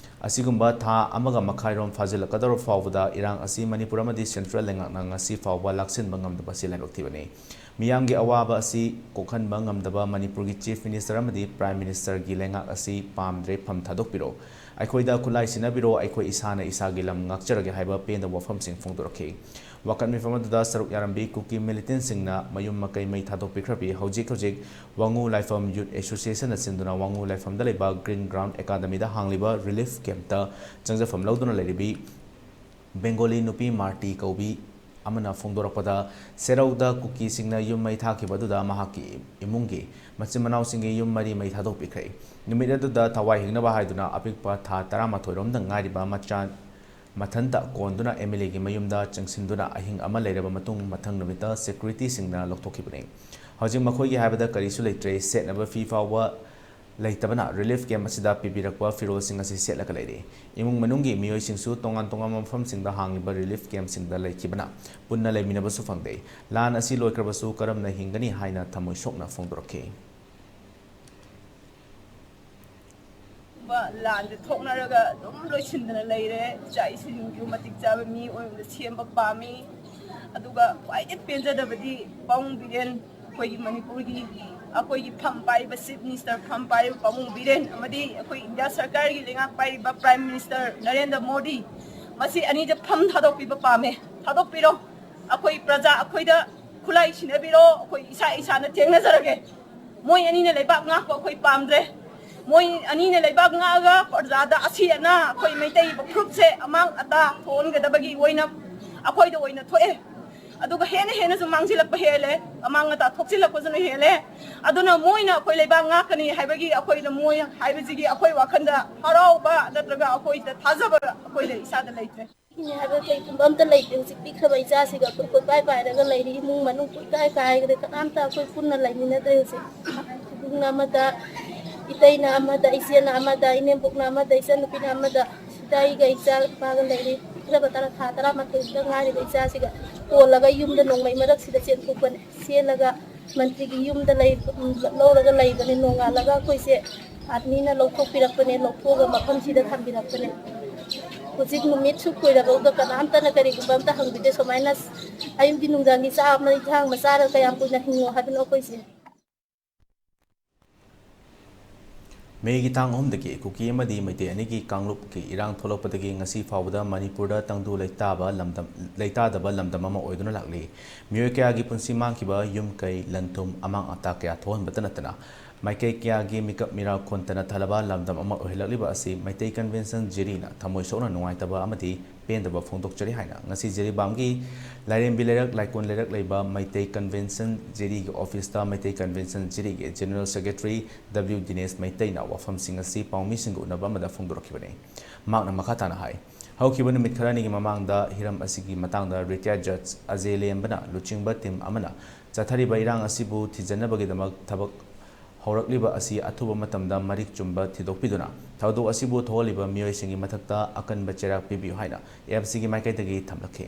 ꯑꯁꯤꯒꯨꯝꯕ ꯊꯥ ꯑꯃꯒ ꯃꯈꯥꯏꯔꯣꯝ ꯐꯥꯖꯤꯜꯂꯛꯀꯗꯧꯔꯕ ꯐꯥꯎꯕꯗ ꯏꯔꯥꯡ ꯑꯁꯤ ꯃꯅꯤꯄꯨꯔ ꯑꯃꯗꯤ ꯁꯦꯟꯇ꯭ꯔꯦꯜ ꯂꯩꯉꯥꯛꯅ ꯉꯁꯤ ꯐꯥꯎꯕ ꯂꯥꯛꯁꯤꯟꯕ ꯉꯝꯗꯕ ꯑꯁꯤ ꯂꯥꯏꯕꯛ ꯊꯤꯕꯅꯤ꯫ ꯃꯤꯌꯥꯝꯒꯤ ꯑꯋꯥꯕ ꯑꯁꯤ ꯀꯣꯛꯍꯟꯕ ꯉꯝꯗꯕ ꯃꯅꯤꯄꯨꯔꯒꯤ ꯆꯤꯐ ꯃꯤꯅꯤꯁꯇꯔ ꯑꯃꯗꯤ ꯄ꯭ꯔꯥꯏꯝ ꯃꯤꯅꯤꯁꯇꯔꯒꯤ ꯂꯩꯉꯥꯛ ꯑꯁꯤ ꯄꯥꯝꯗ꯭ꯔꯦ, ꯐꯝ ꯊꯥꯗꯣꯛꯄꯤꯔꯣ꯫ ꯑꯩꯈꯣꯏꯗ ꯈꯨꯠꯂꯥꯏ ꯁꯤꯟꯅꯕꯤꯔꯣ, ꯑꯩꯈꯣꯏ ꯏꯁꯥꯅ ꯏꯁꯥꯒꯤ ꯂꯝ ꯉꯥꯛꯆꯔꯒꯦ ꯍꯥꯏꯕ ꯄꯦꯟꯗꯕ ꯋꯥꯐꯝꯁꯤꯡ ꯐꯣꯡꯗꯣꯔꯛꯈꯤ꯫ ꯋꯥꯀꯠ ꯃꯤꯐꯝ ꯑꯗꯨꯗ ꯁꯔꯨꯛ ꯌꯥꯔꯝꯕꯤ ꯀꯨꯀꯤ ꯃꯤꯂꯤꯇꯦꯟꯁꯤꯡꯅ ꯃꯌꯨꯝ ꯃꯀꯩ ꯃꯩ ꯊꯥꯗꯣꯛꯄꯤꯈ꯭ꯔꯕꯤ ꯍꯧꯖꯤꯛ ꯍꯧꯖꯤꯛ ꯋꯥꯉꯨ ꯂꯥꯏꯐꯝ ꯌꯨꯠ ꯑꯦꯁꯣꯁꯤꯌꯦꯁꯟꯅ ꯁꯤꯟꯗꯨꯅ ꯋꯥꯉꯨ ꯂꯥꯏꯐꯝꯗ ꯂꯩꯕ ꯒ꯭ꯔꯤꯟ ꯒ꯭ꯔꯥꯎꯟ ꯑꯦꯀꯥꯗꯃꯤꯗ ꯍꯥꯡꯂꯤꯕ ꯔꯤꯂꯤꯐ ꯀꯦꯝꯞꯇ ꯆꯪꯖꯐꯝ ꯂꯧꯗꯨꯅ ꯂꯩꯔꯤꯕꯤ ꯕꯦꯡꯒꯣꯂꯤ ꯅꯨꯄꯤ ꯃꯥꯔꯇꯤ ꯀꯧꯕꯤ ꯑꯃꯅ ꯐꯣꯡꯗꯣꯔꯛꯄꯗ, ꯁꯦꯔꯧꯗ ꯀꯨꯀꯤꯁꯤꯡꯅ ꯌꯨꯝ ꯃꯩ ꯊꯥꯈꯤꯕ ꯑꯗꯨꯗ ꯃꯍꯥꯛꯀꯤ ꯏꯃꯨꯡꯒꯤ ꯃꯆꯤꯟ ꯃꯅꯥꯎꯁꯤꯡꯒꯤ ꯌꯨꯝ ꯃꯔꯤ ꯃꯩ ꯊꯥꯗꯣꯛꯄꯤꯈ꯭ꯔꯦ꯫ ꯅꯨꯃꯤꯠ ꯑꯗꯨꯗ ꯊꯋꯥꯏ ꯍꯤꯡꯅꯕ ꯍꯥꯏꯗꯨꯅ ꯑꯄꯤꯛꯄ ꯊꯥ ꯇꯔꯥꯃꯥꯊꯣꯏ ꯔꯣꯝꯗ ꯉꯥꯏꯔꯤꯕ ꯃꯆꯥ ꯃꯊꯟꯇ ꯀꯣꯟꯗꯨꯅ ꯑꯦꯝ ꯑꯦꯜ ꯑꯦꯒꯤ ꯃꯌꯨꯝꯗ ꯆꯪꯁꯤꯟꯗꯨꯅ ꯑꯍꯤꯡ ꯑꯃ ꯂꯩꯔꯕ ꯃꯇꯨꯡ ꯃꯊꯪ ꯅꯨꯃꯤꯠꯇ ꯁꯦꯀ꯭ꯌꯨꯔꯤꯇꯤꯁꯤꯡꯅ ꯂꯧꯊꯣꯛꯈꯤꯕꯅꯤ꯫ ꯍꯧꯖꯤꯛ ꯃꯈꯣꯏꯒꯤ ꯍꯥꯏꯕꯗ ꯀꯔꯤꯁꯨ ꯂꯩꯇ꯭ꯔꯦ, ꯁꯦꯠꯅꯕ ꯐꯤ ꯐꯥꯎꯕ ꯂꯩꯇꯕꯅ ꯔꯤꯂꯤꯐ ꯀꯦꯝꯞ ꯑꯁꯤꯗ ꯄꯤꯕꯤꯔꯛꯄ ꯐꯤꯔꯣꯜꯁꯤꯡ ꯑꯁꯤ ꯁꯦꯠꯂꯒ ꯂꯩꯔꯤ꯫ ꯏꯃꯨꯡ ꯃꯅꯨꯡꯒꯤ ꯃꯤꯑꯣꯏꯁꯤꯡꯁꯨ ꯇꯣꯉꯥꯟ ꯇꯣꯉꯥꯟꯕ ꯃꯐꯝꯁꯤꯡꯗ ꯍꯥꯡꯂꯤꯕ ꯔꯤꯂꯤꯐ ꯀꯦꯝꯞꯁꯤꯡꯗ ꯂꯩꯈꯤꯕꯅ ꯄꯨꯟꯅ ꯂꯩꯃꯤꯟꯅꯕꯁꯨ ꯐꯪꯗꯦ꯫ ꯂꯥꯟ ꯑꯁꯤ ꯂꯣꯏꯈ꯭ꯔꯕꯁꯨ ꯀꯔꯝꯅ ꯍꯤꯡꯒꯅꯤ ꯍꯥꯏꯅ ꯊꯃꯣꯏ ꯁꯣꯛꯅ ꯐꯣꯡꯗꯣꯔꯛꯈꯤ꯫ ꯂꯥꯟꯁꯦ ꯊꯣꯛꯅꯔꯒ ꯑꯗꯨꯝ ꯂꯣꯏꯁꯤꯟꯗꯅ ꯂꯩꯔꯦ꯫ ꯏꯆꯥ ꯏꯁꯨꯁꯤꯡꯁꯨ ꯃꯇꯤꯛ ꯆꯥꯕ ꯃꯤ ꯑꯣꯏꯅ ꯁꯦꯝꯕ ꯄꯥꯝꯃꯤ꯫ ꯑꯗꯨꯒ ꯈ꯭ꯋꯥꯏꯗꯒꯤ ꯄꯦꯟꯖꯗꯕꯗꯤ ꯄꯥꯕꯨꯡ ꯕꯤꯔꯦꯟ, ꯑꯩꯈꯣꯏꯒꯤ ꯃꯅꯤꯄꯨꯔꯒꯤ, ꯑꯩꯈꯣꯏꯒꯤ ꯐꯝ ꯄꯥꯏꯔꯤꯕ ꯆꯤꯐ ꯃꯤꯅꯤꯁꯇꯔ, ꯐꯝ ꯄꯥꯏꯔꯤꯕ ꯄꯥꯕꯨꯡ ꯕꯤꯔꯦꯟ ꯑꯃꯗꯤ ꯑꯩꯈꯣꯏ ꯏꯟꯗꯤꯌꯥ ꯁꯔꯀꯥꯔꯒꯤ ꯂꯩꯉꯥꯛ ꯄꯥꯏꯔꯤꯕ ꯄ꯭ꯔꯥꯏꯝ ꯃꯤꯅꯤꯁꯇꯔ ꯅꯔꯦꯟꯗ꯭ꯔ ꯃꯣꯗꯤ, ꯃꯁꯤ ꯑꯅꯤꯁꯦ ꯐꯝ ꯊꯥꯗꯣꯛꯄꯤꯕ ꯄꯥꯝꯃꯦ꯫ ꯊꯥꯗꯣꯛꯄꯤꯔꯣ꯫ ꯑꯩꯈꯣꯏ ꯄ꯭ꯔꯖꯥ, ꯑꯩꯈꯣꯏꯗ ꯈꯨꯠꯂꯥꯏ ꯁꯤꯟꯅꯕꯤꯔꯣ꯫ ꯑꯩꯈꯣꯏ ꯏꯁꯥ ꯏꯁꯥꯅ ꯊꯦꯡꯅꯖꯔꯒꯦ꯫ ꯃꯣꯏ ꯑꯅꯤꯅ ꯂꯩꯕꯥꯛ ꯉꯥꯛꯄ ꯑꯩꯈꯣꯏ ꯄꯥꯝꯗ꯭ꯔꯦ꯫ ꯃꯣꯏ ꯑꯅꯤꯅ ꯂꯩꯕꯥꯛ ꯉꯥꯛꯑꯒ ꯄ꯭ꯔꯖꯥꯗ ꯑꯁꯤ ꯑꯅꯥ, ꯑꯩꯈꯣꯏ ꯃꯩꯇꯩ ꯐꯨꯔꯨꯞꯁꯦ ꯑꯃꯥꯡ ꯑꯇꯥ ꯊꯣꯛꯍꯟꯒꯗꯕꯒꯤ ꯑꯣꯏꯅ ꯑꯩꯈꯣꯏꯗ ꯑꯣꯏꯅ ꯊꯣꯛꯑꯦ꯫ ꯑꯗꯨꯒ ꯍꯦꯟꯅ ꯍꯦꯟꯅꯁꯨ ꯃꯥꯡꯁꯤꯜꯂꯛꯄ ꯍꯦꯜꯂꯦ, ꯑꯃꯥꯡ ꯑꯇꯥ ꯊꯣꯛꯆꯤꯜꯂꯛꯄꯁꯤꯅ ꯍꯦꯜꯂꯦ꯫ ꯑꯗꯨꯅ ꯃꯣꯏꯅ ꯑꯩꯈꯣꯏ ꯂꯩꯕꯥꯛ ꯉꯥꯛꯀꯅꯤ ꯍꯥꯏꯕꯒꯤ ꯑꯩꯈꯣꯏꯅ, ꯃꯣꯏ ꯍꯥꯏꯕꯁꯤꯒꯤ ꯑꯩꯈꯣꯏ ꯋꯥꯈꯜꯗ ꯍꯔꯥꯎꯕ ꯅꯠꯇ꯭ꯔꯒ ꯑꯩꯈꯣꯏꯗ ꯊꯥꯖꯕ ꯑꯩꯈꯣꯏꯗ ꯏꯁꯥꯗ ꯂꯩꯇ꯭ꯔꯦ꯫ ꯏꯅꯦ ꯍꯥꯏꯕ ꯀꯩꯒꯨꯝꯕ ꯑꯝꯇ ꯂꯩꯇꯦ꯫ ꯍꯧꯖꯤꯛ ꯄꯤꯛꯈ꯭ꯔꯕ ꯏꯆꯥꯁꯤꯒ ꯑꯩꯈꯣꯏ ꯀꯣꯏꯄꯥꯏ ꯄꯥꯏꯔꯒ ꯂꯩꯔꯤ꯫ ꯏꯃꯨꯡ ꯃꯅꯨꯡ ꯀꯣꯏꯀꯥꯏ ꯀꯥꯏꯈ꯭ꯔꯦ꯫ ꯀꯅꯥꯝꯇ ꯑꯩꯈꯣꯏ ꯄꯨꯟꯅ ꯂꯩꯃꯤꯟꯅꯗ꯭ꯔꯦ꯫ ꯍꯧꯖꯤꯛ ꯏꯕꯨꯡꯅ ꯑꯃꯗ, ꯏꯇꯩꯅ ꯑꯃꯗ, ꯏꯆꯦꯅ ꯑꯃꯗ, ꯏꯅꯦꯝꯕꯣꯛꯅ ꯑꯃꯗ, ꯏꯆꯟꯅꯨꯄꯤꯅ ꯑꯃꯗ, ꯁꯤꯗ ꯑꯩꯒ ꯏꯆꯥ ꯅꯨꯄꯥꯒ ꯂꯩꯔꯤ꯫ ꯄꯤꯛꯈ꯭ꯔꯕ ꯇꯔꯥ, ꯊꯥ ꯇꯔꯥꯃꯥꯊꯣꯏꯗ ꯉꯥꯏꯔꯤꯕ ꯏꯆꯥꯁꯤꯒ ꯀꯣꯜꯂꯒ ꯌꯨꯝꯗ ꯅꯣꯡꯃꯩ ꯃꯔꯛꯁꯤꯗ ꯆꯦꯟꯊꯣꯛꯄꯅꯦ꯫ ꯆꯦꯜꯂꯒ ꯃꯟꯇ꯭ꯔꯤꯒꯤ ꯌꯨꯝꯗ ꯂꯩ-, ꯂꯧꯔꯒ ꯂꯩꯕꯅꯦ꯫ ꯅꯣꯡꯉꯥꯜꯂꯒ ꯑꯩꯈꯣꯏꯁꯦ ꯑꯥꯔꯃꯤꯅ ꯂꯧꯊꯣꯛꯄꯤꯔꯛꯄꯅꯦ, ꯂꯧꯊꯣꯛꯑꯒ ꯃꯐꯝꯁꯤꯗ ꯊꯝꯕꯤꯔꯛꯄꯅꯦ꯫ ꯍꯧꯖꯤꯛ ꯅꯨꯃꯤꯠ ꯁꯨꯛ ꯀꯨꯏꯔꯕ ꯀꯅꯥꯝꯇꯅ ꯀꯔꯤꯒꯨꯝꯕ ꯑꯝꯇ ꯍꯪꯕꯤꯗꯦ꯫ ꯁꯨꯃꯥꯏꯅ ꯑꯌꯨꯛꯀꯤ ꯅꯨꯡꯗꯥꯡꯒꯤ ꯆꯥꯛ ꯑꯃ ꯏꯟꯁꯥꯡ ꯑꯃ ꯆꯥꯔꯒ ꯀꯌꯥꯝ ꯀꯨꯏꯅ ꯍꯤꯡꯉꯣ ꯍꯥꯏꯕꯅꯣ ꯑꯩꯈꯣꯏꯁꯦ? ꯃꯦꯒꯤ ꯇꯥꯡ ꯑꯍꯨꯝꯗꯒꯤ ꯀꯨꯀꯤ ꯑꯃꯗꯤ ꯃꯩꯇꯩ ꯑꯅꯤꯒꯤ ꯀꯥꯡꯂꯨꯞꯀꯤ ꯏꯔꯥꯡ ꯊꯣꯛꯂꯛꯄꯗꯒꯤ ꯉꯁꯤ ꯐꯥꯎꯕꯗ ꯃꯅꯤꯄꯨꯔꯗ ꯇꯪꯗꯨ ꯂꯩꯇꯥꯕ ꯂꯝꯗꯝ, ꯂꯩꯇꯥꯗꯕ ꯂꯝꯗꯝ ꯑꯃ ꯑꯣꯏꯗꯨꯅ ꯂꯥꯛꯂꯤ꯫ ꯃꯤꯑꯣꯏ ꯀꯌꯥꯒꯤ ꯄꯨꯟꯁꯤ ꯃꯥꯡꯈꯤꯕ, ꯌꯨꯝ ꯀꯩ, ꯂꯟ ꯊꯨꯝ, ꯑꯃꯥꯡ ꯑꯇꯥ ꯀꯌꯥ ꯊꯣꯛꯍꯟꯕꯇ ꯅꯠꯇꯅ, ꯃꯥꯏꯀꯩ ꯀꯌꯥꯒꯤ ꯃꯤꯀꯞ ꯃꯤꯔꯥ ꯈꯣꯟꯊꯅ ꯊꯜꯂꯕ ꯂꯝꯗꯝ ꯑꯃ ꯑꯣꯏꯍꯜꯂꯛꯂꯤꯕ ꯑꯁꯤ ꯃꯩꯇꯩ ꯀꯟꯚꯦꯟꯁꯟ ꯖꯤꯔꯤꯅ ꯊꯃꯣꯏ ꯁꯣꯛꯅ ꯅꯨꯡꯉꯥꯏꯇꯕ ꯑꯃꯗꯤ ꯄꯦꯟꯗꯕ ꯐꯣꯡꯗꯣꯛꯆꯔꯤ ꯍꯥꯏꯅ ꯉꯁꯤ ꯖꯤꯔꯤꯕꯥꯝꯒꯤ ꯂꯥꯏꯔꯦꯝꯕꯤ ꯂꯩꯔꯛ, ꯂꯥꯏꯀꯣꯟ ꯂꯩꯔꯛ ꯂꯩꯕ ꯃꯩꯇꯩ ꯀꯟꯚꯦꯟꯁꯟ ꯖꯤꯔꯤꯒꯤ ꯑꯣꯐꯤꯁꯇ ꯃꯩꯇꯩ ꯀꯟꯚꯦꯟꯁꯟ ꯖꯤꯔꯤꯒꯤ ꯖꯦꯅꯔꯦꯜ ꯁꯦꯀ꯭ꯔꯦꯇꯔꯤ ꯗꯕ꯭ꯂꯤꯎ ꯗꯤꯅꯦꯁ ꯃꯩꯇꯩꯅ ꯋꯥꯐꯝꯁꯤꯡ ꯑꯁꯤ ꯄꯥꯎꯃꯤꯁꯤꯡꯒ ꯎꯅꯕ ꯑꯃꯗ ꯐꯣꯡꯗꯣꯔꯛꯈꯤꯕꯅꯤ꯫ ꯃꯍꯥꯛꯅ ꯃꯈꯥ ꯇꯥꯅ ꯍꯥꯏ, ꯍꯧꯈꯤꯕ ꯅꯨꯃꯤꯠ ꯈꯔꯅꯤꯒꯤ ꯃꯃꯥꯡꯗ ꯍꯤꯔꯝ ꯑꯁꯤꯒꯤ ꯃꯇꯥꯡꯗ ꯔꯤꯇꯥꯌꯔ ꯖꯖ ꯑꯖꯦ ꯂꯦꯝꯕꯅ ꯂꯨꯆꯤꯡꯕ ꯇꯤꯝ ꯑꯃꯅ ꯆꯠꯊꯔꯤꯕ ꯏꯔꯥꯡ ꯑꯁꯤꯕꯨ ꯊꯤꯖꯤꯟꯅꯕꯒꯤꯗꯃꯛ ꯊꯕꯛ ꯍꯧꯔꯛꯂꯤꯕ ꯑꯁꯤ ꯑꯊꯨꯕ ꯃꯇꯝꯗ ꯃꯔꯤꯛ ꯆꯨꯝꯕ ꯊꯤꯗꯣꯛꯄꯤꯗꯨꯅ ꯊꯧꯗꯣꯛ ꯑꯁꯤꯕꯨ ꯊꯣꯛꯍꯜꯂꯤꯕ ꯃꯤꯑꯣꯏꯁꯤꯡꯒꯤ ꯃꯊꯛꯇ ꯑꯀꯟꯕ ꯆꯩꯔꯥꯛ ꯄꯤꯕꯤꯌꯨ ꯍꯥꯏꯅ ꯑꯦꯐ ꯁꯤꯒꯤ ꯃꯥꯏꯀꯩꯗꯒꯤ ꯊꯝꯂꯛꯈꯤ꯫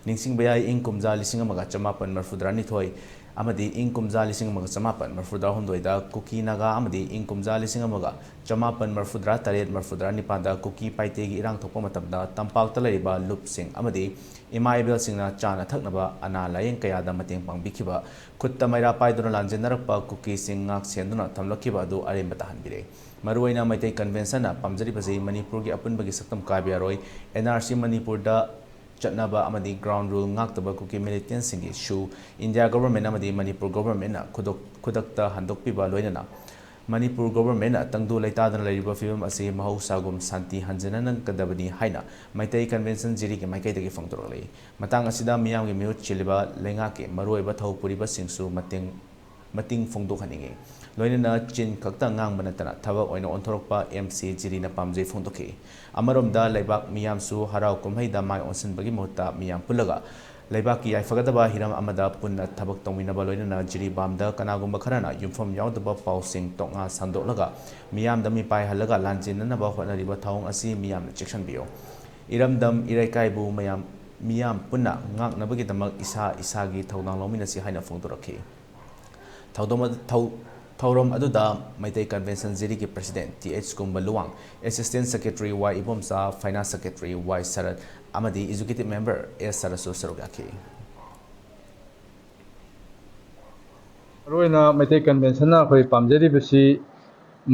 ꯅꯤꯡꯁꯤꯡꯕ ꯌꯥꯏ, ꯏꯪ ꯀꯨꯝꯖꯥ ꯂꯤꯁꯤꯡ ꯑꯃꯒ ꯆꯃꯥꯄꯟ ꯃꯔꯐꯨꯇꯔꯥꯅꯤꯊꯣꯏ ꯑꯃꯗꯤ ꯏꯪ ꯀꯨꯝꯖꯥ ꯂꯤꯁꯤꯡ ꯑꯃꯒ ꯆꯃꯥꯄꯟ ꯃꯔꯐꯨꯇꯔꯥꯍꯨꯝꯗꯣꯏꯗ ꯀꯨꯀꯤ ꯅꯥꯒꯥ ꯑꯃꯗꯤ ꯏꯪ ꯀꯨꯝꯖꯥ ꯂꯤꯁꯤꯡ ꯑꯃꯒ ꯆꯃꯥꯄꯟ ꯃꯔꯐꯨꯇꯔꯥ ꯇꯔꯦꯠ ꯃꯔꯐꯨꯇꯔꯥ ꯅꯤꯄꯥꯟꯗ ꯀꯨꯀꯤ ꯄꯥꯏꯇꯦꯒꯤ ꯏꯔꯥꯡ ꯊꯣꯛꯄ ꯃꯇꯝꯗ ꯇꯝꯄꯥꯛꯇ ꯂꯩꯔꯤꯕ ꯂꯨꯞꯁꯤꯡ ꯑꯃꯗꯤ ꯏꯃꯥ ꯏꯕꯦꯜꯁꯤꯡꯅ ꯆꯥꯅ ꯊꯛꯅꯕ ꯑꯅꯥ ꯂꯥꯌꯦꯡ ꯀꯌꯥꯗ ꯃꯇꯦꯡ ꯄꯥꯡꯕꯤꯈꯤꯕ, ꯈꯨꯠꯇ ꯃꯩꯔꯥ ꯄꯥꯏꯗꯨꯅ ꯂꯥꯟꯖꯦꯟꯅꯔꯛꯄ ꯀꯨꯀꯤꯁꯤꯡ ꯉꯥꯛ ꯁꯦꯟꯗꯨꯅ ꯊꯝꯂꯛꯈꯤꯕ ꯑꯗꯨ ꯑꯔꯦꯝꯕ ꯇꯥꯍꯟꯕꯤꯔꯦ꯫ ꯃꯔꯨꯑꯣꯏꯅ ꯃꯩꯇꯩ ꯀꯟꯚꯦꯟꯁꯟꯅ ꯄꯥꯝꯖꯔꯤꯕꯁꯤ ꯃꯅꯤꯄꯨꯔꯒꯤ ꯑꯄꯨꯟꯕꯒꯤ ꯁꯛꯇꯝ ꯀꯥꯏꯕ ꯌꯥꯔꯣꯏ, ꯑꯦꯟ ꯑꯥꯔ ꯁꯤ ꯃꯅꯤꯄꯨꯔꯗ ꯆꯠꯅꯕ ꯑꯃꯗꯤ ꯒ꯭ꯔꯥꯎꯟ ꯔꯨꯜ ꯉꯥꯛꯇꯕ ꯀꯨꯀꯤ ꯃꯤꯂꯤꯇꯦꯟꯁꯤꯡꯒꯤ ꯁꯨ ꯏꯟꯗꯤꯌꯥ ꯒꯣꯚꯔꯟꯃꯦꯟꯠ ꯑꯃꯗꯤ ꯃꯅꯤꯄꯨꯔ ꯒꯣꯚꯔꯟꯃꯦꯟꯠꯅ ꯈꯨꯗꯣꯛ-, ꯈꯨꯗꯛꯇ ꯍꯟꯗꯣꯛꯄꯤꯕ, ꯂꯣꯏꯅꯅ ꯃꯅꯤꯄꯨꯔ ꯒꯣꯚꯔꯟꯃꯦꯟꯠꯅ ꯇꯪꯗꯨ ꯂꯩꯇꯥꯗꯅ ꯂꯩꯔꯤꯕ ꯐꯤꯚꯝ ꯑꯁꯤ ꯃꯍꯧꯁꯥꯒꯨꯝ ꯁꯥꯟꯇꯤ ꯍꯟꯖꯤꯟꯅꯍꯟꯒꯗꯕꯅꯤ ꯍꯥꯏꯅ ꯃꯩꯇꯩ ꯀꯟꯚꯦꯟꯁꯟ ꯖꯤꯔꯤꯒꯤ ꯃꯥꯏꯀꯩꯗꯒꯤ ꯐꯣꯡꯗꯣꯔꯛꯂꯤ꯫ ꯃꯇꯥꯡ ꯑꯁꯤꯗ ꯃꯤꯌꯥꯝꯒꯤ ꯃꯤꯍꯨꯠ ꯁꯤꯜꯂꯤꯕ ꯂꯩꯉꯥꯛꯀꯤ ꯃꯔꯨꯑꯣꯏꯕ ꯊꯧ ꯄꯨꯔꯤꯕꯁꯤꯡꯁꯨ ꯃꯇꯦꯡ, ꯃꯇꯤꯡ ꯐꯣꯡꯗꯣꯛꯍꯟꯅꯤꯡꯏ꯫ ꯂꯣꯏꯅꯅ ꯆꯤꯟ ꯈꯛꯇ ꯉꯥꯡꯕ ꯅꯠꯇꯅ ꯊꯕꯛ ꯑꯣꯏꯅ ꯑꯣꯟꯊꯣꯔꯛꯄ ꯑꯦꯝ ꯁꯤ ꯖꯤꯔꯤꯅ ꯄꯥꯝꯖꯩ ꯐꯣꯡꯗꯣꯛꯈꯤ꯫ ꯑꯃꯔꯣꯝꯗ ꯂꯩꯕꯥꯛ ꯃꯤꯌꯥꯝꯁꯨ ꯍꯔꯥꯎ ꯀꯨꯝꯍꯩꯗ ꯃꯥꯏ ꯑꯣꯟꯁꯤꯟꯕꯒꯤ ꯃꯍꯨꯠꯇ ꯃꯤꯌꯥꯝ ꯄꯨꯜꯂꯒ ꯂꯩꯕꯥꯛꯀꯤ ꯌꯥꯏꯐꯒꯗꯕ ꯍꯤꯔꯝ ꯑꯃꯗ ꯄꯨꯟꯅ ꯊꯕꯛ ꯇꯧꯃꯤꯟꯅꯕ, ꯂꯣꯏꯅꯅ ꯖꯤꯔꯤꯕꯥꯝꯗ ꯀꯅꯥꯒꯨꯝꯕ ꯈꯔꯅ ꯌꯨꯝꯐꯝ ꯌꯥꯎꯗꯕ ꯄꯥꯎꯁꯤꯡ ꯇꯣꯛꯉꯥ ꯁꯟꯗꯣꯛꯂꯒ ꯃꯤꯌꯥꯝꯗ ꯃꯤꯄꯥꯏꯍꯜꯂꯒ ꯂꯥꯟꯖꯦꯟꯅꯅꯕ ꯍꯣꯠꯅꯔꯤꯕ ꯊꯧꯑꯣꯡ ꯑꯁꯤ ꯃꯤꯌꯥꯝꯅ ꯆꯦꯛꯁꯤꯟꯕꯤꯌꯨ꯫ ꯏꯔꯝꯗꯝ ꯏꯔꯩꯀꯥꯏꯕꯨ ꯃꯌꯥꯝ, ꯃꯤꯌꯥꯝ ꯄꯨꯟꯅ ꯉꯥꯛꯅꯕꯒꯤꯗꯃꯛ ꯏꯁꯥ ꯏꯁꯥꯒꯤ ꯊꯧꯗꯥꯡ ꯂꯧꯃꯤꯟꯅꯁꯤ ꯍꯥꯏꯅ ꯐꯣꯡꯗꯣꯔꯛꯈꯤ꯫ ꯊꯧꯗꯣꯛ-, ꯊꯧ-, ꯊꯧꯔꯝ ꯑꯗꯨꯗ ꯃꯩꯇꯩ ꯀꯟꯚꯦꯟꯁꯟ ꯖꯤꯔꯤꯒꯤ president T H Kumba Luwang, assistant secretary Y Ibomcha, finance secretary Y Sarat ꯑꯃꯗꯤ ꯑꯦꯛꯖꯤꯀ꯭ꯌꯨꯇꯤꯚ ꯃꯦꯝꯕꯔ ꯑꯦꯁ ꯁꯔꯠꯁꯨ ꯁꯔꯨꯛ ꯌꯥꯈꯤ꯫ ꯃꯔꯨꯑꯣꯏꯅ ꯃꯩꯇꯩ ꯀꯟꯚꯦꯟꯁꯟꯅ ꯑꯩꯈꯣꯏ ꯄꯥꯝꯖꯔꯤꯕꯁꯤ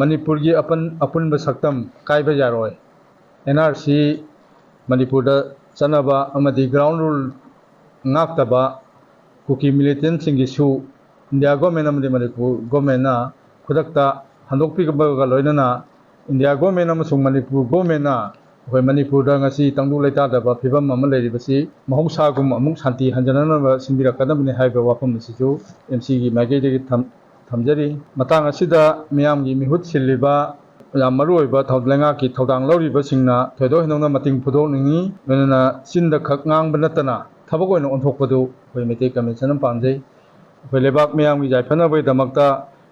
ꯃꯅꯤꯄꯨꯔꯒꯤ ꯑꯄꯟ-, ꯑꯄꯨꯟꯕ ꯁꯛꯇꯝ ꯀꯥꯏꯕ ꯌꯥꯔꯣꯏ꯫ ꯑꯦꯟ ꯑꯥꯔ ꯁꯤ ꯃꯅꯤꯄꯨꯔꯗ ꯆꯠꯅꯕ ꯑꯃꯗꯤ ꯒ꯭ꯔꯥꯎꯟ ꯔꯨꯜ ꯉꯥꯛꯇꯕ ꯀꯨꯀꯤ ꯃꯤꯂꯤꯇꯦꯟꯁꯤꯡꯒꯤꯁꯨ ꯏꯟꯗꯤꯌꯥ ꯒꯣꯔꯃꯦꯟ ꯑꯃꯗꯤ ꯃꯅꯤꯄꯨꯔ ꯒꯣꯔꯃꯦꯟꯅ ꯈꯨꯗꯛꯇ ꯍꯟꯗꯣꯛꯄꯤꯕꯒ ꯂꯣꯏꯅꯅ ꯏꯟꯗꯤꯌꯥ ꯒꯣꯔꯃꯦꯟ ꯑꯃꯁꯨꯡ ꯃꯅꯤꯄꯨꯔ ꯒꯣꯔꯃꯦꯟꯅ ꯑꯩꯈꯣꯏ ꯃꯅꯤꯄꯨꯔꯗ ꯉꯁꯤ ꯇꯪꯗꯨ ꯂꯩꯇꯥꯗꯕ ꯐꯤꯕꯝ ꯑꯃ ꯂꯩꯔꯤꯕꯁꯤ ꯃꯍꯧꯁꯥꯒꯨꯝ ꯑꯃꯨꯛ ꯁꯥꯟꯇꯤ ꯍꯟꯖꯅꯅꯕ ꯁꯤꯟꯕꯤꯔꯛꯀꯗꯕꯅꯤ ꯍꯥꯏꯕ ꯋꯥꯐꯝ ꯑꯁꯤꯁꯨ ꯑꯦꯝ ꯁꯤꯒꯤ ꯃꯥꯏꯀꯩꯗꯒꯤ ꯊꯝ-, ꯊꯝꯖꯔꯤ꯫ ꯃꯇꯥꯡ ꯑꯁꯤꯗ ꯃꯤꯌꯥꯝꯒꯤ ꯃꯤꯍꯨꯠ ꯁꯤꯜꯂꯤꯕ ꯌꯥꯝ ꯃꯔꯨꯑꯣꯏꯕ ꯊꯧ-, ꯂꯩꯉꯥꯛꯀꯤ ꯊꯧꯗꯥꯡ ꯂꯧꯔꯤꯕꯁꯤꯡꯅ ꯊꯣꯏꯗꯣꯛ ꯍꯦꯟꯗꯣꯛꯅ ꯃꯇꯦꯡ ꯐꯨꯗꯣꯛꯅꯤꯡꯉꯤ꯫ ꯂꯣꯏꯅꯅ ꯆꯤꯟꯗ ꯈꯛ ꯉꯥꯡꯕ ꯅꯠꯇꯅ ꯊꯕꯛ ꯑꯣꯏꯅ ꯑꯣꯟꯊꯣꯛꯄꯗꯨ ꯑꯩꯈꯣꯏ ꯃꯩꯇꯩ ꯀꯟꯚꯦꯟꯁꯟꯅ ꯄꯥꯝꯖꯩ꯫ ꯑꯩꯈꯣꯏ ꯂꯩꯕꯥꯛ ꯃꯤꯌꯥꯝꯒꯤ ꯌꯥꯏꯐꯅꯕꯒꯤꯗꯃꯛꯇ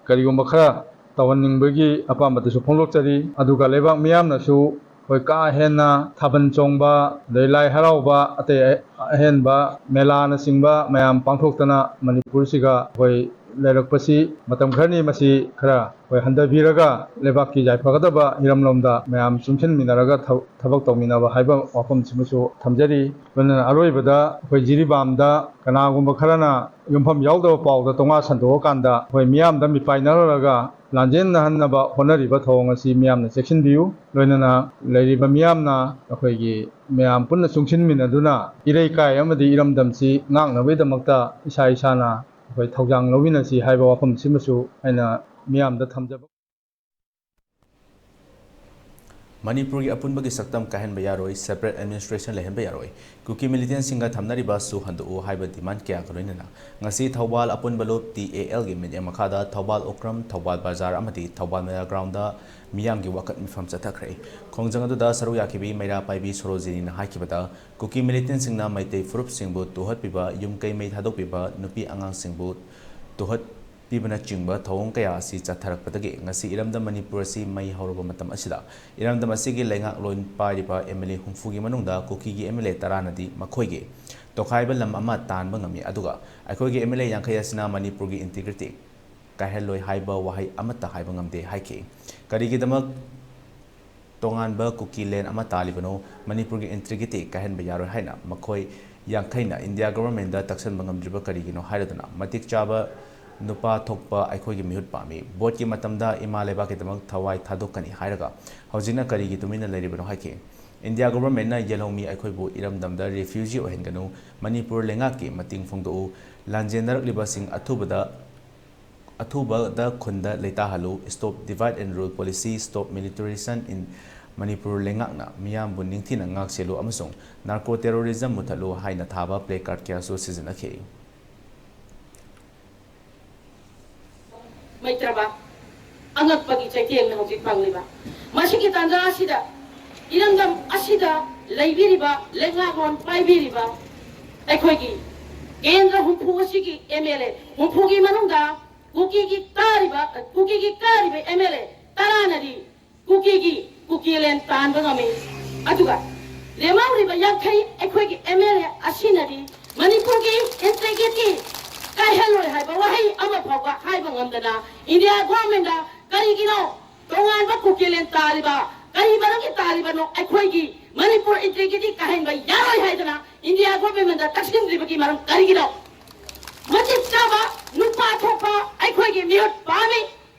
ꯀꯔꯤꯒꯨꯝꯕ ꯈꯔ ꯇꯧꯍꯟꯅꯤꯡꯕꯒꯤ ꯑꯄꯥꯝꯕꯗꯨꯁꯨ ꯐꯣꯡꯗꯣꯛꯆꯔꯤ꯫ ꯑꯗꯨꯒ ꯂꯩꯕꯥꯛ ꯃꯤꯌꯥꯝꯅꯁꯨ ꯑꯩꯈꯣꯏ ꯀꯥ ꯍꯦꯟꯅ ꯊꯥꯕꯜ ꯆꯣꯡꯕ, ꯑꯗꯩ ꯂꯥꯏ ꯍꯔꯥꯎꯕ, ꯑꯇꯩ ꯑꯍꯦꯟꯕ ꯃꯦꯂꯥꯅꯆꯤꯡꯕ ꯃꯌꯥꯝ ꯄꯥꯡꯊꯣꯛꯇꯅ ꯃꯅꯤꯄꯨꯔꯁꯤꯒ ꯑꯩꯈꯣꯏ ꯂꯩꯔꯛꯄꯁꯤ ꯃꯇꯝ ꯈꯔꯅꯤ ꯃꯁꯤ ꯈꯔ ꯑꯩꯈꯣꯏ ꯍꯟꯊꯕꯤꯔꯒ ꯂꯩꯕꯥꯛꯀꯤ ꯌꯥꯏꯐꯒꯗꯕ ꯍꯤꯔꯝꯂꯣꯝꯗ ꯃꯌꯥꯝ ꯆꯨꯡꯁꯤꯟꯃꯤꯟꯅꯔꯒ ꯊꯕ-, ꯊꯕꯛ ꯇꯧꯃꯤꯟꯅꯕ ꯍꯥꯏꯕ ꯋꯥꯐꯝꯁꯤꯃꯁꯨ ꯊꯝꯖꯔꯤ꯫ ꯂꯣꯏꯅꯅ ꯑꯔꯣꯏꯕꯗ ꯑꯩꯈꯣꯏ ꯖꯤꯔꯤꯕꯥꯝꯗ ꯀꯅꯥꯒꯨꯝꯕ ꯈꯔꯅ ꯌꯨꯝꯐꯝ ꯌꯥꯎꯗꯕ ꯄꯥꯎꯗ ꯇꯣꯉꯥ ꯁꯟꯗꯣꯛꯑꯀꯥꯟꯗ ꯑꯩꯈꯣꯏ ꯃꯤꯌꯥꯝꯗ ꯃꯤꯄꯥꯏꯅꯔꯒ ꯂꯥꯟꯖꯦꯟꯅꯍꯟꯅꯕ ꯍꯣꯠꯅꯔꯤꯕ ꯊꯧꯑꯣꯡ ꯑꯁꯤ ꯃꯤꯌꯥꯝꯅ ꯆꯦꯛꯁꯤꯟꯕꯤꯌꯨ꯫ ꯂꯣꯏꯅꯅ ꯂꯩꯔꯤꯕ ꯃꯤꯌꯥꯝꯅ ꯑꯩꯈꯣꯏꯒꯤ ꯃꯌꯥꯝ ꯄꯨꯟꯅ ꯆꯨꯡꯁꯤꯟꯃꯤꯟꯅꯗꯨꯅ ꯏꯔꯩꯀꯥꯏ ꯑꯃꯗꯤ ꯏꯔꯝꯗꯝꯁꯤ ꯉꯥꯛꯅꯕꯒꯤꯗꯃꯛꯇ ꯏꯁꯥ ꯏꯁꯥꯅ ꯑꯩꯈꯣꯏ ꯊꯧꯗꯥꯡ ꯂꯧꯃꯤꯟꯅꯁꯤ ꯍꯥꯏꯕ ꯋꯥꯐꯝꯁꯤꯃꯁꯨ ꯑꯩꯅ ꯃꯤꯌꯥꯝꯗ ꯊꯝꯖꯕ꯫ ꯃꯅꯤꯄꯨꯔꯒꯤ ꯑꯄꯨꯟꯕꯒꯤ ꯁꯛꯇꯝ ꯀꯥꯏꯍꯟꯕ ꯌꯥꯔꯣꯏ, separate administration ꯂꯩꯍꯟꯕ ꯌꯥꯔꯣꯏ, ꯀꯨꯀꯤ militantꯁꯤꯡꯒ ꯊꯝꯅꯔꯤꯕ ꯁꯨ ꯍꯟꯗꯣꯛꯎ ꯍꯥꯏꯕ demand ꯀꯌꯥꯒ ꯂꯣꯏꯅꯅ ꯉꯁꯤ ꯊꯧꯕꯥꯜ ꯑꯄꯨꯟꯕ ꯂꯨꯞ T A Lꯒꯤ ꯃꯤꯠꯌꯦꯡ ꯃꯈꯥꯗ ꯊꯧꯕꯥꯜ ꯑꯣꯀ꯭ꯔꯝ, ꯊꯧꯕꯥꯜ ꯕꯖꯥꯔ ꯑꯃꯗꯤ ꯊꯧꯕꯥꯜ ꯃꯦꯂꯥ groundꯗ ꯃꯤꯌꯥꯝꯒꯤ ꯋꯥꯀꯠ ꯃꯤꯐꯝ ꯆꯠꯊꯈ꯭ꯔꯦ꯫ ꯈꯣꯡꯖꯪ ꯑꯗꯨꯗ ꯁꯔꯨꯛ ꯌꯥꯈꯤꯕꯤ ꯃꯩꯔꯥ ꯄꯥꯏꯕꯤ ꯁꯣꯔꯣꯖꯤꯅꯤꯅ ꯍꯥꯏꯈꯤꯕꯗ, ꯀꯨꯀꯤ militantꯁꯤꯡꯅ ꯃꯩꯇꯩ ꯐꯨꯔꯨꯞꯁꯤꯡꯕꯨ ꯇꯨꯍꯠꯄꯤꯕ, ꯌꯨꯝ ꯀꯩ ꯃꯩ ꯊꯥꯗꯣꯛꯄꯤꯕ, ꯅꯨꯄꯤ ꯑꯉꯥꯡꯁꯤꯡꯕꯨ ꯇꯨꯍꯠ ꯄꯤꯕꯅꯆꯤꯡꯕ ꯊꯧꯑꯣꯡ ꯀꯌꯥ ꯑꯁꯤ ꯆꯠꯊꯔꯛꯄꯗꯒꯤ ꯉꯁꯤ ꯏꯔꯝꯗꯝ ꯃꯅꯤꯄꯨꯔ ꯑꯁꯤ ꯃꯩ ꯍꯧꯔꯕ ꯃꯇꯝ ꯑꯁꯤꯗ ꯏꯔꯝꯗꯝ ꯑꯁꯤꯒꯤ ꯂꯩꯉꯥꯛꯂꯣꯟ ꯄꯥꯏꯔꯤꯕ M L A ꯍꯨꯝꯐꯨꯒꯤ ꯃꯅꯨꯡꯗ ꯀꯨꯀꯤꯒꯤ M L A ꯇꯔꯥꯅꯗꯤ ꯃꯈꯣꯏꯒꯤ ꯇꯣꯈꯥꯏꯕ ꯂꯝ ꯑꯃ ꯇꯥꯟꯕ ꯉꯝꯃꯤ, ꯑꯗꯨꯒ ꯑꯩꯈꯣꯏꯒꯤ M L A ꯌꯥꯡꯈꯩ ꯑꯁꯤꯅ ꯃꯅꯤꯄꯨꯔꯒꯤ integrity ꯀꯥꯏꯍꯜꯂꯣꯏ ꯍꯥꯏꯕ ꯋꯥꯍꯩ ꯑꯃꯠꯇ ꯍꯥꯏꯕ ꯉꯝꯗꯦ ꯍꯥꯏꯈꯤ꯫ ꯀꯔꯤꯒꯤꯗꯃꯛ ꯇꯣꯉꯥꯟꯕ ꯀꯨꯀꯤ land ꯑꯃ ꯇꯥꯜꯂꯤꯕꯅꯣ? ꯃꯅꯤꯄꯨꯔꯒꯤ integrity ꯀꯥꯏꯍꯟꯕ ꯌꯥꯔꯣꯏ ꯍꯥꯏꯅ ꯃꯈꯣꯏ ꯌꯥꯡꯈꯩꯅ India governmentꯗ ꯇꯛꯁꯟꯕ ꯉꯝꯗ꯭ꯔꯤꯕ ꯀꯔꯤꯒꯤꯅꯣ ꯍꯥꯏꯔꯗꯨꯅ ꯃꯇꯤꯛ ꯆꯥꯕ ꯅꯨꯄꯥ ꯊꯣꯛꯄ ꯑꯩꯈꯣꯏꯒꯤ ꯃꯤꯍꯨꯠ ꯄꯥꯝꯃꯤ꯫ Voteꯀꯤ ꯃꯇꯝꯗ ꯏꯃꯥ ꯂꯩꯕꯥꯛꯀꯤꯗꯃꯛ ꯊꯋꯥꯏ ꯊꯥꯗꯣꯛꯀꯅꯤ ꯍꯥꯏꯔꯒ ꯍꯧꯖꯤꯛꯅ ꯀꯔꯤꯒꯤ ꯇꯨꯃꯤꯟꯅ ꯂꯩꯔꯤꯕꯅꯣ ꯍꯥꯏꯈꯤ꯫ India governmentꯅ ꯌꯦꯜꯍꯧꯃꯤ ꯑꯩꯈꯣꯏꯕꯨ ꯏꯔꯝꯗꯝꯗ refugee ꯑꯣꯏꯍꯟꯒꯅꯨ, ꯃꯅꯤꯄꯨꯔ ꯂꯩꯉꯥꯛꯀꯤ ꯃꯇꯦꯡ ꯐꯣꯡꯗꯣꯛꯎ, ꯂꯥꯟꯖꯦꯟꯅꯔꯛꯂꯤꯕꯁꯤꯡ ꯑꯊꯨꯕꯗ ꯑꯊꯨꯕꯗ ꯈꯨꯟꯗ ꯂꯩꯇꯥꯍꯜꯂꯨ, stop divide and rule policy, stop militarization in Manipur ꯂꯩꯉꯥꯛꯅ ꯃꯤꯌꯥꯝꯕꯨ ꯅꯤꯡꯊꯤꯅ ꯉꯥꯛꯁꯦꯜꯂꯨ ꯑꯃꯁꯨꯡ narco terrorism ꯃꯨꯊꯠꯂꯨ ꯍꯥꯏꯅ ꯊꯥꯕ placard ꯀꯌꯥꯁꯨ ꯁꯤꯖꯤꯟꯅꯈꯤ꯫ ꯃꯩꯇ꯭ꯔꯕ ꯑꯉꯛꯄꯒꯤ ꯆꯩꯊꯦꯡꯅ ꯍꯧꯖꯤꯛ ꯐꯪꯂꯤꯕ ꯃꯁꯤꯒꯤ ꯇꯥꯟꯖꯥ ꯑꯁꯤꯗ ꯏꯔꯝꯗꯝ ꯑꯁꯤꯗ ꯂꯩꯕꯤꯔꯤꯕ ꯂꯩꯉꯥꯛꯂꯣꯟ ꯄꯥꯏꯕꯤꯔꯤꯕ ꯑꯩꯈꯣꯏꯒꯤ ꯀꯦꯟꯗ꯭ꯔ ꯍꯨꯝꯐꯨ ꯑꯁꯤꯒꯤ M L A ꯍꯨꯝꯐꯨꯒꯤ ꯃꯅꯨꯡꯗ ꯀꯨꯀꯤꯒꯤ ꯀꯥꯔꯤꯕ ꯀꯨꯀꯤꯒꯤ ꯀꯥꯔꯤꯕ M L A ꯇꯔꯥꯅꯗꯤ ꯀꯨꯀꯤꯒꯤ Kuki land ꯇꯥꯟꯕ ꯉꯝꯃꯤ꯫ ꯑꯗꯨꯒ ꯂꯦꯝꯍꯧꯔꯤꯕ ꯌꯥꯡꯈꯩ ꯑꯩꯈꯣꯏꯒꯤ M L A ꯑꯁꯤꯅꯗꯤ ꯃꯅꯤꯄꯨꯔꯒꯤ integrity ꯀꯥꯏꯍꯜꯂꯣꯏ ꯍꯥꯏꯕ ꯋꯥꯍꯩ ꯑꯃ ꯐꯥꯎꯕ ꯍꯥꯏꯕ ꯉꯝꯗꯅ India governmentꯗ ꯀꯔꯤꯒꯤꯅꯣ ꯇꯣꯉꯥꯟꯕ ꯀꯨꯀꯤ land ꯇꯥꯜꯂꯤꯕ, ꯀꯔꯤ ꯃꯔꯝꯒꯤ ꯇꯥꯜꯂꯤꯕꯅꯣ? ꯑꯩꯈꯣꯏꯒꯤ ꯃꯅꯤꯄꯨꯔ integrity ꯀꯥꯏꯍꯟꯕ ꯌꯥꯔꯣꯏ ꯍꯥꯏꯗꯅ India governmentꯗ ꯇꯛꯁꯤꯟꯗ꯭ꯔꯤꯕꯒꯤ ꯃꯔꯝ ꯀꯔꯤꯒꯤꯅꯣ? ꯃꯇꯤꯛ ꯆꯥꯕ ꯅꯨꯄꯥ ꯊꯣꯛꯄ ꯑꯩꯈꯣꯏꯒꯤ ꯃꯤꯍꯨꯠ ꯄꯥꯝꯃꯤ꯫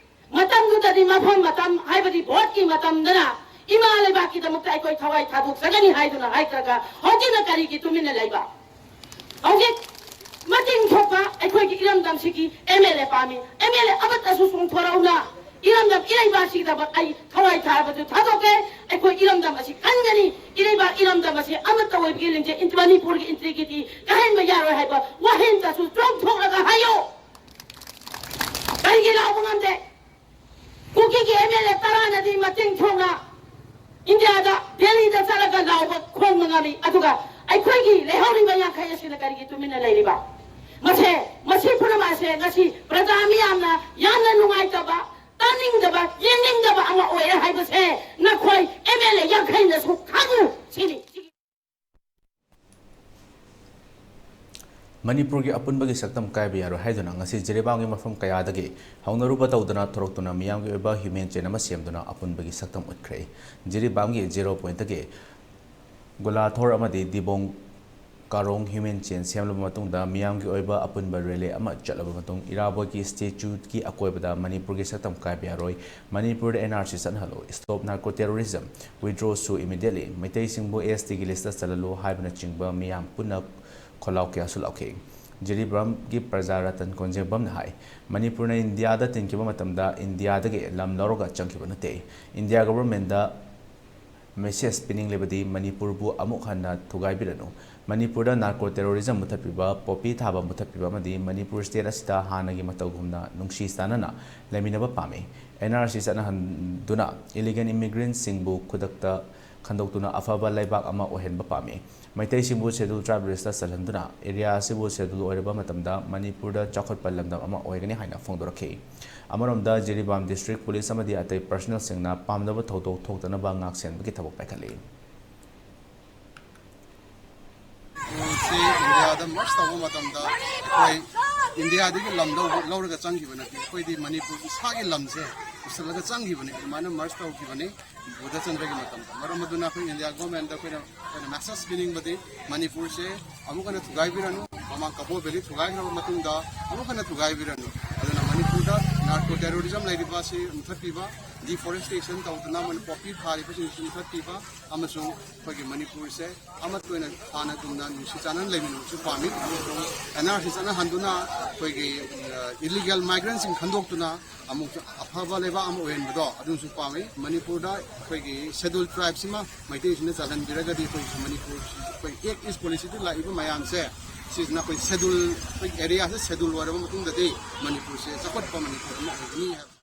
ꯃꯇꯝꯗꯨꯗꯗꯤ ꯃꯐꯝ ꯃꯇꯝ ꯍꯥꯏꯕꯗꯤ voteꯀꯤ ꯃꯇꯝꯗꯅ ꯏꯃꯥ ꯂꯩꯕꯥꯛꯀꯤꯗꯃꯛꯇ ꯑꯩꯈꯣꯏ ꯊꯋꯥꯏ ꯊꯥꯗꯣꯛꯆꯒꯅꯤ ꯍꯥꯏꯗꯨꯅ ꯍꯥꯏꯈ꯭ꯔꯒ ꯍꯧꯖꯤꯛꯅ ꯀꯔꯤꯒꯤ ꯇꯨꯃꯤꯟꯅ ꯂꯩꯕ? ꯍꯧꯖꯤꯛ ꯃꯇꯤꯡ ꯊꯣꯛꯄ ꯑꯩꯈꯣꯏꯒꯤ ꯏꯔꯝꯗꯝꯁꯤꯒꯤ M L A ꯄꯥꯝꯃꯤ꯫ M L A ꯑꯃꯠꯇꯁꯨ ꯆꯣꯡꯊꯣꯔꯛꯎꯅ ꯏꯔꯝꯗꯝ ꯏꯔꯩꯕꯥꯛꯁꯤꯒꯤꯗꯃꯛ ꯑꯩ ꯊꯋꯥꯏ ꯊꯥꯕꯗꯨ ꯊꯥꯗꯣꯛꯀꯦ꯫ ꯑꯩꯈꯣꯏ ꯏꯔꯝꯗꯝ ꯑꯁꯤ ꯀꯟꯒꯅꯤ, ꯏꯔꯩꯕꯥꯛ ꯏꯔꯝꯗꯝ ꯑꯁꯤ ꯑꯃꯠꯇ ꯑꯣꯏꯕꯒꯤ ꯂꯤꯡꯖꯦꯜ ꯏꯟ-, ꯃꯅꯤꯄꯨꯔꯒꯤ ꯏꯟꯇꯤꯒ꯭ꯔꯤꯇꯤ ꯀꯥꯏꯍꯟꯕ ꯌꯥꯔꯣꯏ ꯍꯥꯏꯕ ꯋꯥꯍꯩ ꯑꯃꯇꯁꯨ ꯆꯣꯡꯊꯣꯛꯂꯒ ꯍꯥꯏꯌꯨ꯫ ꯀꯔꯤꯒꯤ ꯂꯥꯎꯕ ꯉꯝꯗꯦ? ꯀꯨꯀꯤꯒꯤ ꯑꯦꯝ ꯑꯦꯜ ꯑꯦ ꯇꯔꯥꯅꯗꯤ ꯃꯇꯦꯡ ꯊꯣꯛꯅ ꯏꯟꯗꯤꯌꯥꯗ, ꯗꯦꯜꯂꯤꯗ ꯆꯠꯂꯒ ꯂꯥꯎꯕ ꯈꯣꯡꯕ ꯉꯝꯃꯤ, ꯑꯗꯨꯒ ꯑꯩꯈꯣꯏꯒꯤ ꯂꯩꯍꯧꯔꯤꯕ ꯌꯥꯡꯈꯩ ꯑꯁꯤꯅ ꯀꯔꯤꯒꯤ ꯇꯨꯃꯤꯟꯅ ꯂꯩꯔꯤꯕ? ꯃꯁꯦ, ꯃꯁꯤ ꯄꯨꯝꯅꯃꯛ ꯑꯁꯦ ꯉꯁꯤ ꯄ꯭ꯔꯖꯥ ꯃꯤꯌꯥꯝꯅ ꯌꯥꯝꯅ ꯅꯨꯡꯉꯥꯏꯇꯕ, ꯇꯥꯅꯤꯡꯗꯕ, ꯌꯦꯡꯅꯤꯡꯗꯕ ꯑꯃ ꯑꯣꯏꯔꯦ ꯍꯥꯏꯕꯁꯦ ꯅꯈꯣꯏ ꯑꯦꯝ ꯑꯦꯜ ꯑꯦ ꯌꯥꯡꯈꯩꯅꯁꯨ ꯈꯪꯉꯨ ꯁꯤꯅꯤ꯫ ꯃꯅꯤꯄꯨꯔꯒꯤ ꯑꯄꯨꯟꯕꯒꯤ ꯁꯛꯇꯝ ꯀꯥꯏꯕ ꯌꯥꯔꯣꯏ ꯍꯥꯏꯗꯨꯅ ꯉꯁꯤ ꯖꯤꯔꯤꯕꯥꯝꯒꯤ ꯃꯐꯝ ꯀꯌꯥꯗꯒꯤ ꯍꯧꯅꯔꯨꯕ ꯇꯧꯗꯅ ꯊꯣꯔꯛꯇꯨꯅ ꯃꯤꯌꯥꯝꯒꯤ ꯑꯣꯏꯕ ꯍ꯭ꯌꯨꯃꯦꯟ ꯆꯦꯟ ꯑꯃ ꯁꯦꯝꯗꯨꯅ ꯑꯄꯨꯟꯕꯒꯤ ꯁꯛꯇꯝ ꯎꯠꯈ꯭ꯔꯦ꯫ ꯖꯤꯔꯤꯕꯥꯝꯒꯤ ꯖꯦꯔꯣ ꯄꯣꯏꯟꯠꯇꯒꯤ ꯒꯣꯂꯥꯊꯣꯔ ꯑꯃꯗꯤ ꯗꯤꯕꯣꯡ ꯀꯥꯔꯣꯡ ꯍ꯭ꯌꯨꯃꯦꯟ ꯆꯦꯟ ꯁꯦꯝꯂꯕ ꯃꯇꯨꯡꯗ ꯃꯤꯌꯥꯝꯒꯤ ꯑꯣꯏꯕ ꯑꯄꯨꯟꯕ ꯔꯦꯂꯤ ꯑꯃ ꯆꯠꯂꯕ ꯃꯇꯨꯡ ꯏꯔꯥꯕꯣꯠꯀꯤ ꯁ꯭ꯇꯦꯆꯨꯒꯤ ꯑꯀꯣꯏꯕꯗ ꯃꯅꯤꯄꯨꯔꯒꯤ ꯁꯛꯇꯝ ꯀꯥꯏꯕ ꯌꯥꯔꯣꯏ, ꯃꯅꯤꯄꯨꯔꯗ and R C ꯆꯠꯅꯍꯜꯂꯨ, Stop Narco Terrorism, Withdraw Sue Immediately, ꯃꯩꯇꯩꯁꯤꯡꯕꯨ ꯑꯦꯁ ꯇꯤꯒꯤ ꯂꯤꯁꯇ ꯆꯜꯍꯜꯂꯨ ꯍꯥꯏꯕꯅꯆꯤꯡꯕ ꯃꯤꯌꯥꯝ ꯄꯨꯟꯅ ꯈꯣꯜꯂꯥꯎ ꯀꯌꯥꯁꯨ ꯂꯥꯎꯈꯤ꯫ ꯖꯤꯔꯤꯕꯥꯝꯒꯤ ꯄ꯭ꯔꯖꯥ ꯔꯇꯟ ꯀꯣꯟꯖꯦꯡꯕꯝꯅ ꯍꯥꯏ, ꯃꯅꯤꯄꯨꯔꯅ ꯏꯟꯗꯤꯌꯥꯗ ꯇꯤꯟꯈꯤꯕ ꯃꯇꯝꯗ ꯏꯟꯗꯤꯌꯥꯗꯒꯤ ꯂꯝ ꯂꯧꯔꯒ ꯆꯪꯈꯤꯕ ꯅꯠꯇꯦ꯫ ꯏꯟꯗꯤꯌꯥ ꯒꯣꯚꯔꯟꯃꯦꯟꯠꯗ ꯃꯦꯁꯦꯖ ꯄꯤꯅꯤꯡꯂꯕꯗꯤ ꯃꯅꯤꯄꯨꯔꯕꯨ ꯑꯃꯨꯛ ꯍꯟꯅ ꯊꯨꯒꯥꯏꯕꯤꯔꯅꯨ꯫ ꯃꯅꯤꯄꯨꯔꯗ ꯅꯥꯔꯀꯣ ꯇꯦꯔꯣꯔꯤꯖꯝ ꯃꯨꯊꯠꯄꯤꯕ, ꯄꯣꯄꯤ ꯊꯥꯕ ꯃꯨꯊꯠꯄꯤꯕ ꯑꯃꯗꯤ ꯃꯅꯤꯄꯨꯔ ꯁ꯭ꯇꯦꯠ ꯑꯁꯤꯗ ꯍꯥꯟꯅꯒꯤ ꯃꯇꯧꯒꯨꯝꯅ ꯅꯨꯡꯁꯤ ꯆꯥꯟꯅꯅ ꯂꯩꯃꯤꯟꯅꯕ ꯄꯥꯝꯃꯤ꯫ ꯑꯦꯟ ꯑꯥꯔ ꯁꯤ ꯆꯠꯅꯍꯟꯗꯨꯅ ꯏꯂꯤꯒꯦꯜ ꯏꯃꯤꯒ꯭ꯔꯦꯟꯠꯁꯤꯡꯕꯨ ꯈꯨꯗꯛꯇ ꯈꯟꯗꯣꯛꯇꯨꯅ ꯑꯐꯕ ꯂꯩꯕꯥꯛ ꯑꯃ ꯑꯣꯏꯍꯟꯕ ꯄꯥꯝꯃꯤ꯫ ꯃꯩꯇꯩꯁꯤꯡꯕꯨ ꯁꯦꯗꯨꯜ ꯇ꯭ꯔꯥꯏꯕ ꯂꯤꯁꯇ ꯆꯜꯍꯟꯗꯨꯅ ꯑꯦꯔꯤꯌꯥ ꯑꯁꯤꯕꯨ ꯁꯦꯗꯨꯜ ꯑꯣꯏꯔꯕ ꯃꯇꯝꯗ ꯃꯅꯤꯄꯨꯔꯗ ꯆꯥꯎꯈꯠꯄ ꯂꯝꯗꯝ ꯑꯃ ꯑꯣꯏꯒꯅꯤ ꯍꯥꯏꯅ ꯐꯣꯡꯗꯣꯔꯛꯈꯤ꯫ ꯑꯃꯔꯣꯝꯗ ꯖꯤꯔꯤꯕꯥꯝ ꯗꯤꯁꯇ꯭ꯔꯤꯛ ꯄꯨꯂꯤꯁ ꯑꯃꯗꯤ ꯑꯇꯩ ꯄꯔꯁꯅꯦꯜꯁꯤꯡꯅ ꯄꯥꯝꯗꯕ ꯊꯧꯗꯣꯛ ꯊꯣꯛꯇꯅꯕ ꯉꯥꯛꯁꯦꯟꯕꯒꯤ ꯊꯕꯛ ꯄꯥꯏꯈꯠꯂꯤ꯫ ꯁꯤ ꯏꯟꯗꯤꯌꯥꯗ ꯃꯔꯁ ꯇꯧꯕ ꯃꯇꯝꯗ ꯑꯩꯈꯣꯏ ꯏꯟꯗꯤꯌꯥꯗꯒꯤ ꯂꯝ ꯂꯧꯕ, ꯂꯧꯔꯒ ꯆꯪꯈꯤꯕ ꯅꯠꯇꯦ, ꯑꯩꯈꯣꯏꯗꯤ ꯃꯅꯤꯄꯨꯔ ꯏꯁꯥꯒꯤ ꯂꯝꯁꯦ ꯄꯨꯁꯜꯂꯒ ꯆꯪꯈꯤꯕꯅꯤ꯫ ꯑꯗꯨꯃꯥꯏꯅ ꯃꯔꯁ ꯇꯧꯈꯤꯕꯅꯤ ꯕꯨꯙꯆꯟꯗ꯭ꯔꯒꯤ ꯃꯇꯝꯗ꯫ ꯃꯔꯝ ꯑꯗꯨꯅ ꯑꯩꯈꯣꯏ ꯏꯟꯗꯤꯌꯥ ꯒꯣꯔꯃꯦꯟꯗ ꯑꯩꯈꯣꯏꯅ, ꯑꯩꯈꯣꯏꯅ ꯃꯦꯁꯦꯖ ꯄꯤꯅꯤꯡꯕꯗꯤ ꯃꯅꯤꯄꯨꯔꯁꯦ ꯑꯃꯨꯛ ꯍꯟꯅ ꯊꯨꯒꯥꯏꯕꯤꯔꯅꯨ, ꯃꯃꯥꯡ ꯀꯕꯣ ꯚꯦꯂꯤ ꯊꯨꯒꯥꯏꯈ꯭ꯔꯕ ꯃꯇꯨꯡꯗ ꯑꯃꯨꯛ ꯍꯟꯅ ꯊꯨꯒꯥꯏꯕꯤꯔꯅꯨ꯫ ꯑꯗꯨꯅ ꯃꯅꯤꯄꯨꯔꯗ Narco terrorism ꯂꯩꯔꯤꯕ ꯑꯁꯤ ꯃꯨꯊꯠꯄꯤꯕ, deforestation ꯇꯧꯗꯅ ꯃꯣꯏꯅ ꯄꯣꯄꯤ ꯊꯥꯔꯤꯕꯁꯤꯡꯁꯤ ꯃꯨꯊꯠꯄꯤꯕ, ꯑꯃꯁꯨꯡ ꯑꯩꯈꯣꯏꯒꯤ ꯃꯅꯤꯄꯨꯔꯁꯦ ꯑꯃꯠꯇ ꯑꯣꯏꯅ ꯍꯥꯟꯅꯒꯨꯝꯅ ꯅꯨꯡꯁꯤ ꯆꯥꯟꯅꯅ ꯂꯩꯃꯤꯟꯅꯕꯁꯨ ꯄꯥꯝꯃꯤ꯫ ꯑꯃꯁꯨꯡ N R C ꯆꯠꯅꯍꯟꯗꯨꯅ ꯑꯩꯈꯣꯏꯒꯤ, ꯑ, illegal migrantꯁꯤꯡ ꯈꯟꯗꯣꯛꯇꯨꯅ ꯑꯃꯨꯛ ꯑꯐꯕ ꯂꯩꯕꯥꯛ ꯑꯃ ꯑꯣꯏꯍꯟꯕꯗꯣ ꯑꯗꯨꯁꯨ ꯄꯥꯝꯃꯤ꯫ ꯃꯅꯤꯄꯨꯔꯗ ꯑꯩꯈꯣꯏꯒꯤ schedule tribeꯁꯤꯃ ꯃꯩꯇꯩꯁꯤꯡꯅ ꯆꯜꯍꯟꯕꯤꯔꯒꯗꯤ ꯑꯩꯈꯣꯏ ꯃꯅꯤꯄꯨꯔ, ꯑꯩꯈꯣꯏ Act East policyꯗ ꯂꯥꯛꯏꯕ ꯃꯌꯥꯝꯁꯦ, ꯁꯤꯁꯤꯅ ꯑꯩꯈꯣꯏ schedule, ꯑꯩꯈꯣꯏ areaꯁꯦ schedule ꯑꯣꯏꯔꯕ ꯃꯇꯨꯡꯗꯗꯤ ꯃꯅꯤꯄꯨꯔꯁꯦ ꯆꯥꯎꯈꯠꯄ ꯃꯅꯤꯄꯨꯔ ꯑꯃ ꯑꯣꯏꯒꯅꯤ ꯍꯥꯏꯕ꯫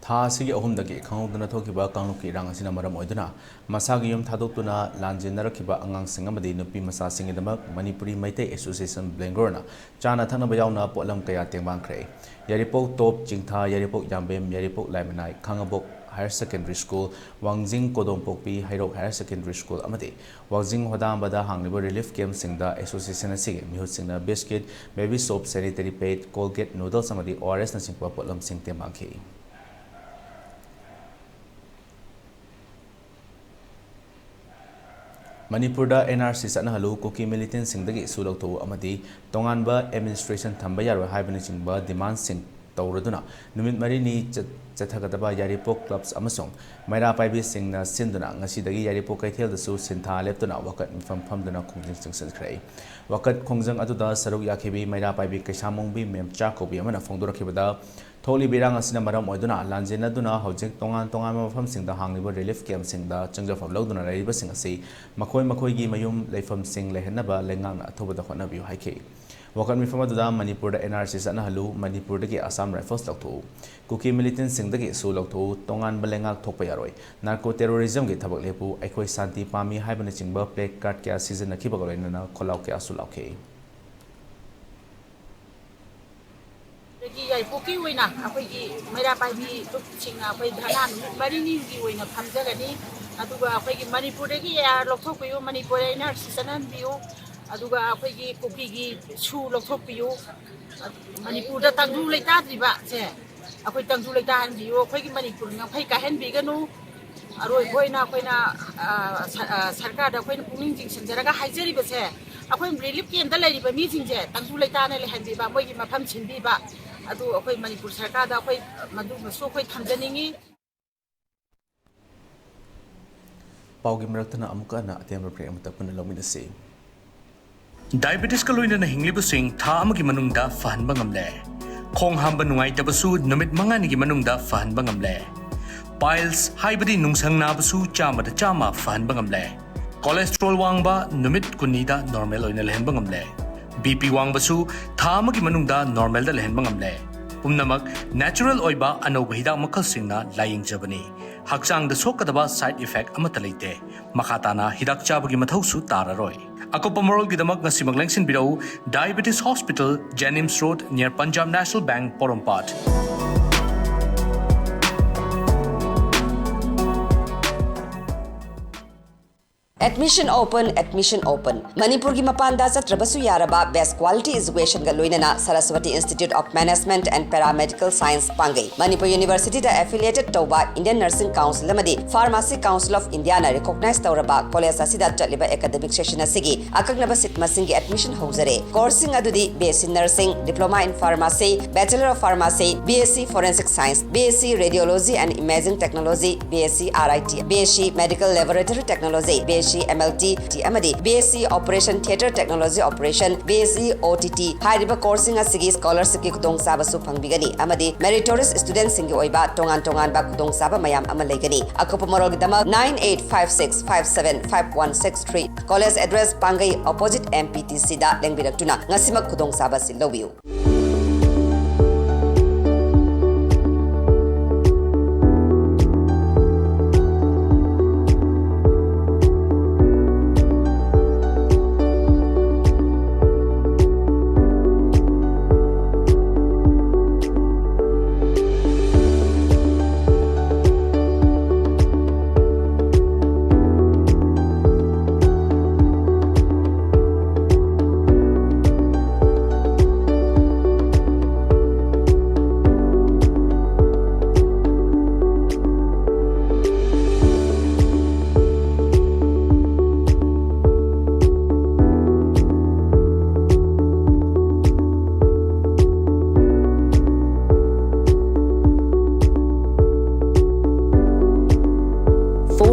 ꯊꯥ ꯑꯁꯤꯒꯤ ꯑꯍꯨꯝꯗꯒꯤ ꯈꯪꯍꯧꯗꯅ ꯊꯣꯛꯈꯤꯕ ꯀꯥꯡꯂꯨꯞꯀꯤ ꯏꯔꯥꯡ ꯑꯁꯤꯅ ꯃꯔꯝ ꯑꯣꯏꯗꯨꯅ ꯃꯁꯥꯒꯤ ꯌꯨꯝ ꯊꯥꯗꯣꯛꯇꯨꯅ ꯂꯥꯟꯖꯦꯟꯅꯔꯛꯈꯤꯕ ꯑꯉꯥꯡꯁꯤꯡ ꯑꯃꯗꯤ ꯅꯨꯄꯤ ꯃꯆꯥꯁꯤꯡꯒꯤꯗꯃꯛ ꯃꯅꯤꯄꯨꯔꯤ ꯃꯩꯇꯩ Association Bangalore ꯆꯥꯅ ꯊꯛꯅꯕ ꯌꯥꯎꯅ ꯄꯣꯠꯂꯝ ꯀꯌꯥ ꯇꯦꯡꯕꯥꯡꯈ꯭ꯔꯦ꯫ ꯌꯥꯏꯔꯤꯄꯣꯛ ꯇꯣꯞ, ꯆꯤꯡꯊꯥ, ꯌꯥꯏꯔꯤꯄꯣꯛ ꯌꯥꯝꯕꯦꯝ, ꯌꯥꯏꯔꯤꯄꯣꯛ ꯂꯥꯏꯃꯅꯥꯏ, ꯈꯥꯉꯕꯣꯛ Higher Secondary School, ꯋꯥꯡꯖꯤꯡ ꯀꯣꯗꯣꯝꯄꯣꯛꯄꯤ ꯍꯩꯔꯣꯛ Higher Secondary School ꯑꯃꯗꯤ ꯋꯥꯡꯖꯤꯡ ꯍꯣꯗꯥꯝꯕꯗ ꯍꯥꯡꯂꯤꯕ relief campꯁꯤꯡꯗ association ꯑꯁꯤꯒꯤ ꯃꯤꯍꯨꯠꯁꯤꯡꯅ biscuit, baby soap, sanitary pad, Colgate, noodles ꯑꯃꯗꯤ O R S ꯅꯆꯤꯡꯕ ꯄꯣꯠꯂꯝꯁꯤꯡ ꯇꯦꯡꯕꯥꯡꯈꯤ꯫ ꯃꯅꯤꯄꯨꯔꯗ N R C ꯆꯠꯅꯍꯜꯂꯨ, ꯀꯨꯀꯤ militantꯁꯤꯡꯗꯒꯤ ꯁꯨ ꯂꯧꯊꯣꯛꯎ ꯑꯃꯗꯤ ꯇꯣꯉꯥꯟꯕ administration ꯊꯝꯕ ꯌꯥꯔꯣꯏ ꯍꯥꯏꯕꯅꯆꯤꯡꯕ demandꯁꯤꯡ ꯇꯧꯔꯗꯨꯅ ꯅꯨꯃꯤꯠ ꯃꯔꯤꯅꯤ ꯆꯠ-, ꯆꯠꯊꯒꯗꯕ ꯌꯥꯏꯔꯤꯄꯣꯛ clubs ꯑꯃꯁꯨꯡ ꯃꯩꯔꯥ ꯄꯥꯏꯕꯤꯁꯤꯡꯅ ꯁꯤꯟꯗꯨꯅ ꯉꯁꯤꯗꯒꯤ ꯌꯥꯏꯔꯤꯄꯣꯛ ꯀꯩꯊꯦꯜꯗꯁꯨ ꯁꯤꯟꯊꯥ ꯂꯦꯞꯇꯨꯅ ꯋꯥꯀꯠ ꯃꯤꯐꯝ ꯐꯝꯗꯨꯅ ꯈꯣꯡꯖꯪ ꯆꯪꯁꯤꯟꯈ꯭ꯔꯦ꯫ ꯋꯥꯀꯠ ꯈꯣꯡꯖꯪ ꯑꯗꯨꯗ ꯁꯔꯨꯛ ꯌꯥꯈꯤꯕꯤ ꯃꯩꯔꯥ ꯄꯥꯏꯕꯤ ꯀꯩꯁꯥꯃꯣꯡꯕꯤ ꯃꯦꯝꯆꯥ ꯀꯧꯕꯤ ꯑꯃꯅ ꯐꯣꯡꯗꯣꯔꯛꯈꯤꯕꯗ, ꯊꯣꯛꯂꯤꯕ ꯏꯔꯥꯡ ꯑꯁꯤꯅ ꯃꯔꯝ ꯑꯣꯏꯗꯨꯅ ꯂꯥꯟꯖꯦꯟꯅꯗꯨꯅ ꯍꯧꯖꯤꯛ ꯇꯣꯉꯥꯟ ꯇꯣꯉꯥꯟꯕ ꯃꯐꯝꯁꯤꯡꯗ ꯍꯥꯡꯂꯤꯕ relief campꯁꯤꯡꯗ ꯆꯪꯖꯐꯝ ꯂꯧꯗꯨꯅ ꯂꯩꯔꯤꯕꯁꯤꯡ ꯑꯁꯤ ꯃꯈꯣꯏ ꯃꯈꯣꯏꯒꯤ ꯃꯌꯨꯝ ꯂꯩꯐꯝꯁꯤꯡ ꯂꯩꯍꯟꯅꯕ ꯂꯩꯉꯥꯛꯅ ꯑꯊꯨꯕꯗ ꯍꯣꯠꯅꯕꯤꯌꯨ ꯍꯥꯏꯈꯤ꯫ ꯋꯥꯀꯠ ꯃꯤꯐꯝ ꯑꯗꯨꯗ ꯃꯅꯤꯄꯨꯔꯗ N R C ꯆꯠꯅꯍꯜꯂꯨ, ꯃꯅꯤꯄꯨꯔꯗꯒꯤ Assam Rifles ꯂꯧꯊꯣꯛꯎ, ꯀꯨꯀꯤ militantꯁꯤꯡꯗꯒꯤ ꯁꯨ ꯂꯧꯊꯣꯛꯎ, ꯇꯣꯉꯥꯟꯕ ꯂꯩꯉꯥꯛ ꯊꯣꯛꯄ ꯌꯥꯔꯣꯏ, narco terrorismꯒꯤ ꯊꯕꯛ ꯂꯦꯞꯄꯨ, ꯑꯩꯈꯣꯏ ꯁꯥꯟꯇꯤ ꯄꯥꯝꯃꯤ ꯍꯥꯏꯕꯅꯆꯤꯡꯕ placard ꯀꯌꯥ ꯁꯤꯖꯤꯟꯅꯈꯤꯕꯒ ꯂꯣꯏꯅꯅ ꯈꯣꯜꯂꯥꯎ ꯀꯌꯥꯁꯨ ꯂꯥꯎꯈꯤ꯫ ꯑꯗꯒꯤ ꯌꯥꯏꯔꯤꯄꯣꯛꯀꯤ ꯑꯣꯏꯅ ꯑꯩꯈꯣꯏꯒꯤ ꯃꯩꯔꯥ ꯄꯥꯏꯕꯤ ꯂꯨꯞꯁꯤꯡꯅ ꯑꯩꯈꯣꯏ ꯙꯔꯅꯥ ꯅꯨꯃꯤꯠ ꯃꯔꯤꯅꯤꯒꯤ ꯑꯣꯏꯅ ꯐꯝꯖꯒꯅꯤ꯫ ꯑꯗꯨꯒ ꯑꯩꯈꯣꯏꯒꯤ ꯃꯅꯤꯄꯨꯔꯗꯒꯤ AR ꯂꯧꯊꯣꯛꯄꯤꯌꯨ, ꯃꯅꯤꯄꯨꯔꯗ N R C ꯆꯠꯅꯍꯟꯕꯤꯌꯨ, ꯑꯗꯨꯒ ꯑꯩꯈꯣꯏꯒꯤ ꯀꯨꯀꯤꯒꯤ ꯁꯨ ꯂꯧꯊꯣꯛꯄꯤꯌꯨ, ꯃꯅꯤꯄꯨꯔꯗ ꯇꯪꯗꯨ ꯂꯩꯇꯥꯗ꯭ꯔꯤꯕꯁꯦ ꯑꯩꯈꯣꯏ ꯇꯪꯗꯨ ꯂꯩꯇꯥꯍꯟꯕꯤꯌꯨ, ꯑꯩꯈꯣꯏꯒꯤ ꯃꯅꯤꯄꯨꯔ ꯉꯝꯈꯩ ꯀꯥꯏꯍꯟꯕꯤꯒꯅꯨ꯫ ꯑꯔꯣꯏꯕ ꯑꯣꯏꯅ ꯑꯩꯈꯣꯏꯅ, ꯑ, ꯁ-, ꯑ, ꯁꯔꯀꯥꯔꯗ ꯑꯩꯈꯣꯏꯅ ꯄꯨꯛꯅꯤꯡ ꯆꯤꯡꯁꯤꯟꯖꯔꯒ ꯍꯥꯏꯖꯔꯤꯕꯁꯦ, ꯑꯩꯈꯣꯏ ꯔꯤꯂꯤꯐ ꯀꯦꯝꯞꯇ ꯂꯩꯔꯤꯕ ꯃꯤꯁꯤꯡꯁꯦ ꯇꯪꯗꯨ ꯂꯩꯇꯥꯅ ꯂꯩꯍꯟꯕꯤꯕ, ꯃꯣꯏꯒꯤ ꯃꯐꯝ ꯁꯤꯟꯕꯤꯕ, ꯑꯗꯨ ꯑꯩꯈꯣꯏ ꯃꯅꯤꯄꯨꯔ ꯁꯔꯀꯥꯔꯗ ꯑꯩꯈꯣꯏ ꯃꯗꯨꯃꯁꯨ ꯑꯩꯈꯣꯏ ꯊꯝꯖꯅꯤꯡꯉꯤ꯫ ꯄꯥꯎꯒꯤ ꯃꯔꯛꯇꯅ ꯑꯃꯨꯛꯀ ꯍꯟꯅ ꯑꯇꯦꯟꯕ ꯕ꯭ꯔꯦꯛ ꯑꯃꯇ ꯄꯨꯟꯅ ꯂꯧꯃꯤꯟꯅꯁꯤ꯫ ꯗꯥꯏꯕꯦꯇꯤꯁꯀ ꯂꯣꯏꯅꯅ ꯍꯤꯡꯂꯤꯕꯁꯤꯡ ꯊꯥ ꯑꯃꯒꯤ ꯃꯅꯨꯡꯗ ꯐꯍꯟꯕ ꯉꯝꯂꯦ꯫ ꯈꯣꯡ ꯍꯥꯝꯕ ꯅꯨꯡꯉꯥꯏꯇꯕꯁꯨ ꯅꯨꯃꯤꯠ ꯃꯉꯥꯅꯤꯒꯤ ꯃꯅꯨꯡꯗ ꯐꯍꯟꯕ ꯉꯝꯂꯦ꯫ ꯄꯥꯏꯜꯁ ꯍꯥꯏꯕꯗꯤ ꯅꯨꯡꯁꯪ ꯅꯥꯕꯁꯨ ꯆꯥꯝꯃꯗ ꯆꯥꯝꯃ ꯐꯍꯟꯕ ꯉꯝꯂꯦ꯫ ꯀꯣꯂꯦꯁꯇ꯭ꯔꯣꯜ ꯋꯥꯡꯕ ꯅꯨꯃꯤꯠ ꯀꯨꯟꯅꯤꯗ ꯅꯣꯔꯃꯦꯜ ꯑꯣꯏꯅ ꯂꯩꯍꯟꯕ ꯉꯝꯂꯦ꯫ ꯕꯤ ꯄꯤ ꯋꯥꯡꯕꯁꯨ ꯊꯥ ꯑꯃꯒꯤ ꯃꯅꯨꯡꯗ ꯅꯣꯔꯃꯦꯜꯗ ꯂꯩꯍꯟꯕ ꯉꯝꯂꯦ꯫ ꯄꯨꯝꯅꯃꯛ ꯅꯦꯆꯔꯦꯜ ꯑꯣꯏꯕ ꯑꯅꯧꯕ ꯍꯤꯗꯥꯛ ꯃꯈꯜꯁꯤꯡꯅ ꯂꯥꯌꯦꯡꯖꯕꯅꯤ꯫ ꯍꯛꯆꯥꯡꯗ ꯁꯣꯛꯀꯗꯕ ꯁꯥꯏꯗ ꯏꯐꯦꯛ ꯑꯃꯠꯇ ꯂꯩꯇꯦ꯫ ꯃꯈꯥ ꯇꯥꯅ ꯍꯤꯗꯥꯛ ꯆꯥꯕꯒꯤ ꯃꯊꯧꯁꯨ ꯇꯥꯔꯔꯣꯏ꯫ ꯑꯀꯨꯞꯄ ꯃꯔꯣꯜꯒꯤꯗꯃꯛ ꯉꯁꯤꯃꯛ ꯂꯦꯡꯁꯤꯟꯕꯤꯔꯛꯎ, Diabetes Hospital, Janims Road, near Punjab National Bank, ꯄꯣꯔꯣꯝꯄꯥꯠ꯫ Admission open, admission open. ꯃꯅꯤꯄꯨꯔꯒꯤ ꯃꯄꯥꯟꯗ ꯆꯠꯇ꯭ꯔꯕꯁꯨ ꯌꯥꯔꯕ best quality educationꯒ ꯂꯣꯏꯅꯅ Saraswati Institute of Management and Paramedical Science ꯄꯥꯡꯒꯩ꯫ Manipur Universityꯗ affiliated ꯇꯧꯕ Indian Nursing Council ꯑꯃꯗꯤ Pharmacy Council of Indiaꯅ recognize ꯇꯧꯔꯕ college ꯑꯁꯤꯗ ꯆꯠꯂꯤꯕ academic session ꯑꯁꯤꯒꯤ ꯑꯀꯛꯅꯕ seat ꯃꯁꯤꯡꯒꯤ admission ꯍꯧꯖꯔꯦ꯫ Courseꯁꯤꯡ ꯑꯗꯨꯗꯤ B S C Nursing, Diploma in Pharmacy, Bachelor of Pharmacy, B S C Forensic Science, B S C Radiology and Imaging Technology, B S C R I T, B S C Medical Laboratory Technology, B S C M L T ꯑꯃꯗꯤ B S C Operation Theatre Technology Operation, B S C O T T ꯍꯥꯏꯔꯤꯕ courseꯁꯤꯡ ꯑꯁꯤꯒꯤ scholarshipꯀꯤ ꯈꯨꯗꯣꯡꯆꯥꯕꯁꯨ ꯐꯪꯕꯤꯒꯅꯤ ꯑꯃꯗꯤ meritorious studentꯁꯤꯡꯒꯤ ꯑꯣꯏꯕ ꯇꯣꯉꯥꯟ ꯇꯣꯉꯥꯟꯕ ꯈꯨꯗꯣꯡꯆꯥꯕ ꯃꯌꯥꯝ ꯑꯃ ꯂꯩꯒꯅꯤ꯫ ꯑꯀꯨꯞꯄ ꯃꯔꯣꯜꯒꯤꯗꯃꯛ nine eight five six five seven five one six three꯫ College address ꯄꯥꯡꯒꯩ opposite M P T Cꯗ ꯂꯦꯡꯕꯤꯔꯛꯇꯨꯅ ꯉꯁꯤꯃꯛ ꯈꯨꯗꯣꯡꯆꯥꯕ ꯑꯁꯤ ꯂꯧꯕꯤꯌꯨ꯫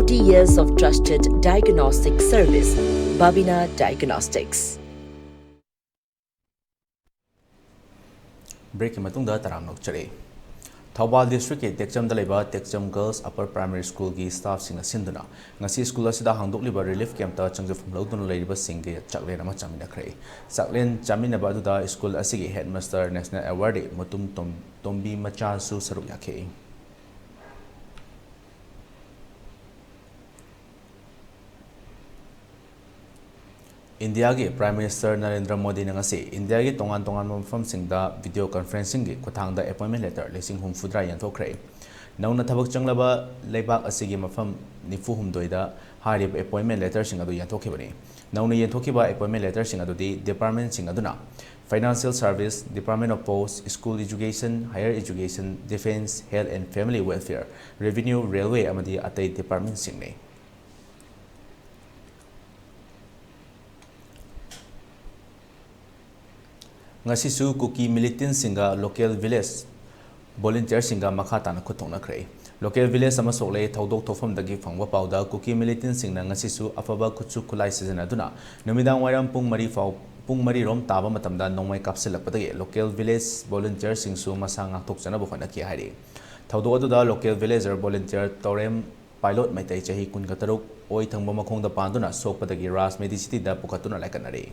fifty years of trusted diagnostic service, Babina Diagnostics. Breakꯀꯤ ꯃꯇꯨꯡꯗ ꯇꯔꯥꯝꯅ ꯑꯣꯛꯆꯔꯤ꯫ ꯊꯧꯕꯥꯜ districtꯀꯤ ꯇꯦꯛꯆꯝꯗ ꯂꯩꯕ ꯇꯦꯛꯆꯝ Girls Upper Primary Schoolꯒꯤ staffꯁꯤꯡꯅ ꯁꯤꯟꯗꯨꯅ ꯉꯁꯤ school ꯑꯁꯤꯗ ꯍꯥꯡꯗꯣꯛꯂꯤꯕ relief campꯇ ꯆꯪꯖꯐꯝ ꯂꯧꯗꯨꯅ ꯂꯩꯔꯤꯕꯁꯤꯡꯒꯤ ꯆꯥꯛꯂꯦꯟ ꯑꯃ ꯆꯥꯃꯤꯟꯅꯈ꯭ꯔꯦ꯫ ꯆꯥꯛꯂꯦꯟ ꯆꯥꯃꯤꯟꯅꯕ ꯑꯗꯨꯗ school ꯑꯁꯤꯒꯤ headmaster, national awardee ꯃꯨꯇꯨꯝ ꯇꯣꯝ-, ꯇꯣꯝꯕꯤ ꯃꯆꯥꯁꯨ ꯁꯔꯨꯛ ꯌꯥꯈꯤ꯫ ꯏꯟꯗꯤꯌꯥꯒꯤ Prime Minister ꯅꯔꯦꯟꯗ꯭ꯔ ꯃꯣꯗꯤꯅ ꯉꯁꯤ ꯏꯟꯗꯤꯌꯥꯒꯤ ꯇꯣꯉꯥꯟ ꯇꯣꯉꯥꯟꯕ ꯃꯐꯝꯁꯤꯡꯗ video conferencingꯒꯤ ꯈꯨꯠꯊꯥꯡꯗ appointment letter ꯂꯤꯁꯤꯡ ꯍꯨꯝꯐꯨꯇꯔꯥ ꯌꯦꯟꯊꯣꯛꯈ꯭ꯔꯦ꯫ ꯅꯧꯅ ꯊꯕꯛ ꯆꯪꯂꯕ ꯂꯩꯕꯥꯛ ꯑꯁꯤꯒꯤ ꯃꯐꯝ ꯅꯤꯐꯨ ꯍꯨꯝꯗꯣꯏꯗ ꯍꯥꯏꯔꯤꯕ appointment letterꯁꯤꯡ ꯑꯗꯨ ꯌꯦꯟꯊꯣꯛꯈꯤꯕꯅꯤ꯫ ꯅꯧꯅ ꯌꯦꯟꯊꯣꯛꯈꯤꯕ appointment letterꯁꯤꯡ ꯑꯗꯨꯗꯤ departmentꯁꯤꯡ ꯑꯗꯨꯅ Financial Service, Department of Post, School Education, Higher Education, Defence, Health and Family Welfare, Revenue, Railway ꯑꯃꯗꯤ ꯑꯇꯩ departmentꯁꯤꯡꯅꯤ꯫ ꯉꯁꯤꯁꯨ ꯀꯨꯀꯤ militantꯁꯤꯡꯒ local village volunteerꯁꯤꯡꯒ ꯃꯈꯥ ꯇꯥꯅ ꯈꯨꯠ ꯊꯣꯛꯅꯈ꯭ꯔꯦ꯫ Local village ꯑꯃ ꯁꯣꯛꯂꯦ꯫ ꯊꯧꯗꯣꯛ ꯊꯣꯛꯐꯝꯗꯒꯤ ꯐꯪꯕ ꯄꯥꯎꯗ ꯀꯨꯀꯤ militantꯁꯤꯡꯅ ꯉꯁꯤꯁꯨ ꯑꯐꯕ ꯈꯨꯠꯁꯨ ꯈꯨꯠꯂꯥꯏ ꯁꯤꯖꯤꯟꯅꯗꯨꯅ ꯅꯨꯃꯤꯗꯥꯡ ꯋꯥꯏꯔꯝ ꯄꯨꯡ ꯃꯔꯤ ꯐꯥꯎ, ꯄꯨꯡ ꯃꯔꯤ ꯔꯣꯝ ꯇꯥꯕ ꯃꯇꯝꯗ ꯅꯣꯡꯃꯩ ꯀꯥꯞꯁꯤꯜꯂꯛꯄꯗꯒꯤ local village volunteerꯁꯤꯡꯁꯨ ꯃꯁꯥ ꯉꯥꯛꯊꯣꯛꯆꯅꯕ ꯍꯣꯠꯅꯈꯤ ꯍꯥꯏꯔꯤ꯫ ꯊꯧꯗꯣꯛ ꯑꯗꯨꯗ local villager volunteer ꯇꯧꯔꯦꯝ ꯄꯥꯏꯂꯣꯠ ꯃꯩꯇꯩ ꯆꯍꯤ ꯀꯨꯟꯒ ꯇꯔꯨꯛ ꯑꯣꯏ ꯊꯪꯕ ꯃꯈꯣꯡꯗ ꯄꯥꯟꯗꯨꯅ ꯁꯣꯛꯄꯗꯒꯤ ꯔꯥꯖ ꯃꯦꯗꯤꯁꯤꯇꯤꯗ ꯄꯨꯈꯠꯇꯨꯅ ꯂꯥꯏꯀꯠꯅꯔꯤ꯫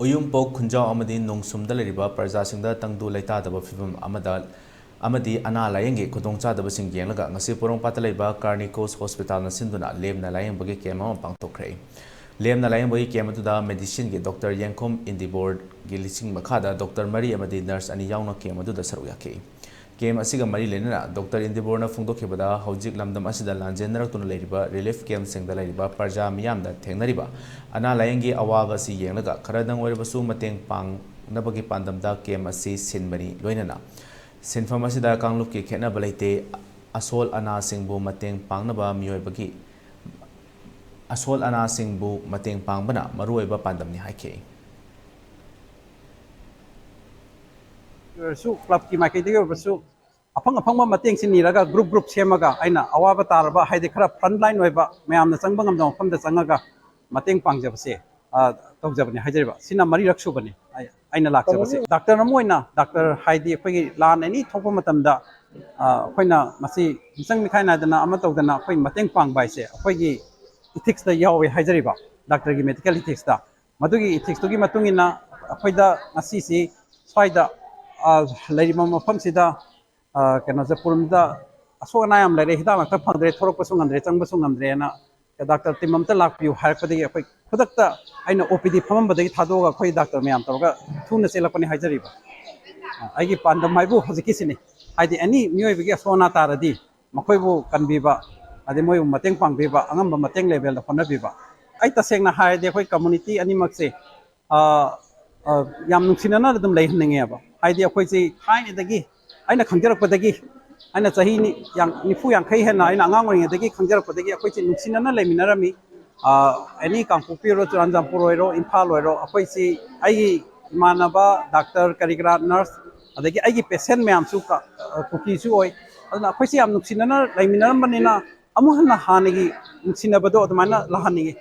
ꯎꯌꯨꯝꯄꯣꯛ ꯈꯨꯟꯖꯥꯎ ꯑꯃꯗꯤ ꯅꯣꯡꯁꯨꯝꯗ ꯂꯩꯔꯤꯕ ꯄ꯭ꯔꯖꯥꯁꯤꯡꯗ ꯇꯪꯗꯨ ꯂꯩꯇꯥꯗꯕ ꯐꯤꯕꯝ ꯑꯃꯗ ꯑꯃꯗꯤ ꯑꯅꯥ ꯂꯥꯌꯦꯡꯒꯤ ꯈꯨꯗꯣꯡꯆꯥꯗꯕꯁꯤꯡ ꯌꯦꯡꯂꯒ ꯉꯁꯤ ꯄꯣꯔꯣꯝꯄꯥꯠꯇ ꯂꯩꯕ ꯀꯥꯔꯅꯤꯀꯣꯁ ꯍꯣꯁꯄꯤꯇꯥꯜꯅ ꯁꯤꯟꯗꯨꯅ ꯂꯦꯝꯅ ꯂꯥꯌꯦꯡꯕꯒꯤ camp ꯑꯃ ꯄꯥꯡꯊꯣꯛꯈ꯭ꯔꯦ꯫ ꯂꯦꯝꯅ ꯂꯥꯌꯦꯡꯕꯒꯤ camp ꯑꯗꯨꯗ medicineꯒꯤ doctor ꯌꯦꯡꯈꯣꯝ ꯏꯟꯗꯤꯕꯣꯔꯒꯤ ꯂꯤꯁꯤꯡ ꯃꯈꯥꯗ doctor ꯃꯔꯤ ꯑꯃꯗꯤ nurse ꯑꯅꯤ ꯌꯥꯎꯅ camp ꯑꯗꯨꯗ ꯁꯔꯨꯛ ꯌꯥꯈꯤ꯫ Camp ꯑꯁꯤꯒ ꯃꯔꯤ ꯂꯩꯅꯅ doctor ꯏꯟꯗꯤꯕꯣꯔꯅ ꯐꯣꯡꯗꯣꯛꯈꯤꯕꯗ ꯍꯧꯖꯤꯛ ꯂꯝꯗꯝ ꯑꯁꯤꯗ ꯂꯥꯟꯖꯦꯟꯅꯔꯛꯇꯨꯅ ꯂꯩꯔꯤꯕ relief campꯁꯤꯡꯗ ꯂꯩꯔꯤꯕ ꯄ꯭ꯔꯖꯥ ꯃꯤꯌꯥꯝꯗ ꯊꯦꯡꯅꯔꯤꯕ ꯑꯅꯥ ꯂꯥꯌꯦꯡꯒꯤ ꯑꯋꯥꯕ ꯑꯁꯤ ꯌꯦꯡꯂꯒ ꯈꯔꯗꯪ ꯑꯣꯏꯔꯕꯁꯨ ꯃꯇꯦꯡ ꯄꯥꯡꯅꯕꯒꯤ ꯄꯥꯟꯗꯝꯗ camp ꯑꯁꯤ ꯁꯤꯟꯕꯅꯤ꯫ ꯂꯣꯏꯅꯅ ꯁꯤꯟꯐꯝ ꯑꯁꯤꯗ ꯀꯥꯡꯂꯨꯞꯀꯤ ꯈꯦꯠꯅꯕ ꯂꯩꯇꯦ꯫ ꯑꯁꯣꯜ ꯑꯅꯥꯁꯤꯡꯕꯨ ꯃꯇꯦꯡ ꯄꯥꯡꯅꯕ ꯃꯤꯑꯣꯏꯕꯒꯤ, ꯑꯁꯣꯜ ꯑꯅꯥꯁꯤꯡꯕꯨ ꯃꯇꯦꯡ ꯄꯥꯡꯕꯅ ꯃꯔꯨꯑꯣꯏꯕ ꯄꯥꯟꯗꯝꯅꯤ ꯍꯥꯏꯈꯤ꯫ ꯑꯣꯏꯔꯁꯨ, ꯀ꯭ꯂꯕꯀꯤ ꯃꯥꯏꯀꯩꯗꯒꯤ ꯑꯣꯏꯔꯕꯁꯨ, ꯑꯐꯪ ꯑꯐꯪꯕ ꯃꯇꯦꯡꯁꯤ ꯅꯤꯔꯒ, ꯒ꯭ꯔꯨꯞ ꯒ꯭ꯔꯨꯞ ꯁꯦꯝꯃꯒ, ꯑꯩꯅ ꯑꯋꯥꯕ ꯇꯥꯔꯕ, ꯍꯥꯏꯗꯤ ꯈꯔ ꯐ꯭ꯔꯟꯠ ꯂꯥꯏꯟ ꯑꯣꯏꯕ ꯃꯌꯥꯝꯅ ꯆꯪꯕ ꯉꯝꯗꯕ ꯃꯐꯝꯗ ꯆꯪꯉꯒ ꯃꯇꯦꯡ ꯄꯥꯡꯖꯕꯁꯦ, ꯑ, ꯇꯧꯖꯕꯅꯤ ꯍꯥꯏꯖꯔꯤꯕ꯫ ꯁꯤꯅ ꯃꯔꯤꯔꯛ ꯁꯨꯕꯅꯤ ꯑꯩ-, ꯑꯩꯅ ꯂꯥꯛꯆꯕꯁꯦ꯫ ꯗꯥꯛꯇꯔ ꯑꯃ ꯑꯣꯏꯅ, ꯗꯥꯛꯇꯔ ꯍꯥꯏꯗꯤ ꯑꯩꯈꯣꯏꯒꯤ ꯂꯥꯟ ꯑꯦꯅꯤ ꯊꯣꯛꯄ ꯃꯇꯝꯗ, ꯑ, ꯑꯩꯈꯣꯏꯅ ꯃꯁꯤ ꯃꯤꯆꯪ ꯃꯤꯈꯥꯏ ꯅꯥꯏꯗꯅ ꯑꯃ ꯇꯧꯗꯅ ꯑꯩꯈꯣꯏ ꯃꯇꯦꯡ ꯄꯥꯡꯕ ꯍꯥꯏꯁꯦ ꯑꯩꯈꯣꯏꯒꯤ ꯏꯊꯤꯛꯁꯇ ꯌꯥꯎꯋꯦ ꯍꯥꯏꯖꯔꯤꯕ, ꯗꯥꯛꯇꯔꯒꯤ ꯃꯦꯗꯤꯀꯦꯜ ꯏꯊꯤꯛꯁꯇ꯫ ꯃꯗꯨꯒꯤ ꯏꯊꯤꯛꯁꯇꯨꯒꯤ ꯃꯇꯨꯡ ꯏꯟꯅ ꯑꯩꯈꯣꯏꯗ ꯉꯁꯤꯁꯤ ꯁ꯭ꯋꯥꯏꯗ, ꯑ, ꯂꯩꯔꯤꯕ ꯃꯐꯝꯁꯤꯗ, ꯑ, ꯀꯩꯅꯣꯁꯦ, ꯄꯨꯔꯝꯗ ꯑꯁꯣꯛ ꯑꯅꯥ ꯌꯥꯝ ꯂꯩꯔꯦ, ꯍꯤꯗꯥꯛ ꯂꯥꯡꯊꯛ ꯐꯪꯗ꯭ꯔꯦ, ꯊꯣꯔꯛꯄꯁꯨ ꯉꯝꯗ꯭ꯔꯦ, ꯆꯪꯕꯁꯨ ꯉꯝꯗ꯭ꯔꯦꯅ, "ꯗꯥꯛꯇꯔ ꯇꯤꯝ ꯑꯝꯇ ꯂꯥꯛꯄꯤꯌꯨ" ꯍꯥꯏꯔꯛꯄꯗꯒꯤ ꯑꯩꯈꯣꯏ ꯈꯨꯗꯛꯇ, ꯑꯩꯅ ꯑꯣ ꯄꯤ ꯗꯤ ꯐꯝꯃꯝꯕꯗꯒꯤ ꯊꯥꯗꯣꯛꯑꯒ ꯑꯩꯈꯣꯏ ꯗꯥꯛꯇꯔ ꯃꯌꯥꯝ ꯇꯧꯔꯒ ꯊꯨꯅ ꯆꯦꯜꯂꯛꯄꯅꯤ ꯍꯥꯏꯖꯔꯤꯕ꯫ ꯑ, ꯑꯩꯒꯤ ꯄꯥꯟꯗꯝ ꯍꯥꯏꯕꯨ ꯍꯧꯖꯤꯛꯀꯤꯁꯤꯅꯤ꯫ ꯍꯥꯏꯗꯤ ꯑꯦꯅꯤ ꯃꯤꯑꯣꯏꯕꯒꯤ ꯑꯁꯣꯛ ꯑꯅꯥ ꯇꯥꯔꯗꯤ ꯃꯈꯣꯏꯕꯨ ꯀꯟꯕꯤꯕ, ꯑꯗꯩ ꯃꯣꯏꯕꯨ ꯃꯇꯦꯡ ꯄꯥꯡꯕꯤꯕ, ꯑꯉꯝꯕ ꯃꯇꯦꯡ ꯂꯦꯚꯦꯜꯗ ꯍꯣꯠꯅꯕꯤꯕ꯫ ꯑꯩ ꯇꯁꯦꯡꯅ ꯍꯥꯏꯔꯗꯤ ꯑꯩꯈꯣꯏ ꯀꯝꯃꯨꯅꯤꯇꯤ ꯑꯅꯤꯃꯛꯁꯦ, ꯑ, ꯑ, ꯌꯥꯝ ꯅꯨꯡꯁꯤꯅꯅ ꯑꯗꯨꯝ ꯂꯩꯍꯟꯅꯤꯡꯉꯦꯕ꯫ ꯍꯥꯏꯗꯤ ꯑꯩꯈꯣꯏꯁꯤ ꯊꯥꯏꯅꯗꯒꯤ, ꯑꯩꯅ ꯈꯪꯖꯔꯛꯄꯗꯒꯤ, ꯑꯩꯅ ꯆꯍꯤ ꯅꯤ-, ꯌꯥꯡ-, ꯅꯤꯐꯨ ꯌꯥꯡꯈꯩ ꯍꯦꯟꯅ ꯑꯩꯅ ꯑꯉꯥꯡ ꯑꯣꯏꯔꯤꯉꯩꯗꯒꯤ ꯈꯪꯖꯔꯛꯄꯗꯒꯤ ꯑꯩꯈꯣꯏꯁꯤ ꯅꯨꯡꯁꯤꯅꯅ ꯂꯩꯃꯤꯟꯅꯔꯝꯃꯤ꯫ ꯑ, ꯑꯦꯅꯤ ꯀꯥꯡꯄꯣꯛꯄꯤ ꯑꯣꯏꯔꯣ, ꯆꯨꯔꯥꯟꯆꯥꯟꯄꯨꯔ ꯑꯣꯏꯔꯣ, ꯏꯝꯐꯥꯜ ꯑꯣꯏꯔꯣ, ꯑꯩꯈꯣꯏꯁꯤ, ꯑꯩꯒꯤ ꯏꯃꯥꯟꯅꯕ ꯗꯥꯛꯇꯔ ꯀꯔꯤ ꯀꯔꯥ, ꯅꯔꯁ, ꯑꯗꯒꯤ ꯑꯩꯒꯤ ꯄꯦꯁꯦꯟ ꯃꯌꯥꯝꯁꯨ ꯀ-, ꯑ, ꯀꯨꯀꯤꯁꯨ ꯑꯣꯏ꯫ ꯑꯗꯨꯅ ꯑꯩꯈꯣꯏꯁꯤ ꯌꯥꯝ ꯅꯨꯡꯁꯤꯅꯅ ꯂꯩꯃꯤꯟꯅꯔꯝꯕꯅꯤꯅ ꯑꯃꯨꯛ ꯍꯟꯅ ꯍꯥꯟꯅꯒꯤ ꯅꯨꯡꯁꯤꯅꯕꯗꯣ ꯑꯗꯨꯃꯥꯏꯅ ꯂꯥꯛꯍꯟꯅꯤꯡꯉꯤ꯫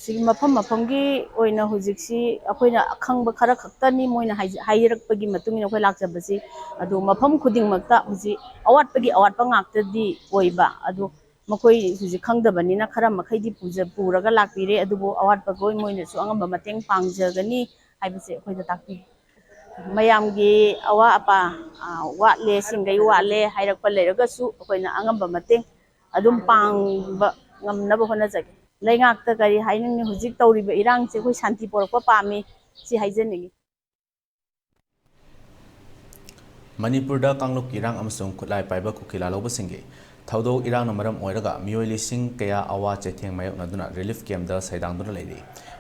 ꯁꯤꯒꯤ ꯃꯐꯝ ꯃꯐꯝꯒꯤ ꯑꯣꯏꯅ ꯍꯧꯖꯤꯛꯁꯤ ꯑꯩꯈꯣꯏꯅ ꯑꯈꯪꯕ ꯈꯔ ꯈꯛꯇꯅꯤ ꯃꯣꯏꯅ ꯍꯥꯏꯖ-, ꯍꯥꯏꯔꯛꯄꯒꯤ ꯃꯇꯨꯡ ꯏꯟꯅ ꯑꯩꯈꯣꯏ ꯂꯥꯛꯆꯕꯁꯤ꯫ ꯑꯗꯨ ꯃꯐꯝ ꯈꯨꯗꯤꯡꯃꯛꯇ ꯍꯧꯖꯤꯛ ꯑꯋꯥꯠꯄꯒꯤ ꯑꯋꯥꯠꯄ ꯉꯥꯛꯇꯗꯤ ꯑꯣꯏꯕ꯫ ꯑꯗꯨ ꯃꯈꯣꯏ ꯍꯧꯖꯤꯛ ꯈꯪꯗꯕꯅꯤꯅ ꯈꯔ ꯃꯈꯩꯗꯤ ꯄꯨꯖ-, ꯄꯨꯔꯒ ꯂꯥꯛꯄꯤꯔꯦ꯫ ꯑꯗꯨꯕꯨ ꯑꯋꯥꯠꯄꯈꯣꯏ ꯃꯣꯏꯅꯁꯨ ꯑꯉꯝꯕ ꯃꯇꯦꯡ ꯄꯥꯡꯖꯒꯅꯤ ꯍꯥꯏꯕꯁꯦ ꯑꯩꯈꯣꯏꯗ ꯇꯥꯛꯄꯤ꯫ ꯃꯌꯥꯝꯒꯤ ꯑꯋꯥ ꯑꯄꯥ, ꯑ, ꯋꯥꯠꯂꯦ, ꯁꯤꯡꯈꯩ ꯋꯥꯠꯂꯦ ꯍꯥꯏꯔꯛꯄ ꯂꯩꯔꯒꯁꯨ ꯑꯩꯈꯣꯏꯅ ꯑꯉꯝꯕ ꯃꯇꯦꯡ ꯑꯗꯨꯝ ꯄꯥꯡꯕ ꯉꯝꯅꯕ ꯍꯣꯠꯅꯖꯒꯦ꯫ ꯂꯩꯉꯥꯛꯇ ꯀꯔꯤ ꯍꯥꯏꯅꯤꯡꯉꯤ? ꯍꯧꯖꯤꯛ ꯇꯧꯔꯤꯕ ꯏꯔꯥꯡꯁꯦ ꯑꯩꯈꯣꯏ ꯁꯥꯟꯇꯤ ꯄꯣꯔꯛꯄ ꯄꯥꯝꯃꯤ, ꯁꯤ ꯍꯥꯏꯖꯅꯤꯡꯉꯤ꯫ ꯃꯅꯤꯄꯨꯔꯗ ꯀꯥꯡꯂꯨꯞ ꯏꯔꯥꯡ ꯑꯃꯁꯨꯡ ꯈꯨꯠꯂꯥꯏ ꯄꯥꯏꯕ ꯀꯨꯀꯤ ꯂꯥꯜꯍꯧꯕꯁꯤꯡꯒꯤ ꯊꯧꯗꯣꯛ ꯏꯔꯥꯡꯅ ꯃꯔꯝ ꯑꯣꯏꯔꯒ ꯃꯤꯑꯣꯏ ꯂꯤꯁꯤꯡ ꯀꯌꯥ ꯑꯋꯥ ꯆꯩꯊꯦꯡ ꯃꯥꯌꯣꯛꯅꯗꯨꯅ ꯔꯤꯂꯤꯐ ꯀꯦꯝꯞꯇ ꯁꯩꯗꯥꯡꯗꯨꯅ ꯂꯩꯔꯤ꯫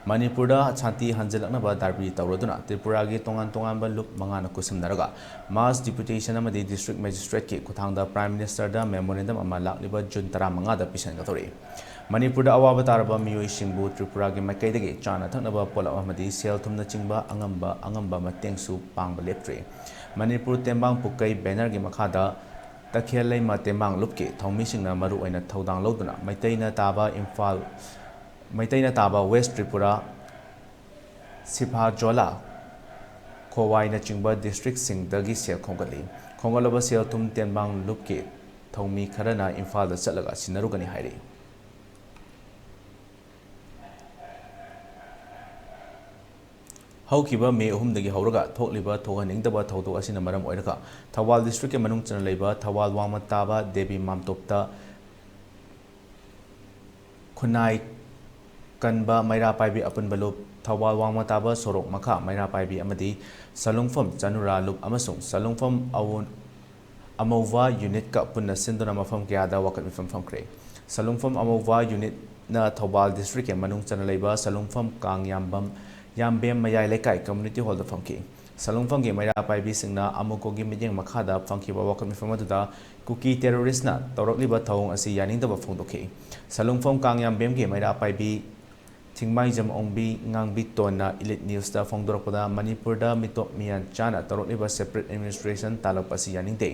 ꯃꯅꯤꯄꯨꯔꯗ ꯁꯥꯟꯇꯤ ꯍꯟꯖꯤꯜꯂꯛꯅꯕ ꯗꯥꯕꯤ ꯇꯧꯔꯗꯨꯅ ꯇ꯭ꯔꯤꯄꯨꯔꯥꯒꯤ ꯇꯣꯉꯥꯟ ꯇꯣꯉꯥꯟꯕ ꯂꯨꯞ ꯃꯉꯥꯅ ꯈꯨꯠꯁꯝꯅꯔꯒ ꯃꯥꯁ ꯗꯤꯄꯨꯇꯦꯁꯟ ꯑꯃꯗꯤ ꯗꯤꯁꯇ꯭ꯔꯤꯛ ꯃꯦꯖꯤꯁꯇ꯭ꯔꯦꯠꯀꯤ ꯈꯨꯠꯊꯥꯡꯗ ꯄ꯭ꯔꯥꯏꯝ ꯃꯤꯅꯤꯁꯇꯔꯗ ꯃꯦꯃꯣꯔꯦꯟꯗꯝ ꯑꯃ ꯂꯥꯛꯂꯤꯕ ꯖꯨꯟ ꯇꯔꯥꯃꯉꯥꯗ ꯄꯤꯁꯤꯟꯒꯗꯧꯔꯤ꯫ ꯃꯅꯤꯄꯨꯔꯗ ꯑꯋꯥꯕ ꯇꯥꯔꯕ ꯃꯤꯑꯣꯏꯁꯤꯡꯕꯨ ꯇ꯭ꯔꯤꯄꯨꯔꯥꯒꯤ ꯃꯥꯏꯀꯩꯗꯒꯤ ꯆꯥꯅ ꯊꯛꯅꯕ ꯄꯣꯠꯂꯝ ꯑꯃꯗꯤ ꯁꯦꯜ ꯊꯨꯝꯅꯆꯤꯡꯕ ꯑꯉꯝꯕ ꯑꯉꯝꯕ ꯃꯇꯦꯡꯁꯨ ꯄꯥꯡꯕ ꯂꯦꯞꯇ꯭ꯔꯤ꯫ ꯃꯅꯤꯄꯨꯔ ꯇꯦꯡꯕꯥꯡ ꯄꯨꯛꯀꯩ ꯕꯦꯅꯔꯒꯤ ꯃꯈꯥꯗ ꯇꯈꯦꯜ ꯂꯩꯃ ꯇꯦꯡꯕꯥꯡ ꯂꯨꯞꯀꯤ ꯊꯧꯃꯤꯁꯤꯡꯅ ꯃꯔꯨꯑꯣꯏꯅ ꯊꯧꯗꯥꯡ ꯂꯧꯗꯨꯅ ꯃꯩꯇꯩꯅ ꯇꯥꯕ ꯏꯝꯐꯥꯜ, ꯃꯩꯇꯩꯅ ꯇꯥꯕ ꯋꯦꯁ ꯇ꯭ꯔꯤꯄꯨꯔꯥ, ꯁꯤꯐꯥꯖꯣꯂꯥ, ꯈꯣꯋꯥꯏꯅꯆꯤꯡꯕ ꯗꯤꯁꯇ꯭ꯔꯤꯛꯁꯤꯡꯗꯒꯤ ꯁꯦꯜ ꯈꯣꯝꯒꯠꯂꯤ꯫ ꯈꯣꯝꯒꯠꯂꯕ ꯁꯦꯜ ꯊꯨꯝ ꯇꯦꯡꯕꯥꯡ ꯂꯨꯞꯀꯤ ꯊꯧꯃꯤ ꯈꯔꯅ ꯏꯝꯐꯥꯜꯗ ꯆꯠꯂꯒ ꯁꯤꯟꯅꯔꯨꯒꯅꯤ ꯍꯥꯏꯔꯤ꯫ ꯍꯧꯈꯤꯕ ꯃꯦ ꯑꯍꯨꯝꯗꯒꯤ ꯍꯧꯔꯒ ꯊꯣꯛꯂꯤꯕ ꯊꯣꯛꯍꯟꯅꯤꯡꯗꯕ ꯊꯧꯗꯣꯛ ꯑꯁꯤꯅ ꯃꯔꯝ ꯑꯣꯏꯔꯒ ꯊꯧꯕꯥꯜ ꯗꯤꯁꯇ꯭ꯔꯤꯛꯀꯤ ꯃꯅꯨꯡ ꯆꯟꯅ ꯂꯩꯕ ꯊꯧꯕꯥꯜ ꯋꯥꯡꯃ ꯇꯥꯕ ꯗꯦꯕꯤ ꯃꯥꯝꯇꯣꯞꯇ ꯈꯨꯟꯅꯥꯏ ꯀꯟꯕ ꯃꯩꯔꯥ ꯄꯥꯏꯕꯤ ꯑꯄꯨꯟꯕ ꯂꯨꯞ, ꯊꯧꯕꯥꯜ ꯋꯥꯡꯃ ꯇꯥꯕ ꯁꯣꯔꯣꯛ ꯃꯈꯥ ꯃꯩꯔꯥ ꯄꯥꯏꯕꯤ ꯑꯃꯗꯤ ꯁꯂꯨꯡꯐꯝ ꯆꯅꯨꯔꯥ ꯂꯨꯞ ꯑꯃꯁꯨꯡ ꯁꯂꯨꯡꯐꯝ ꯑꯋꯨꯟ ꯑꯃꯧꯕ ꯌꯨꯅꯤꯠꯀ ꯄꯨꯟꯅ ꯁꯤꯟꯗꯨꯅ ꯃꯐꯝ ꯀꯌꯥꯗ ꯋꯥꯀꯠ ꯃꯤꯐꯝ ꯐꯝꯈ꯭ꯔꯦ꯫ ꯁꯂꯨꯡꯐꯝ ꯑꯃꯧꯕ ꯌꯨꯅꯤꯠꯅ ꯊꯧꯕꯥꯜ ꯗꯤꯁꯇ꯭ꯔꯤꯛꯀꯤ ꯃꯅꯨꯡ ꯆꯟꯅ ꯂꯩꯕ ꯁꯂꯨꯡꯐꯝ ꯀꯥꯡꯌꯥꯝꯕꯝ, ꯌꯥꯝꯕꯦꯝ ꯃꯌꯥꯏ ꯂꯩꯀꯥꯏ ꯀꯝꯃ꯭ꯌꯨꯅꯤꯇꯤ ꯍꯣꯜꯗ ꯐꯝꯈꯤ꯫ ꯁꯂꯨꯡꯐꯝꯒꯤ ꯃꯩꯔꯥ ꯄꯥꯏꯕꯤꯁꯤꯡꯅ ꯑꯃꯨꯀꯣꯒꯤ ꯃꯤꯠꯌꯦꯡ ꯃꯈꯥꯗ ꯐꯝꯈꯤꯕ ꯋꯥꯀꯠ ꯃꯤꯐꯝ ꯑꯗꯨꯗ ꯀꯨꯀꯤ ꯇꯦꯔꯣꯔꯤꯁꯅ ꯇꯧꯔꯛꯂꯤꯕ ꯊꯧꯑꯣꯡ ꯑꯁꯤ ꯌꯥꯅꯤꯡꯗꯕ ꯐꯣꯡꯗꯣꯛꯈꯤ꯫ ꯁꯂꯨꯡꯐꯝ ꯀꯥꯡꯌꯥꯝꯕꯦꯝꯒꯤ ꯃꯩꯔꯥ ꯄꯥꯏꯕꯤ ꯊꯤꯡꯃꯥꯏꯖꯝ ꯑꯣꯡꯕꯤ ꯉꯥꯡꯕꯤꯇꯣꯟꯅ ꯏꯂꯤꯠ ꯅ꯭ꯌꯨꯁꯇ ꯐꯣꯡꯗꯣꯔꯛꯄꯗ ꯃꯅꯤꯄꯨꯔꯗ ꯃꯤꯇꯣꯞ ꯃꯤꯌꯥꯟ ꯆꯥꯅ ꯇꯧꯔꯛꯂꯤꯕ ꯁꯦꯄꯔꯦꯠ ꯑꯦꯗꯃꯤꯅꯤꯁꯇ꯭ꯔꯦꯁꯟ ꯇꯥꯂꯛꯄ ꯑꯁꯤ ꯌꯥꯅꯤꯡꯗꯦ꯫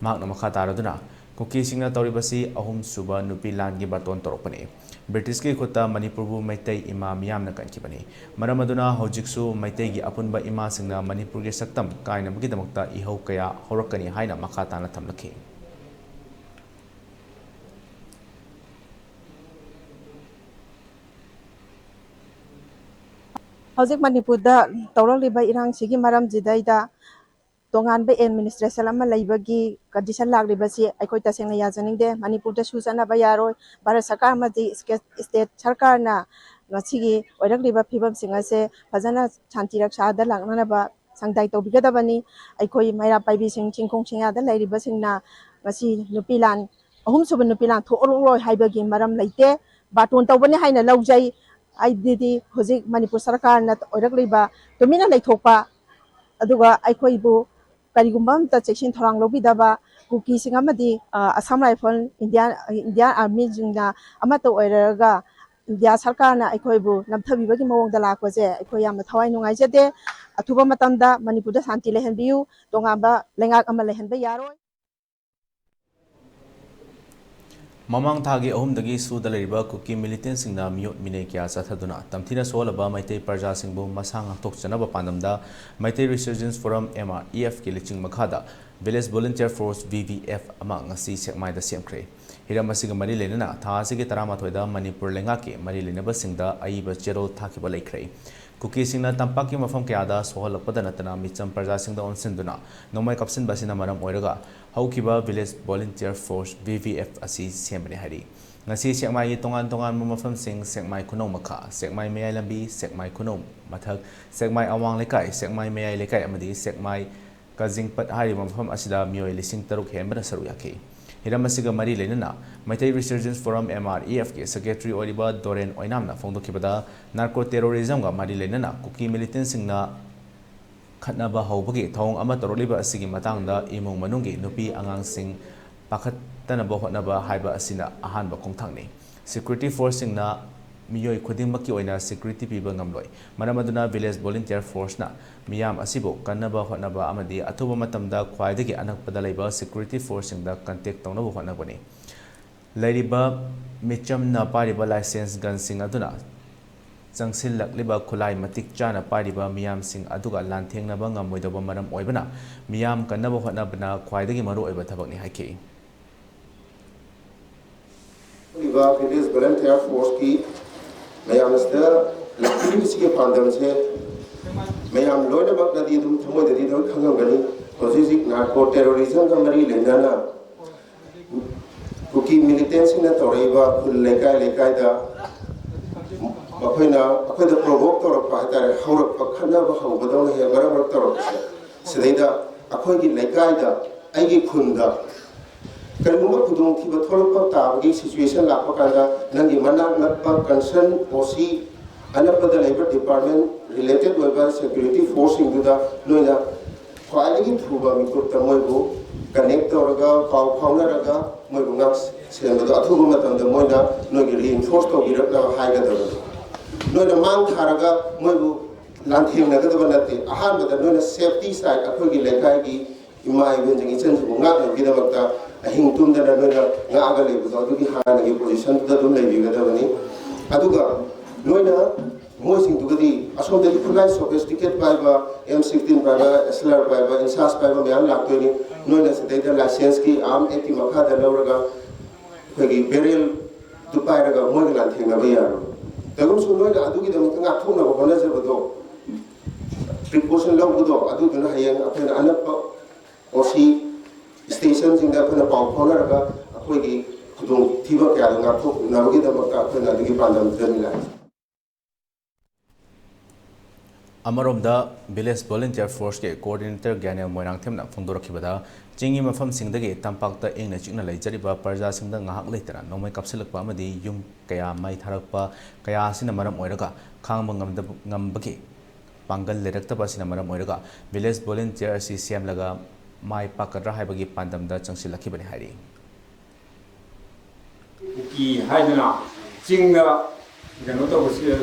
ꯃꯍꯥꯛꯅ ꯃꯈꯥ ꯇꯥꯔꯗꯨꯅ, ꯀꯨꯀꯤꯁꯤꯡꯅ ꯇꯧꯔꯤꯕꯁꯤ ꯑꯍꯨꯝꯁꯨꯕ ꯅꯨꯄꯤ ꯂꯥꯟꯒꯤ ꯕꯥꯇꯣꯟ ꯇꯧꯔꯛꯄꯅꯤ꯫ ꯕ꯭ꯔꯤꯇꯤꯁꯀꯤ ꯈꯨꯠꯇ ꯃꯅꯤꯄꯨꯔꯕꯨ ꯃꯩꯇꯩ ꯏꯃꯥ ꯃꯤꯌꯥꯝꯅ ꯀꯟꯈꯤꯕꯅꯤ꯫ ꯃꯔꯝ ꯑꯗꯨꯅ ꯍꯧꯖꯤꯛꯁꯨ ꯃꯩꯇꯩꯒꯤ ꯑꯄꯨꯟꯕ ꯏꯃꯥꯁꯤꯡꯅ ꯃꯅꯤꯄꯨꯔꯒꯤ ꯁꯛꯇꯝ ꯀꯥꯏꯅꯕꯒꯤꯗꯃꯛꯇ ꯏꯍꯧ ꯀꯌꯥ ꯍꯧꯔꯛꯀꯅꯤ ꯍꯥꯏꯅ ꯃꯈꯥ ꯇꯥꯅ ꯊꯝꯂꯛꯈꯤ꯫ ꯍꯧꯖꯤꯛ ꯃꯅꯤꯄꯨꯔꯗ ꯇꯧꯔꯛꯂꯤꯕ ꯏꯔꯥꯡꯁꯤꯒꯤ ꯃꯔꯝꯁꯤꯗꯩꯗ ꯇꯣꯉꯥꯟꯕ ꯑꯦꯗꯃꯤꯅꯤꯁꯇ꯭ꯔꯦꯁꯟ ꯑꯃ ꯂꯩꯕꯒꯤ ꯀꯟꯗꯤꯁꯟ ꯂꯥꯛꯂꯤꯕꯁꯤ ꯑꯩꯈꯣꯏ ꯇꯁꯦꯡꯅ ꯌꯥꯖꯅꯤꯡꯗꯦ꯫ ꯃꯅꯤꯄꯨꯔꯗꯁꯨ ꯆꯠꯅꯕ ꯌꯥꯔꯣꯏ꯫ ꯚꯥꯔꯠ ꯁꯔꯀꯥꯔ ꯑꯃꯗꯤ ꯏꯁꯀꯦ-, ꯏꯁꯇꯦꯠ ꯁꯔꯀꯥꯔꯅ ꯉꯁꯤꯒꯤ ꯑꯣꯏꯔꯛꯂꯤꯕ ꯐꯤꯕꯝꯁꯤꯡ ꯑꯁꯦ ꯐꯖꯅ ꯁꯥꯟꯇꯤ ꯔꯛꯁꯥꯗ ꯂꯥꯛꯅꯅꯕ ꯁꯪꯗꯥꯏ ꯇꯧꯕꯤꯒꯗꯕꯅꯤ꯫ ꯑꯩꯈꯣꯏ ꯃꯩꯔꯥ ꯄꯥꯏꯕꯤꯁꯤꯡ, ꯆꯤꯡꯈꯣꯡ ꯆꯤꯡꯌꯥꯗ ꯂꯩꯔꯤꯕꯁꯤꯡꯅ ꯉꯁꯤ ꯅꯨꯄꯤ ꯂꯥꯟ, ꯑꯍꯨꯝꯁꯨꯕ ꯅꯨꯄꯤ ꯂꯥꯟ ꯊꯣꯛꯑꯔꯣꯏ ꯍꯥꯏꯕꯒꯤ ꯃꯔꯝ ꯂꯩꯇꯦ꯫ ꯕꯥꯇꯣꯟ ꯇꯧꯕꯅꯤ ꯍꯥꯏꯅ ꯂꯧꯖꯩ꯫ ꯑꯩꯗꯤ ꯍꯧꯖꯤꯛ ꯃꯅꯤꯄꯨꯔ ꯁꯔꯀꯥꯔꯅ ꯑꯣꯏꯔꯛꯂꯤꯕ ꯇꯨꯃꯤꯟꯅ ꯂꯩꯊꯣꯛꯄ, ꯑꯗꯨꯒ ꯑꯩꯈꯣꯏꯕꯨ ꯀꯔꯤꯒꯨꯝꯕ ꯑꯃꯇ ꯆꯦꯛꯁꯤꯟ ꯊꯧꯔꯥꯡ ꯂꯧꯕꯤꯗꯕ ꯀꯨꯀꯤꯁꯤꯡ ꯑꯃꯗꯤ, ꯑ, ꯑꯁꯥꯝ ꯔꯥꯏꯐꯜ, ꯏꯟꯗꯤꯌꯥꯟ, ꯏꯟꯗꯤꯌꯥꯟ ꯑꯥꯔꯃꯤꯁꯤꯡꯅ ꯑꯃꯠꯇ ꯑꯣꯏꯔꯒ ꯏꯟꯗꯤꯌꯥ ꯁꯔꯀꯥꯔꯅ ꯑꯩꯈꯣꯏꯕꯨ ꯅꯝꯊꯕꯤꯕꯒꯤ ꯃꯑꯣꯡꯗ ꯂꯥꯛꯄꯁꯦ ꯑꯩꯈꯣꯏ ꯌꯥꯝꯅ ꯊꯋꯥꯏ ꯅꯨꯡꯉꯥꯏꯖꯗꯦ꯫ ꯑꯊꯨꯕ ꯃꯇꯝꯗ ꯃꯅꯤꯄꯨꯔꯗ ꯁꯥꯟꯇꯤ ꯂꯩꯍꯟꯕꯤꯌꯨ, ꯇꯣꯉꯥꯟꯕ ꯂꯩꯉꯥꯛ ꯑꯃ ꯂꯩꯍꯟꯕ ꯌꯥꯔꯣꯏ꯫ ꯃꯃꯥꯡ ꯊꯥꯒꯤ ꯑꯍꯨꯝꯗꯒꯤ ꯁꯨꯗ ꯂꯩꯔꯤꯕ ꯀꯨꯀꯤ ꯃꯤꯂꯤꯇꯦꯟꯁꯤꯡꯅ ꯃꯤꯑꯣꯠ ꯃꯤꯅꯩ ꯀꯌꯥ ꯆꯠꯊꯗꯨꯅ ꯇꯝꯊꯤꯅ ꯁꯣꯛꯍꯜꯂꯕ ꯃꯩꯇꯩ ꯄ꯭ꯔꯖꯥꯁꯤꯡꯕꯨ ꯃꯁꯥ ꯉꯥꯛꯊꯣꯛꯆꯅꯕ ꯄꯥꯟꯗꯝꯗ Meitei resurgence forum, M R E ꯑꯦꯐꯀꯤ ꯂꯨꯆꯤꯡ ꯃꯈꯥꯗ Village Volunteer Force, V V F, ꯑꯃ ꯉꯁꯤ ꯁꯦꯛꯃꯥꯏꯗ ꯁꯦꯝꯈ꯭ꯔꯦ꯫ ꯍꯤꯔꯝ ꯑꯁꯤꯒ ꯃꯔꯤ ꯂꯩꯅꯅ ꯊꯥ ꯑꯁꯤꯒꯤ ꯇꯔꯥꯃꯥꯊꯣꯏꯗ ꯃꯅꯤꯄꯨꯔ ꯂꯩꯉꯥꯛꯀꯤ ꯃꯔꯤ ꯂꯩꯅꯕꯁꯤꯡꯗ ꯑꯏꯕ ꯆꯦꯔꯣꯜ ꯊꯥꯈꯤꯕ ꯂꯩꯈ꯭ꯔꯦ꯫ ꯀꯨꯀꯤꯁꯤꯡꯅ ꯇꯝꯄꯥꯛꯀꯤ ꯃꯐꯝ ꯀꯌꯥꯗ ꯁꯣꯛꯍꯜꯂꯛꯄꯗ ꯅꯠꯇꯅ ꯃꯤꯆꯝ ꯄ꯭ꯔꯖꯥꯁꯤꯡꯗ ꯑꯣꯟꯁꯤꯟꯗꯨꯅ ꯅꯣꯡꯃꯩ ꯀꯥꯞꯁꯤꯟꯕ ꯑꯁꯤꯅ ꯃꯔꯝ ꯑꯣꯏꯔꯒ ꯍꯧꯈꯤꯕ Village Volunteer Force, V V F, ꯑꯁꯤ ꯁꯦꯝꯕꯅꯤ ꯍꯥꯏꯔꯤ꯫ ꯉꯁꯤ ꯁꯦꯛꯃꯥꯏꯒꯤ ꯇꯣꯉꯥꯟ ꯇꯣꯉꯥꯟꯕ ꯃꯐꯝꯁꯤꯡ, ꯁꯦꯛꯃꯥꯏ ꯈꯨꯅꯧ ꯃꯈꯥ, ꯁꯦꯛꯃꯥꯏ ꯃꯌꯥꯏ ꯂꯝꯕꯤ, ꯁꯦꯛꯃꯥꯏ ꯈꯨꯅꯧ ꯃꯊꯛ, ꯁꯦꯛꯃꯥꯏ ꯑꯋꯥꯡ ꯂꯩꯀꯥꯏ, ꯁꯦꯛꯃꯥꯏ ꯃꯌꯥꯏ ꯂꯩꯀꯥꯏ ꯑꯃꯗꯤ ꯁꯦꯛꯃꯥꯏ ꯀꯖꯤꯡꯄꯠ ꯍꯥꯏꯔꯤꯕ ꯃꯐꯝ ꯑꯁꯤꯗ ꯃꯤꯑꯣꯏ ꯂꯤꯁꯤꯡ ꯇꯔꯨꯛ ꯍꯦꯟꯕꯅ ꯁꯔꯨꯛ ꯌꯥꯈꯤ꯫ ꯍꯤꯔꯝ ꯑꯁꯤꯒ ꯃꯔꯤ ꯂꯩꯅꯅ Meitei resurgence forum, M R E ꯑꯦꯐꯀꯤ ꯁꯦꯀ꯭ꯔꯦꯇꯔꯤ ꯑꯣꯏꯔꯤꯕ ꯗꯣꯔꯦꯟ ꯑꯣꯏꯅꯥꯝꯅ ꯐꯣꯡꯗꯣꯛꯈꯤꯕꯗ, ꯅꯥꯔꯀꯣ ꯇꯦꯔꯣꯔꯤꯖꯝꯒ ꯃꯔꯤ ꯂꯩꯅꯅ ꯀꯨꯀꯤ ꯃꯤꯂꯤꯇꯦꯟꯁꯤꯡꯅ ꯈꯠꯅꯕ ꯍꯧꯕꯒꯤ ꯊꯧꯑꯣꯡ ꯑꯃ ꯇꯧꯔꯛꯂꯤꯕ ꯑꯁꯤꯒꯤ ꯃꯇꯥꯡꯗ ꯏꯃꯨꯡ ꯃꯅꯨꯡꯒꯤ ꯅꯨꯄꯤ ꯑꯉꯥꯡꯁꯤꯡ ꯄꯥꯈꯠꯇꯅꯕ ꯍꯣꯠꯅꯕ ꯍꯥꯏꯕ ꯑꯁꯤꯅ ꯑꯍꯥꯟꯕ ꯈꯣꯡꯊꯥꯡꯅꯤ꯫ ꯁꯦꯀ꯭ꯌꯨꯔꯤꯇꯤ ꯐꯣꯔꯁꯁꯤꯡꯅ ꯃꯤꯑꯣꯏ ꯈꯨꯗꯤꯡꯃꯛꯀꯤ ꯑꯣꯏꯅ ꯁꯦꯀ꯭ꯌꯨꯔꯤꯇꯤ ꯄꯤꯕ ꯉꯝꯂꯣꯏ꯫ ꯃꯔꯝ ꯑꯗꯨꯅ Village Volunteer Forceꯅ ꯃꯤꯌꯥꯝ ꯑꯁꯤꯕꯨ ꯀꯟꯅꯕ ꯍꯣꯠꯅꯕ ꯑꯃꯗꯤ ꯑꯊꯨꯕ ꯃꯇꯝꯗ ꯈ꯭ꯋꯥꯏꯗꯒꯤ ꯑꯅꯛꯄꯗ ꯂꯩꯕ ꯁꯦꯀ꯭ꯌꯨꯔꯤꯇꯤ ꯐꯣꯔꯁꯁꯤꯡꯗ ꯀꯟꯇꯦꯛ ꯇꯧꯅꯕ ꯍꯣꯠꯅꯒꯅꯤ꯫ ꯂꯩꯔꯤꯕ ꯃꯤꯆꯝꯅ ꯄꯥꯏꯔꯤꯕ ꯂꯥꯏꯁꯦꯟꯁ ꯒꯟꯁꯤꯡ ꯑꯗꯨꯅ ꯆꯪꯁꯤꯜꯂꯛꯂꯤꯕ ꯈꯨꯠꯂꯥꯏ ꯃꯇꯤꯛ ꯆꯥꯅ ꯄꯥꯏꯔꯤꯕ ꯃꯤꯌꯥꯝꯁꯤꯡ ꯑꯗꯨꯒ ꯂꯥꯟꯊꯦꯡꯅꯕ ꯉꯝꯃꯣꯏꯗꯧꯕ ꯃꯔꯝ ꯑꯣꯏꯕꯅ, ꯃꯤꯌꯥꯝ ꯀꯟꯅꯕ ꯍꯣꯠꯅꯕꯅ ꯈ꯭ꯋꯥꯏꯗꯒꯤ ꯃꯔꯨꯑꯣꯏꯕ ꯊꯕꯛꯅꯤ ꯍꯥꯏꯈꯤ꯫ ꯍꯥꯏꯔꯤꯕ Village Volunteer Forceꯀꯤ ꯃꯌꯥꯝ ꯑꯁꯤꯗ ꯂꯥꯛꯄꯤꯔꯤꯕꯁꯤꯒꯤ ꯄꯥꯟꯗꯝꯁꯦ ꯃꯌꯥꯝ ꯂꯣꯏꯅꯃꯛꯅꯗꯤ ꯑꯗꯨꯝ ꯊꯃꯣꯏꯗꯗꯤ ꯂꯣꯏ ꯈꯪꯉꯝꯒꯅꯤ꯫ ꯍꯧꯖꯤꯛ ꯍꯧꯖꯤꯛ ꯅꯥꯔꯀꯣ ꯇꯦꯔꯣꯔꯤꯖꯝꯒ ꯃꯔꯤ ꯂꯩꯅꯅ ꯀꯨꯀꯤ ꯃꯤꯂꯤꯇꯦꯟꯁꯤꯡꯅ ꯇꯧꯔꯛꯏꯕ ꯈꯨꯜ ꯂꯩꯀꯥꯏ ꯂꯩꯀꯥꯏꯗ ꯃꯈꯣꯏꯅ ꯑꯩꯈꯣꯏꯗ ꯄ꯭ꯔꯣꯚꯣꯛ ꯇꯧꯔꯛꯄ ꯍꯥꯏꯇꯥꯔꯦ, ꯍꯧꯔꯛꯄ, ꯈꯠꯅꯕ ꯍꯧꯕꯗꯧꯅ ꯍꯦꯛ ꯃꯔꯛ ꯃꯔꯛ ꯇꯧꯔꯛꯄꯁꯦ, ꯁꯤꯗꯩꯗ ꯑꯩꯈꯣꯏꯒꯤ ꯂꯩꯀꯥꯏꯗ, ꯑꯩꯒꯤ ꯈꯨꯟꯗ ꯀꯔꯤꯒꯨꯝꯕ ꯈꯨꯗꯣꯡꯊꯤꯕ ꯊꯣꯛꯂꯛꯄ ꯇꯥꯕꯒꯤ situation ꯂꯥꯛꯄ ꯀꯥꯟꯗ, ꯅꯪꯒꯤ ꯃꯅꯥꯛ ꯅꯛꯄ concern O C, ꯑꯅꯛꯄꯗ ꯂꯩꯕ department related ꯑꯣꯏꯕ security forceꯁꯤꯡꯗꯨꯗ ꯅꯣꯏꯅ ꯈ꯭ꯋꯥꯏꯗꯒꯤ ꯊꯨꯕ ꯃꯤꯀꯨꯞꯇ ꯃꯣꯏꯕꯨ connect ꯇꯧꯔꯒ, ꯄꯥꯎ ꯐꯥꯎꯅꯔꯒ, ꯃꯣꯏꯕꯨ ꯉꯥꯛ ꯁꯦꯟꯕꯗꯣ ꯑꯊꯨꯕ ꯃꯇꯝꯗ ꯃꯣꯏꯅ ꯅꯣꯏꯒꯤ reinforce ꯇꯧꯕꯤꯔꯛꯅꯕ ꯍꯥꯏꯒꯗꯕꯅꯤ꯫ ꯅꯣꯏꯅ ꯃꯥꯡ ꯊꯥꯔꯒ ꯃꯣꯏꯕꯨ ꯂꯥꯟꯊꯦꯡꯅꯒꯗꯕ ꯅꯠꯇꯦ꯫ ꯑꯍꯥꯟꯕꯗ ꯅꯣꯏꯅ safety side, ꯑꯩꯈꯣꯏꯒꯤ ꯂꯩꯀꯥꯏꯒꯤ ꯏꯃꯥ ꯏꯕꯦꯟꯁꯤꯡ ꯏꯆꯟꯁꯤꯡꯕꯨ ꯉꯥꯛꯅꯕꯒꯤꯗꯃꯛꯇ ꯑꯍꯤꯡ ꯇꯨꯝꯗꯅ ꯅꯣꯏꯅ ꯉꯥꯛꯑꯒ ꯂꯩꯕꯗꯣ, ꯑꯗꯨꯒꯤ ꯍꯥꯟꯅꯒꯤ positionꯗꯨꯗ ꯑꯗꯨꯝ ꯂꯩꯕꯤꯒꯗꯕꯅꯤ꯫ ꯑꯗꯨꯒ ꯅꯣꯏꯅ ꯃꯣꯏꯁꯤꯡꯗꯨꯒꯗꯤ ꯑꯁꯣꯝꯗꯒꯤ ꯈꯨꯠꯂꯥꯏ sophisticated ꯄꯥꯏꯕ, M sixteen ꯄꯥꯏꯕ, S L R ꯄꯥꯏꯕ, INSAS ꯄꯥꯏꯕ ꯃꯌꯥꯝ ꯂꯥꯛꯇꯣꯏꯅꯤ꯫ ꯅꯣꯏꯅ ꯁꯤꯗꯩꯗ licenseꯀꯤ, arm actꯀꯤ ꯃꯈꯥꯗ ꯂꯧꯔꯒ ꯑꯩꯈꯣꯏꯒꯤ barrelꯗꯨ ꯄꯥꯏꯔꯒ ꯃꯣꯏꯒ ꯂꯥꯟꯊꯦꯡꯅꯕ ꯌꯥꯔꯣꯏ꯫ ꯇꯧꯕꯇꯕꯨ ꯅꯣꯏꯅ ꯑꯗꯨꯒꯤꯗꯃꯛꯇ ꯉꯥꯛꯊꯣꯛꯅꯕ ꯍꯣꯠꯅꯖꯕꯗꯣ, precaution ꯂꯧꯕꯗꯣ, ꯑꯗꯨꯗꯨꯅ ꯍꯌꯦꯡ ꯑꯩꯈꯣꯏꯅ ꯑꯅꯛꯄ O C stationꯁꯤꯡꯗ ꯑꯩꯈꯣꯏꯅ ꯄꯥꯎ ꯐꯥꯎꯅꯔꯒ ꯑꯩꯈꯣꯏꯒꯤ ꯈꯨꯗꯣꯡꯊꯤꯕ ꯀꯌꯥꯗꯣ ꯉꯥꯛꯊꯣꯛꯅꯕꯒꯤꯗꯃꯛꯇ ꯑꯩꯈꯣꯏꯅ ꯑꯗꯨꯒꯤ ꯄꯥꯟꯗꯝꯗꯨꯗꯅꯤ ꯂꯥꯛꯏ꯫ ꯑꯃꯔꯣꯝꯗ, Village Volunteer Forceꯀꯤ coordinator ꯒ꯭ꯌꯥꯅꯦꯜ ꯃꯣꯏꯔꯥꯡꯊꯦꯝꯅ ꯐꯣꯡꯗꯣꯔꯛꯈꯤꯕꯗ, ꯆꯤꯡꯒꯤ ꯃꯐꯝꯁꯤꯡꯗꯒꯤ ꯇꯝꯄꯥꯛꯇ ꯏꯪꯅ ꯆꯤꯛꯅ ꯂꯩꯖꯔꯤꯕ ꯄ꯭ꯔꯖꯥꯁꯤꯡꯗ ꯉꯥꯏꯍꯥꯛ ꯂꯩꯇꯅ ꯅꯣꯡꯃꯩ ꯀꯥꯞꯁꯤꯜꯂꯛꯄ ꯑꯃꯗꯤ ꯌꯨꯝ ꯀꯌꯥ ꯃꯩ ꯊꯥꯔꯛꯄ ꯀꯌꯥ ꯑꯁꯤꯅ ꯃꯔꯝ ꯑꯣꯏꯔꯒ ꯈꯥꯡꯕ ꯉꯝꯗꯕ, ꯉꯝꯕꯒꯤ ꯄꯥꯡꯒꯜ ꯂꯩꯔꯛꯇꯕ ꯑꯁꯤꯅ ꯃꯔꯝ ꯑꯣꯏꯔꯒ Village Volunteer ꯑꯁꯤ ꯁꯦꯝꯂꯒ ꯃꯥꯏ ꯄꯥꯛꯀꯗ꯭ꯔꯥ ꯍꯥꯏꯕꯒꯤ ꯄꯥꯟꯗꯝꯗ ꯆꯪꯁꯤꯜꯂꯛꯈꯤꯕꯅꯤ ꯍꯥꯏꯔꯤ꯫ ꯀꯨꯀꯤ ꯍꯥꯏꯗꯅ ꯆꯤꯡꯗ ꯀꯩꯅꯣ ꯇꯧꯕꯁꯤ,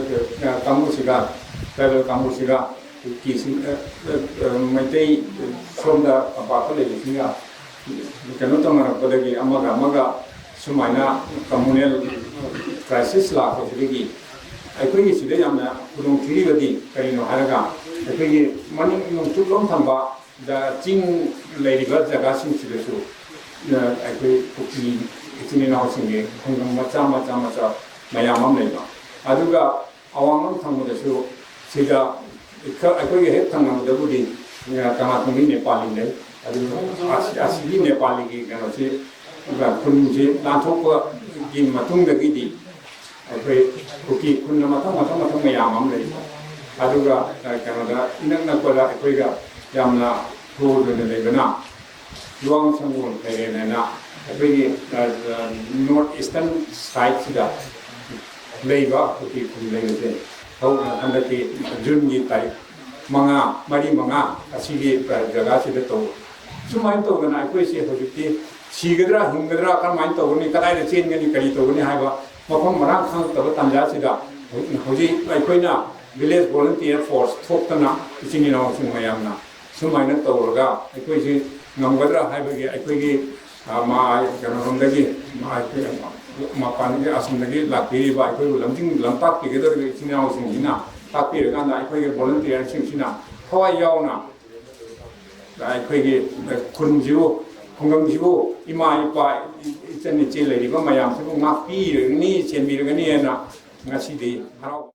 ꯀꯥꯡꯕꯨꯁꯤꯒ, tribal ꯀꯥꯡꯕꯨꯁꯤꯒ ꯀꯨꯀꯤꯁꯤꯡ, ꯃꯩꯇꯩ ꯁꯣꯝꯗ ꯇꯝꯄꯥꯛꯇ ꯂꯩꯕꯁꯤꯡꯒ ꯀꯩꯅꯣ ꯇꯧꯅꯔꯛꯄꯗꯒꯤ ꯑꯃꯒ ꯑꯃꯒ ꯁꯨꯃꯥꯏꯅ communal crisis ꯂꯥꯛꯄꯁꯤꯗꯒꯤ ꯑꯩꯈꯣꯏꯒꯤ ꯁꯤꯗ ꯌꯥꯝꯅ ꯈꯨꯗꯣꯡ ꯊꯤꯔꯤꯕꯗꯤ ꯀꯔꯤꯅꯣ ꯍꯥꯏꯔꯒ, ꯑꯩꯈꯣꯏꯒꯤ ꯃꯅꯤꯡ ꯅꯣꯡꯆꯨꯞꯂꯣꯝ ꯊꯪꯕ ꯗ ꯆꯤꯡ ꯂꯩꯔꯤꯕ ꯖꯒꯥꯁꯤꯡꯁꯤꯗꯁꯨ ꯑꯩꯈꯣꯏ ꯀꯨꯀꯤ ꯏꯆꯤꯟ ꯏꯅꯥꯎꯁꯤꯡꯒꯤ ꯈꯨꯡꯒꯪ ꯃꯆꯥ ꯃꯆꯥ ꯃꯆꯥ ꯃꯌꯥꯝ ꯑꯃ ꯂꯩꯕ, ꯑꯗꯨꯒ ꯑꯋꯥꯡꯂꯣꯝ ꯊꯪꯕꯗꯁꯨ ꯁꯤꯗ ꯑꯩꯈꯣꯏꯒ ꯍꯦꯛ ꯊꯪꯅꯕꯗꯕꯨꯗꯤ ꯀꯪꯂꯥꯇꯣꯡꯕꯤ ꯅꯦꯄꯥꯂꯤ ꯂꯩ꯫ ꯑꯗꯨ ꯑꯁꯤꯒꯤ ꯅꯦꯄꯥꯂꯤꯒꯤ ꯀꯩꯅꯣꯁꯤ ꯈꯨꯟꯁꯤ ꯂꯥꯟꯊꯣꯛꯄꯒꯤ ꯃꯇꯨꯡꯗꯒꯤꯗꯤ ꯑꯩꯈꯣꯏ ꯀꯨꯀꯤ ꯈꯨꯟꯅ ꯃꯊꯪ ꯃꯊꯪ ꯃꯊꯪ ꯃꯌꯥꯝ ꯑꯃ ꯂꯩ꯫ ꯑꯗꯨꯒ ꯀꯩꯅꯣꯗ ꯏꯅꯛ ꯅꯛꯄꯗ ꯑꯩꯈꯣꯏꯒ ꯌꯥꯝꯅ ꯀ꯭ꯂꯣꯖ ꯑꯣꯏꯅ ꯂꯩꯕꯅ ꯂꯨꯋꯥꯡ ꯁꯪꯒꯣꯜ ꯂꯩꯔꯦꯟ ꯍꯥꯏꯅ ꯑꯩꯈꯣꯏꯒꯤ, ꯑ, ꯑ, North Eastern side ꯁꯤꯗ ꯂꯩꯕ ꯀꯨꯀꯤ ꯈꯨꯟ ꯂꯩꯕꯁꯦ ꯍꯧ-, ꯍꯟꯗꯛꯀꯤ June ꯒꯤ ꯇꯥꯔꯤꯛ ꯃꯉꯥ, ꯃꯔꯤ ꯃꯉꯥ ꯑꯁꯤꯒꯤ, ꯑ, ꯖꯒꯥꯁꯤꯗ ꯇꯧꯕ꯫ ꯁꯨꯃꯥꯏꯅ ꯇꯧꯗꯅ ꯑꯩꯈꯣꯏꯁꯦ ꯍꯧꯖꯤꯛꯇꯤ ꯁꯤꯒꯗ꯭ꯔꯥ, ꯍꯤꯡꯒꯗ꯭ꯔꯥ, ꯀꯔꯝꯍꯥꯏꯅ ꯇꯧꯒꯅꯤ, ꯀꯗꯥꯏꯗ ꯆꯦꯟꯒꯅꯤ, ꯀꯔꯤ ꯇꯧꯒꯅꯤ ꯍꯥꯏꯕ ꯃꯐꯝ ꯃꯔꯥꯡ ꯈꯪꯉꯛꯇꯕ ꯇꯥꯟꯖꯥꯁꯤꯗ ꯍꯧꯖꯤꯛ ꯑꯩꯈꯣꯏꯅ Village Volunteer Force ꯊꯣꯛꯇꯅ ꯏꯆꯤꯟ ꯏꯅꯥꯎꯁꯤꯡ ꯃꯌꯥꯝꯅ ꯁꯨꯃꯥꯏꯅ ꯇꯧꯔꯒ ꯑꯩꯈꯣꯏꯁꯤ ꯉꯝꯒꯗ꯭ꯔꯥ ꯍꯥꯏꯕꯒꯤ ꯑꯩꯈꯣꯏꯒꯤ, ꯑ, ꯃꯥ-, ꯀꯩꯅꯣꯔꯣꯝꯗꯒꯤ, ꯃꯥ-, ꯃꯄꯥꯟꯗꯒꯤ ꯑꯁꯣꯝꯗꯒꯤ ꯂꯥꯛꯄꯤꯔꯤꯕ ꯑꯩꯈꯣꯏꯕꯨ ꯂꯝꯖꯤꯡ ꯂꯝꯇꯥꯛꯄꯤꯒꯗꯧꯔꯤꯕ ꯏꯆꯤꯟ ꯏꯅꯥꯎꯁꯤꯡꯁꯤꯅ ꯇꯥꯛꯄꯤꯔꯀꯥꯟꯗ ꯑꯩꯈꯣꯏꯒꯤ volunteer ꯁꯤꯡꯁꯤꯅ ꯊꯋꯥꯏ ꯌꯥꯎꯅ ꯑꯩꯈꯣꯏꯒꯤ ꯈꯨꯟꯁꯤꯕꯨ, ꯈꯨꯡꯒꯪꯁꯤꯕꯨ, ꯏꯃꯥ ꯏꯄꯥ, ꯏꯆꯟ ꯏꯆꯦ ꯂꯩꯔꯤꯕ ꯃꯌꯥꯝꯁꯤꯕꯨ ꯉꯥꯛꯄꯤꯔꯒꯅꯤ, ꯆꯦꯟꯕꯤꯔꯒꯅꯤ ꯍꯥꯏꯅ ꯉꯁꯤꯗꯤ ꯍꯔꯥꯎ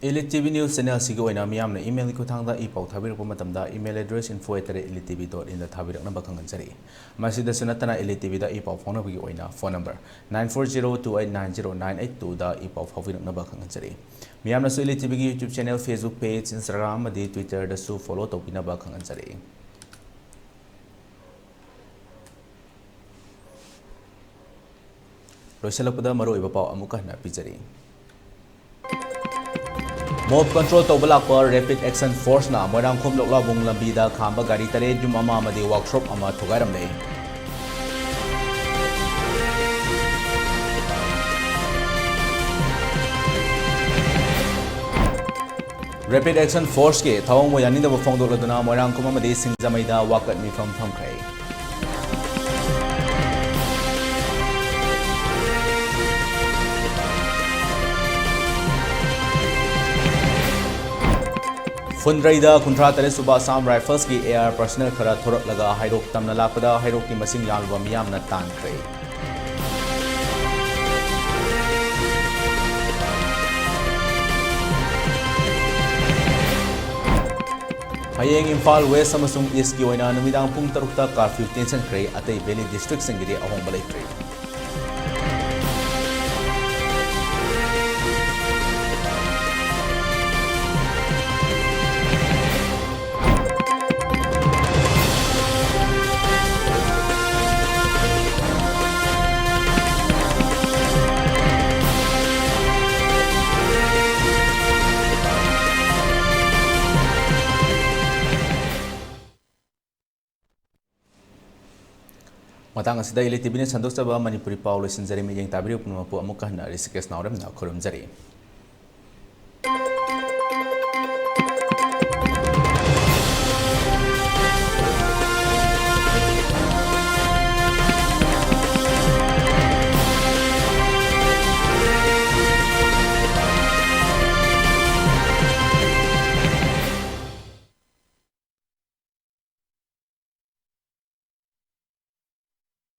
Elite T V News Channel ꯑꯁꯤꯒꯤ ꯑꯣꯏꯅ ꯃꯤꯌꯥꯝꯅ email ꯒꯤ ꯈꯨꯠꯊꯥꯡꯗ ꯏ ꯄꯥꯎ ꯊꯥꯕꯤꯔꯛꯄ ꯃꯇꯝꯗ email address info at the rate elite T V dot in ꯗ ꯊꯥꯕꯤꯔꯛꯅꯕ ꯈꯪꯍꯟꯖꯔꯤ꯫ ꯃꯁꯤꯗꯁꯨ ꯅꯠꯇꯅ Elite T V ꯗ ꯏ ꯄꯥꯎ ꯐꯥꯎꯅꯕꯒꯤ ꯑꯣꯏꯅ phone number nine four zero two eight nine zero nine eight two ꯗ ꯏ ꯄꯥꯎ ꯐꯥꯎꯕꯤꯔꯛꯅꯕ ꯈꯪꯍꯟꯖꯔꯤ꯫ ꯃꯤꯌꯥꯝꯅꯁꯨ Elite T V ꯒꯤ YouTube channel, Facebook page, Instagram ꯑꯃꯗꯤ Twitter ꯗꯁꯨ follow ꯇꯧꯕꯤꯅꯕ ꯈꯪꯍꯟꯖꯔꯤ꯫ ꯂꯣꯏꯁꯤꯜꯂꯛꯄꯗ ꯃꯔꯨꯑꯣꯏꯕ ꯄꯥꯎ ꯑꯃꯨꯛꯀ ꯍꯟꯅ ꯄꯤꯖꯔꯤ꯫ Mob control ꯇꯧꯕ ꯂꯥꯛꯄ Rapid Action Force ꯅ ꯃꯣꯏꯔꯥꯡꯈꯣꯝ ꯂꯣꯛꯂꯥꯕꯨꯡ ꯂꯝꯕꯤꯗ ꯈꯥꯝꯕ ꯒꯥꯔꯤ ꯇꯔꯦꯠ, ꯌꯨꯝ ꯑꯃ ꯑꯃꯗꯤ workshop ꯑꯃ ꯊꯨꯒꯥꯏꯔꯝꯂꯦ꯫ Rapid Action Force ꯀꯤ ꯊꯧꯑꯣꯡꯕꯨ ꯌꯥꯅꯤꯡꯗꯕ ꯐꯣꯡꯗꯣꯛꯂꯗꯨꯅ ꯃꯣꯏꯔꯥꯡꯈꯣꯝ ꯑꯃꯗꯤ ꯁꯤꯡꯖꯃꯩꯗ ꯋꯥꯀꯠ ꯃꯤꯐꯝ ꯊꯝꯈ꯭ꯔꯦ꯫ ꯐꯨꯟꯗ꯭ꯔꯩꯗ ꯀꯨꯟꯊ꯭ꯔꯥ ꯇꯔꯦꯠ ꯁꯨꯕ Assam Rifles ꯀꯤ A R personnel ꯈꯔ ꯊꯣꯔꯛꯂꯒ ꯍꯩꯔꯣꯛ ꯇꯝꯅ ꯂꯥꯛꯄꯗ ꯍꯩꯔꯣꯛꯀꯤ ꯃꯁꯤꯡ ꯌꯥꯝꯂꯕ ꯃꯤꯌꯥꯝꯅ ꯇꯥꯟꯈ꯭ꯔꯦ꯫ ꯍꯌꯦꯡ ꯏꯝꯐꯥꯜ West ꯑꯃꯁꯨꯡ East ꯀꯤ ꯑꯣꯏꯅ ꯅꯨꯃꯤꯗꯥꯡ ꯄꯨꯡ ꯇꯔꯨꯛꯇ curfew ꯇꯦꯟꯁꯤꯟꯈ꯭ꯔꯦ꯫ ꯑꯇꯩ Valley district ꯁꯤꯡꯒꯤꯗꯤ ꯑꯍꯣꯡꯕ ꯂꯩꯇ꯭ꯔꯤ꯫ ꯃꯇꯥꯡ ꯑꯁꯤꯗ ꯏꯂꯤ ꯇꯤꯚꯤꯅ ꯁꯟꯗꯣꯛꯆꯕ ꯃꯅꯤꯄꯨꯔꯤ ꯄꯥꯎ ꯂꯣꯏꯁꯤꯟꯖꯔꯦ꯫ ꯃꯤꯠꯌꯦꯡ ꯇꯥꯕꯤꯔꯤꯕ ꯄꯨꯝꯅꯃꯛꯄꯨ ꯑꯃꯨꯛꯀ ꯍꯟꯅ ꯔꯤꯁꯤꯀꯦꯁ ꯅꯥꯎꯔꯦꯝꯅ ꯈꯨꯔꯨꯝꯖꯔꯤ꯫